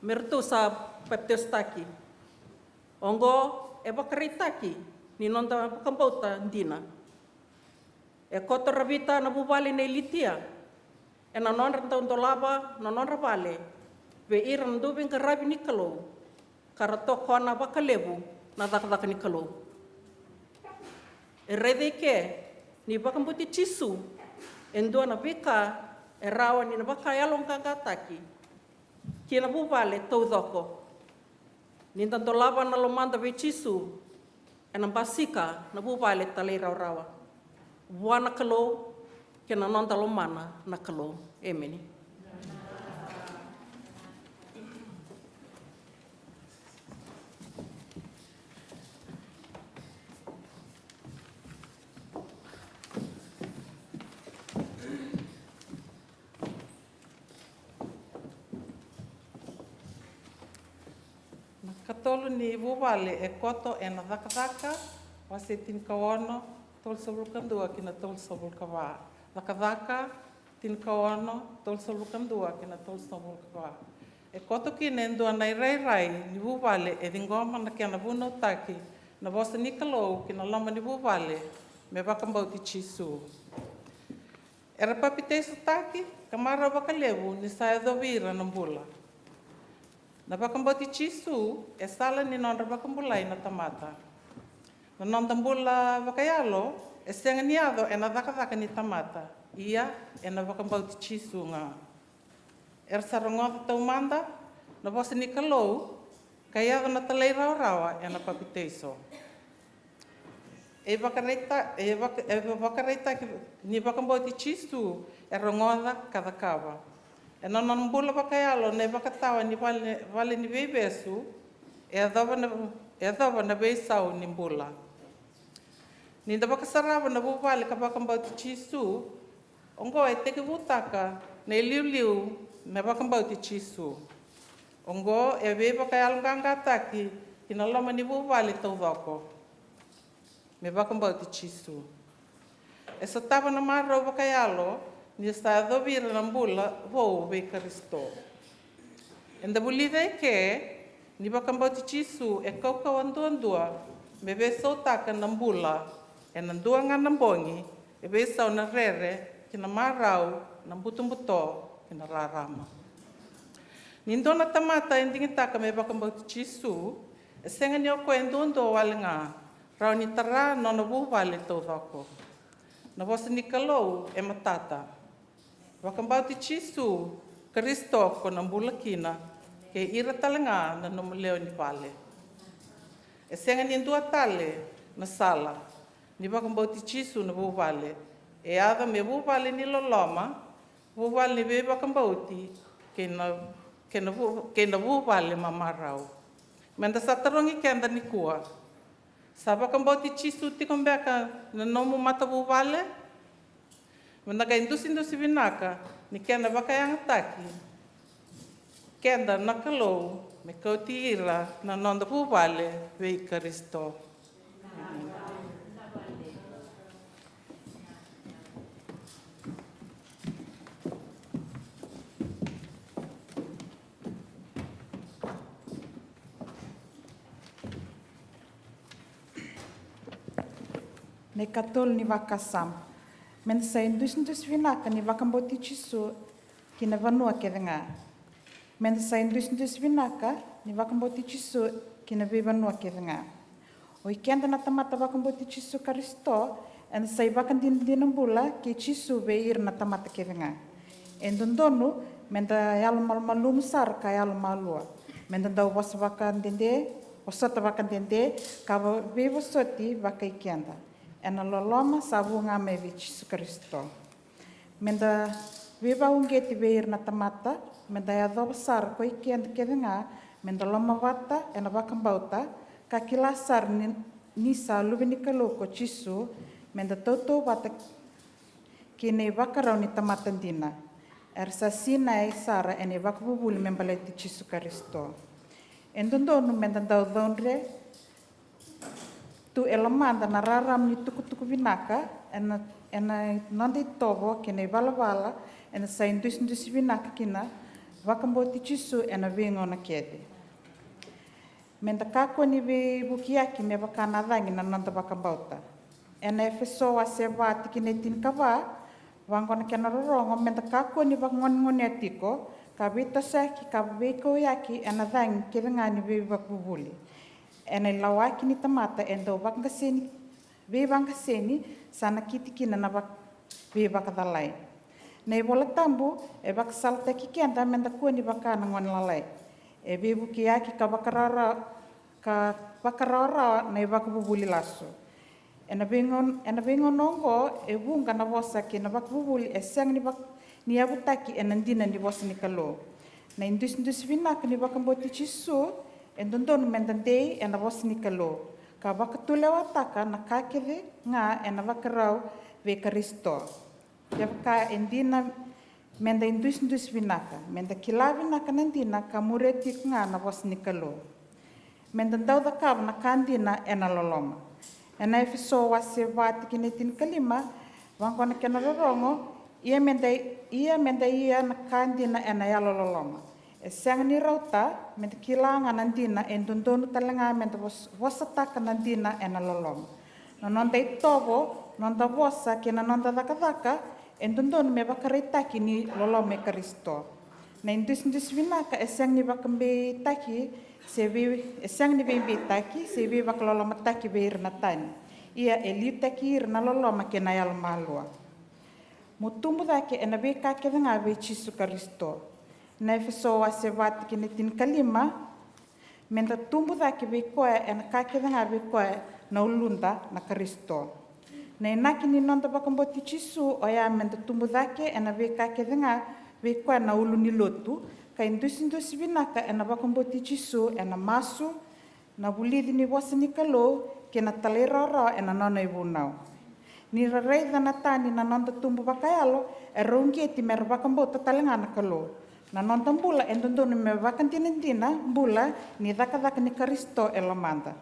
me ratou sa papitaisotaki. Oqo e vakaraitaki ni noda vakabauta dina. E koto ravita na vuvale nei Litia ena nodra dau dolava na nodra vale vei ira na dauveiqaravi ni Kalou, ka ra tokona vakalevu na cakacaka ni Kalou. E raica eke ni vakabauti Jisu e dua na veika e rawa ni na vakayaloqaqataki ki na vuvale taucoko. Ni da dolava na lomada vei Jisu, ena basika na vuvale talairawarawa. Vua na Kalou, kei na noda lomana na Kalou. Emeni. Na katolu ni vuvale e koto ena Cakacaka, wase tinikaono, tolusagavulu ka dua ki na tolusagavulu ka va. Cakacaka, tinikaono, tolusagavulu ka dua ki na tolusagavulu ka va. E koto kina e dua na irairai ni vuvale e ciqoma na kena vunautaki na vosa ni Kalou ki na loma ni vuvale me vakabauti Jisu. Era papitaisotaki ka marau vakalevu ni sa yacovi ira na bula. Na vakabauti Jisu e sala ni nodra vakabulai na tamata. Na noda bula vakayalo e sega ni yaco ena cakacaka ni tamata, ia ena vakabauti Jisu ga. Era sa rogoca taumada na vosa ni Kalou ka yaco na talairawarawa ena papitaiso. E vakaraita-, e vaka-, e vakaraitaki ni vakabauti Jisu e rogoca ka cakava. Ena nona bula vakayalo na ivakatawa ni vale, vale ni veivesu, e yacova na, yacova na veisau ni bula. Ni da vakasarava na vuvale ka vakabauti Jisu, oqo e tekivutaka na iliuliu me vakabauti Jisu. Oqo e veivakayaloqaqataki ki na loma ni vuvale taucoko me vakabauti Jisu. E sotava na marau vakayalo ni sa yacovi ira na bula vou vei Karisito. Eda vulica eke ni vakabauti Jisu e kaukauwa duadua me veisautaka na bula ena dua ga na bogi, e veisau na rere ki na marau, na butobuto ki na rarama. Ni dua na tamata e digitaka me vakabauti Jisu, e sega ni o koya e duadua wale ga, rawa ni tara nona vuvale taucoko. Na vosa ni Kalou e matata: Vakabauti Jisu Karisito ko na bula kina, kei ira tale ga na nomu lewe ni vale. E sega ni dua tale na sala. Ni vakabauti Jisu na vuvale, e yaco me vuvale ni loloma, vuvale ni veivakabauti, kei na, kei na vu-, kei na vuvale mamarau. Meda sa tarogi keda nikua: Sa vakabauti Jisu tiko beka na nomu matavuvale? Meda qai dusidusi vinaka ni kena vakayagataki keda na Kalou me kauti ira na noda vuvale vei Karisito. Na ikatolu ni vakasama. Meda sa idusidusi vinaka ni vakabauti Jisu ki na vanua kece ga. Meda sa idusidusi vinaka ni vakabauti Jisu ki na veivanua kece ga. O ikeda na tamata vakabauti Jisu Karisito, eda sa ivakadinadina bula kei Jisu vei ira na tamata kece ga. E dodonu meda yalomalumalumu sara ka yalomalua. Meda dau vosa vakadede, vosota vakadede, ka va-, veivosoti vakaikeda. Ena loloma sa vu ga mai vei Jisu Karisito. Meda veivauqeti vei ira na tamata, meda yacova sara ko ikeda kece ga, meda lomavata ena vakabauta, ka kila sara ni, ni sa luve ni Kalou ko Jisu, meda tautauvata kei na ivakarau ni tamata dina. Era sa sinai sara ena ivakavuvuli me baleti Jisu Karisito. E dodonu meda dau caudre tu e lomada na rarama ni tukutuku vinaka ena, ena noda itovo kei na ivalavala, eda sa idusidusi vinaka kina vakabauti Jisu ena veigauna kece. Meda kakua ni veivukiyaki me vaka na cagi na noda vakabauta. Ena Efeso wase va tikina e tinikava, vaqo na kena rorogo: Meda kakua ni vakagonegonea tiko, ka veitosoyaki, ka veikauyaki ena cagi kece ga ni veivakavuvuli. Ena ilawaki ni tamata e dau vakaqaseni, veivaqaseni, sa nakiti kina na vak-, veivakacalai. Na iVola Tabu e vakasalataki keda meda kua ni vaka na gone lalai. E veivukiyaki ka vakarawarawa, ka vakarawarawa na ivakavuvuli lasu. Ena veigaun-, ena veigauna oqo, e vuqa na vosa kei na vakavuvuli e sega ni vak-, ni yavutaki ena dina ni vosa ni Kalou. Na idusidusi vinaka ni vakabauti Jisu, e dodonu meda dei ena vosa ni Kalou, ka vakatulewataka na ka kece ga ena vakarau vei Karisito. Kevaka e dina, meda idusidusi vinaka, meda kila vinaka na dina ka muria tiko ga na vosa ni Kalou. Meda dau cakava na ka dina ena loloma. Ena Efeso wase va tikina e tinikalima, vaqo na kena rorogo: Ia meda, ia meda ia na ka dina ena yalololoma. E sega ni rauta, meda kila ga na dina, e dodonu tale ga meda vos-, vosataka na dina ena loloma. Na noda itovo, noda vosa kei na noda cakacaka, e dodonu me vakaraitaki ni loloma i Karisito. Na idusidusi vinaka e sega ni vakabeitaki, se vei-, e sega ni veibeitaki, se veivakalolomataki vei ira na tani. Ia e liutaki ira na loloma kei na yalomalua. Mo tubu cake ena veika kece ga vei Jisu Karisito. Na Efeso wase va tikina e tinikalima, meda tubu cake vei koya ena ka kece ga vei koya na uluda na Karisito. Na inaki ni noda vakabauti Jisu oya meda tubu cake ena veika kece ga vei koya na ulu ni lotu, ka idusidusi vinaka ena vakabauti Jisu ena masu, Na vulici ni vosa ni Kalou kei na talairawarawa ena nona ivunau. Ni ra raica na tani na noda tubu vakayalo, era uqeti me ra vakabauta tale ga na Kalou. Na noda bula e dodonu me vakadinadina bula ni cakacaka ni Karisito e lomada.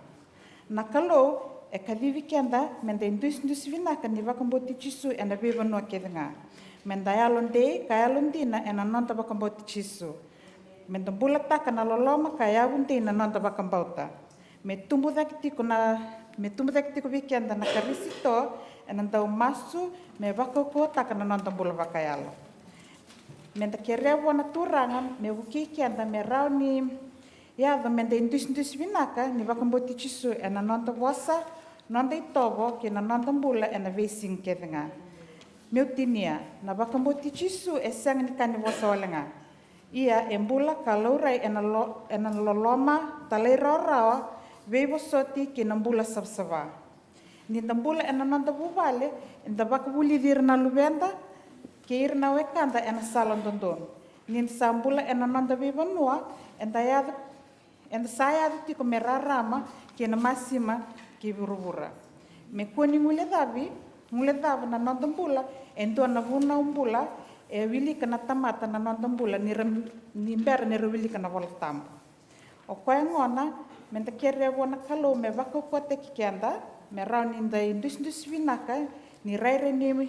Na Kalou e kacivi keda me da idusidusi vinaka ni vakabauti Jisu ena veivanua kece ga. Me da yalodei ka yalodina ena noda vakabauti Jisu. Me da bulataka na loloma ka yavu dei na noda vakabauta. Me tubu cake tiko na, me tubu cake tiko vei keda na Karisito ena dau masu me vakaukauwataka na noda bula vakayalo. Me da kerea vua na Turaga me vukei keda me rawa ni yaco me da idusidusi vinaka ni vakabauti Jisu ena noda vosa, noda itovo kei na noda bula ena veisiga kece ga. Meu tinia, na vakabauti Jisu e sega ni ka ni vosa wale ga. Ia e bula ka laurai ena lo, ena loloma, talairawarawa, veivosoti kei na bula savasava. Ni da bula ena noda vuvale, eda vakavulici ira na luveda kei ira na wekada ena sala dodonu. Ni da sa bula ena noda veivanua, eda yaco, eda sa yaco tiko me rarama kei na masima kei vuravura. Me kua ni guilecavi, guilecava na noda bula e dua na vunau bula e wilika na tamata na noda bula ni ra, ni bera ni ra wilika na Vola Tabu. O koya gona, me da kerea vua na Kalou me vakaukauwataki keda me rawa ni da idusidusi vinaka ni rairai ni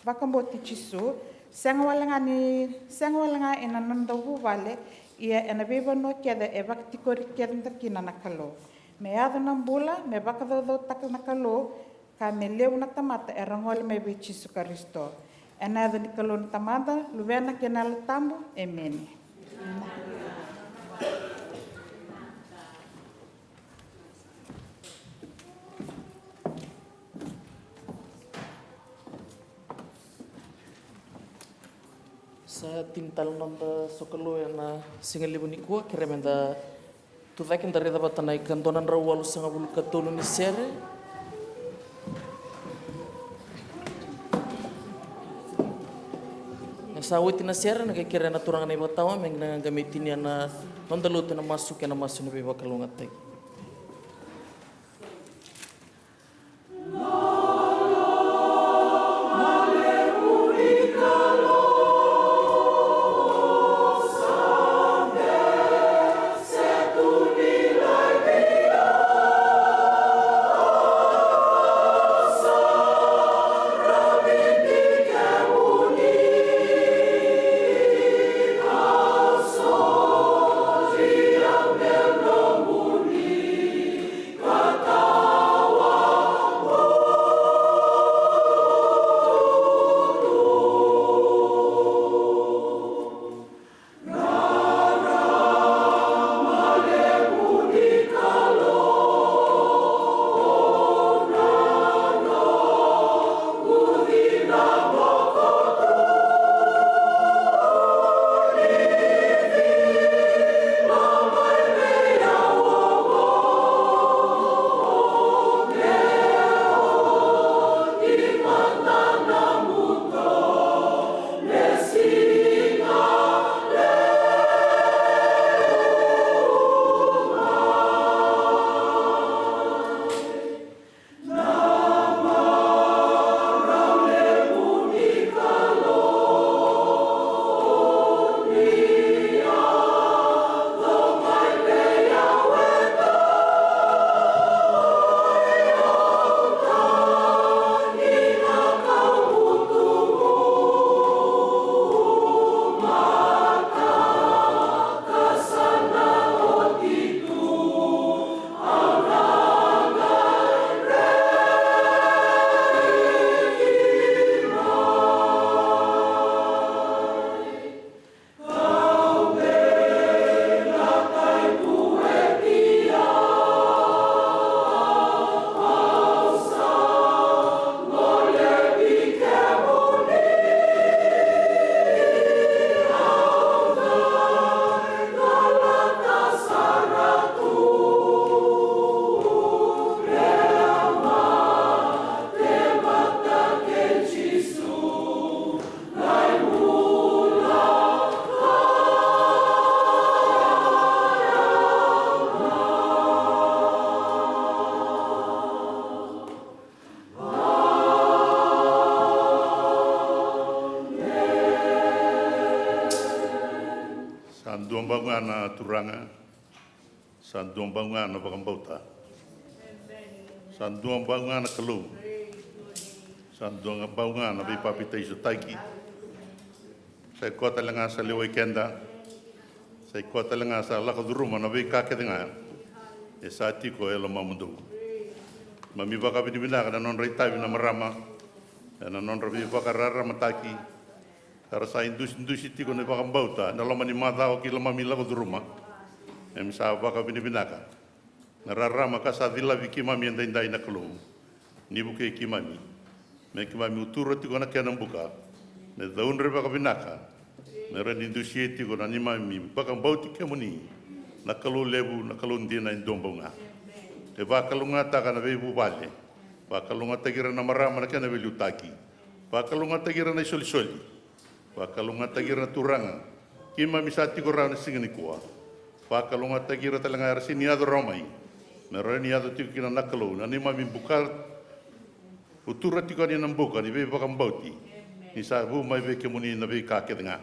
vakabauti Jisu, sega wale ga ni, sega wale ga ena noda vuvale, ia ena veivanua kece e vakatikori keda kina na Kalou. Me yaco na bula me vakacaucautaka na Kalou, ka me levu na tamata era gole mai vei Jisu Karisito. Ena yaca ni Kalou na Tamada, Luvena kei na Yalo Tabu. Emeni. Sa tini tale na noda sokalou ena siga levu nikua, kerea me da tucake da raica vata na ika dua na drau walusagavulu ka tolu ni sere. Na sa oti na sere, na qai kerea na turaga na ivakatawa me na qai mai tinia na noda lotu ena masu kei na masu ni veivakalougatataki. Dua bau ga na Turaga, sa dua bau ga na vakabauta, sa dua bau ga na Kalou, sa dua bau ga na veipapitaisotaki. Sa i koya tale ga sa lewai keda, sa i koya tale ga sa lako curuma na veika kece ga e sa tiko e lomamudou. Mami vakavinavinaka na nodra itavi na marama ena nodra veivakararamataki, ka ra sa idusidusi tiko na vakabauta ena loma ni macawa ki lomami lako curuma. Mami sa vakavinavinaka na rarama ka sa cilavi keimami edaidai na Kalou, ni vukei keimami me keimami utura tiko na kena buka, me caudre vakavinaka, me rawa ni dusia tiko na neimami vakabauti kemuni, na Kalou levu, na Kalou dina e dua bau ga. E vakalougatataka na veivuvale, vakalougatataki ira na marama na kena veiliutaki, vakalougatataki ira na isolisoli, vakalougatataki ira na turaga keimami sa tiko rawa na siga nikua. Vakalougatataki ira tale ga era sega ni yaco rawa mai, me rawa ni yaco tiko kina na Kalou na neimami buka, utura tiko yani na buka ni veivakabauti, ni sa vu mai vei kemuni na veika kece ga.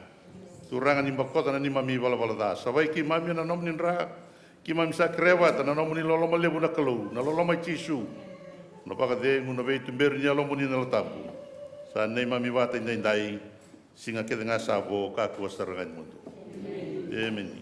Turaga, ni bokoca na neimami valavala ca, savai keimami ena nomuni dra. Keimami sa kerea vata na nomuni loloma levu na Kalou, na loloma i Jisu, na vakacegu, na veituberi ni Yalomuni na Yalo Tabu, sa neimami vata edaidai, siga kece ga sa vo, kakua sara ga ni mudu. Emeni.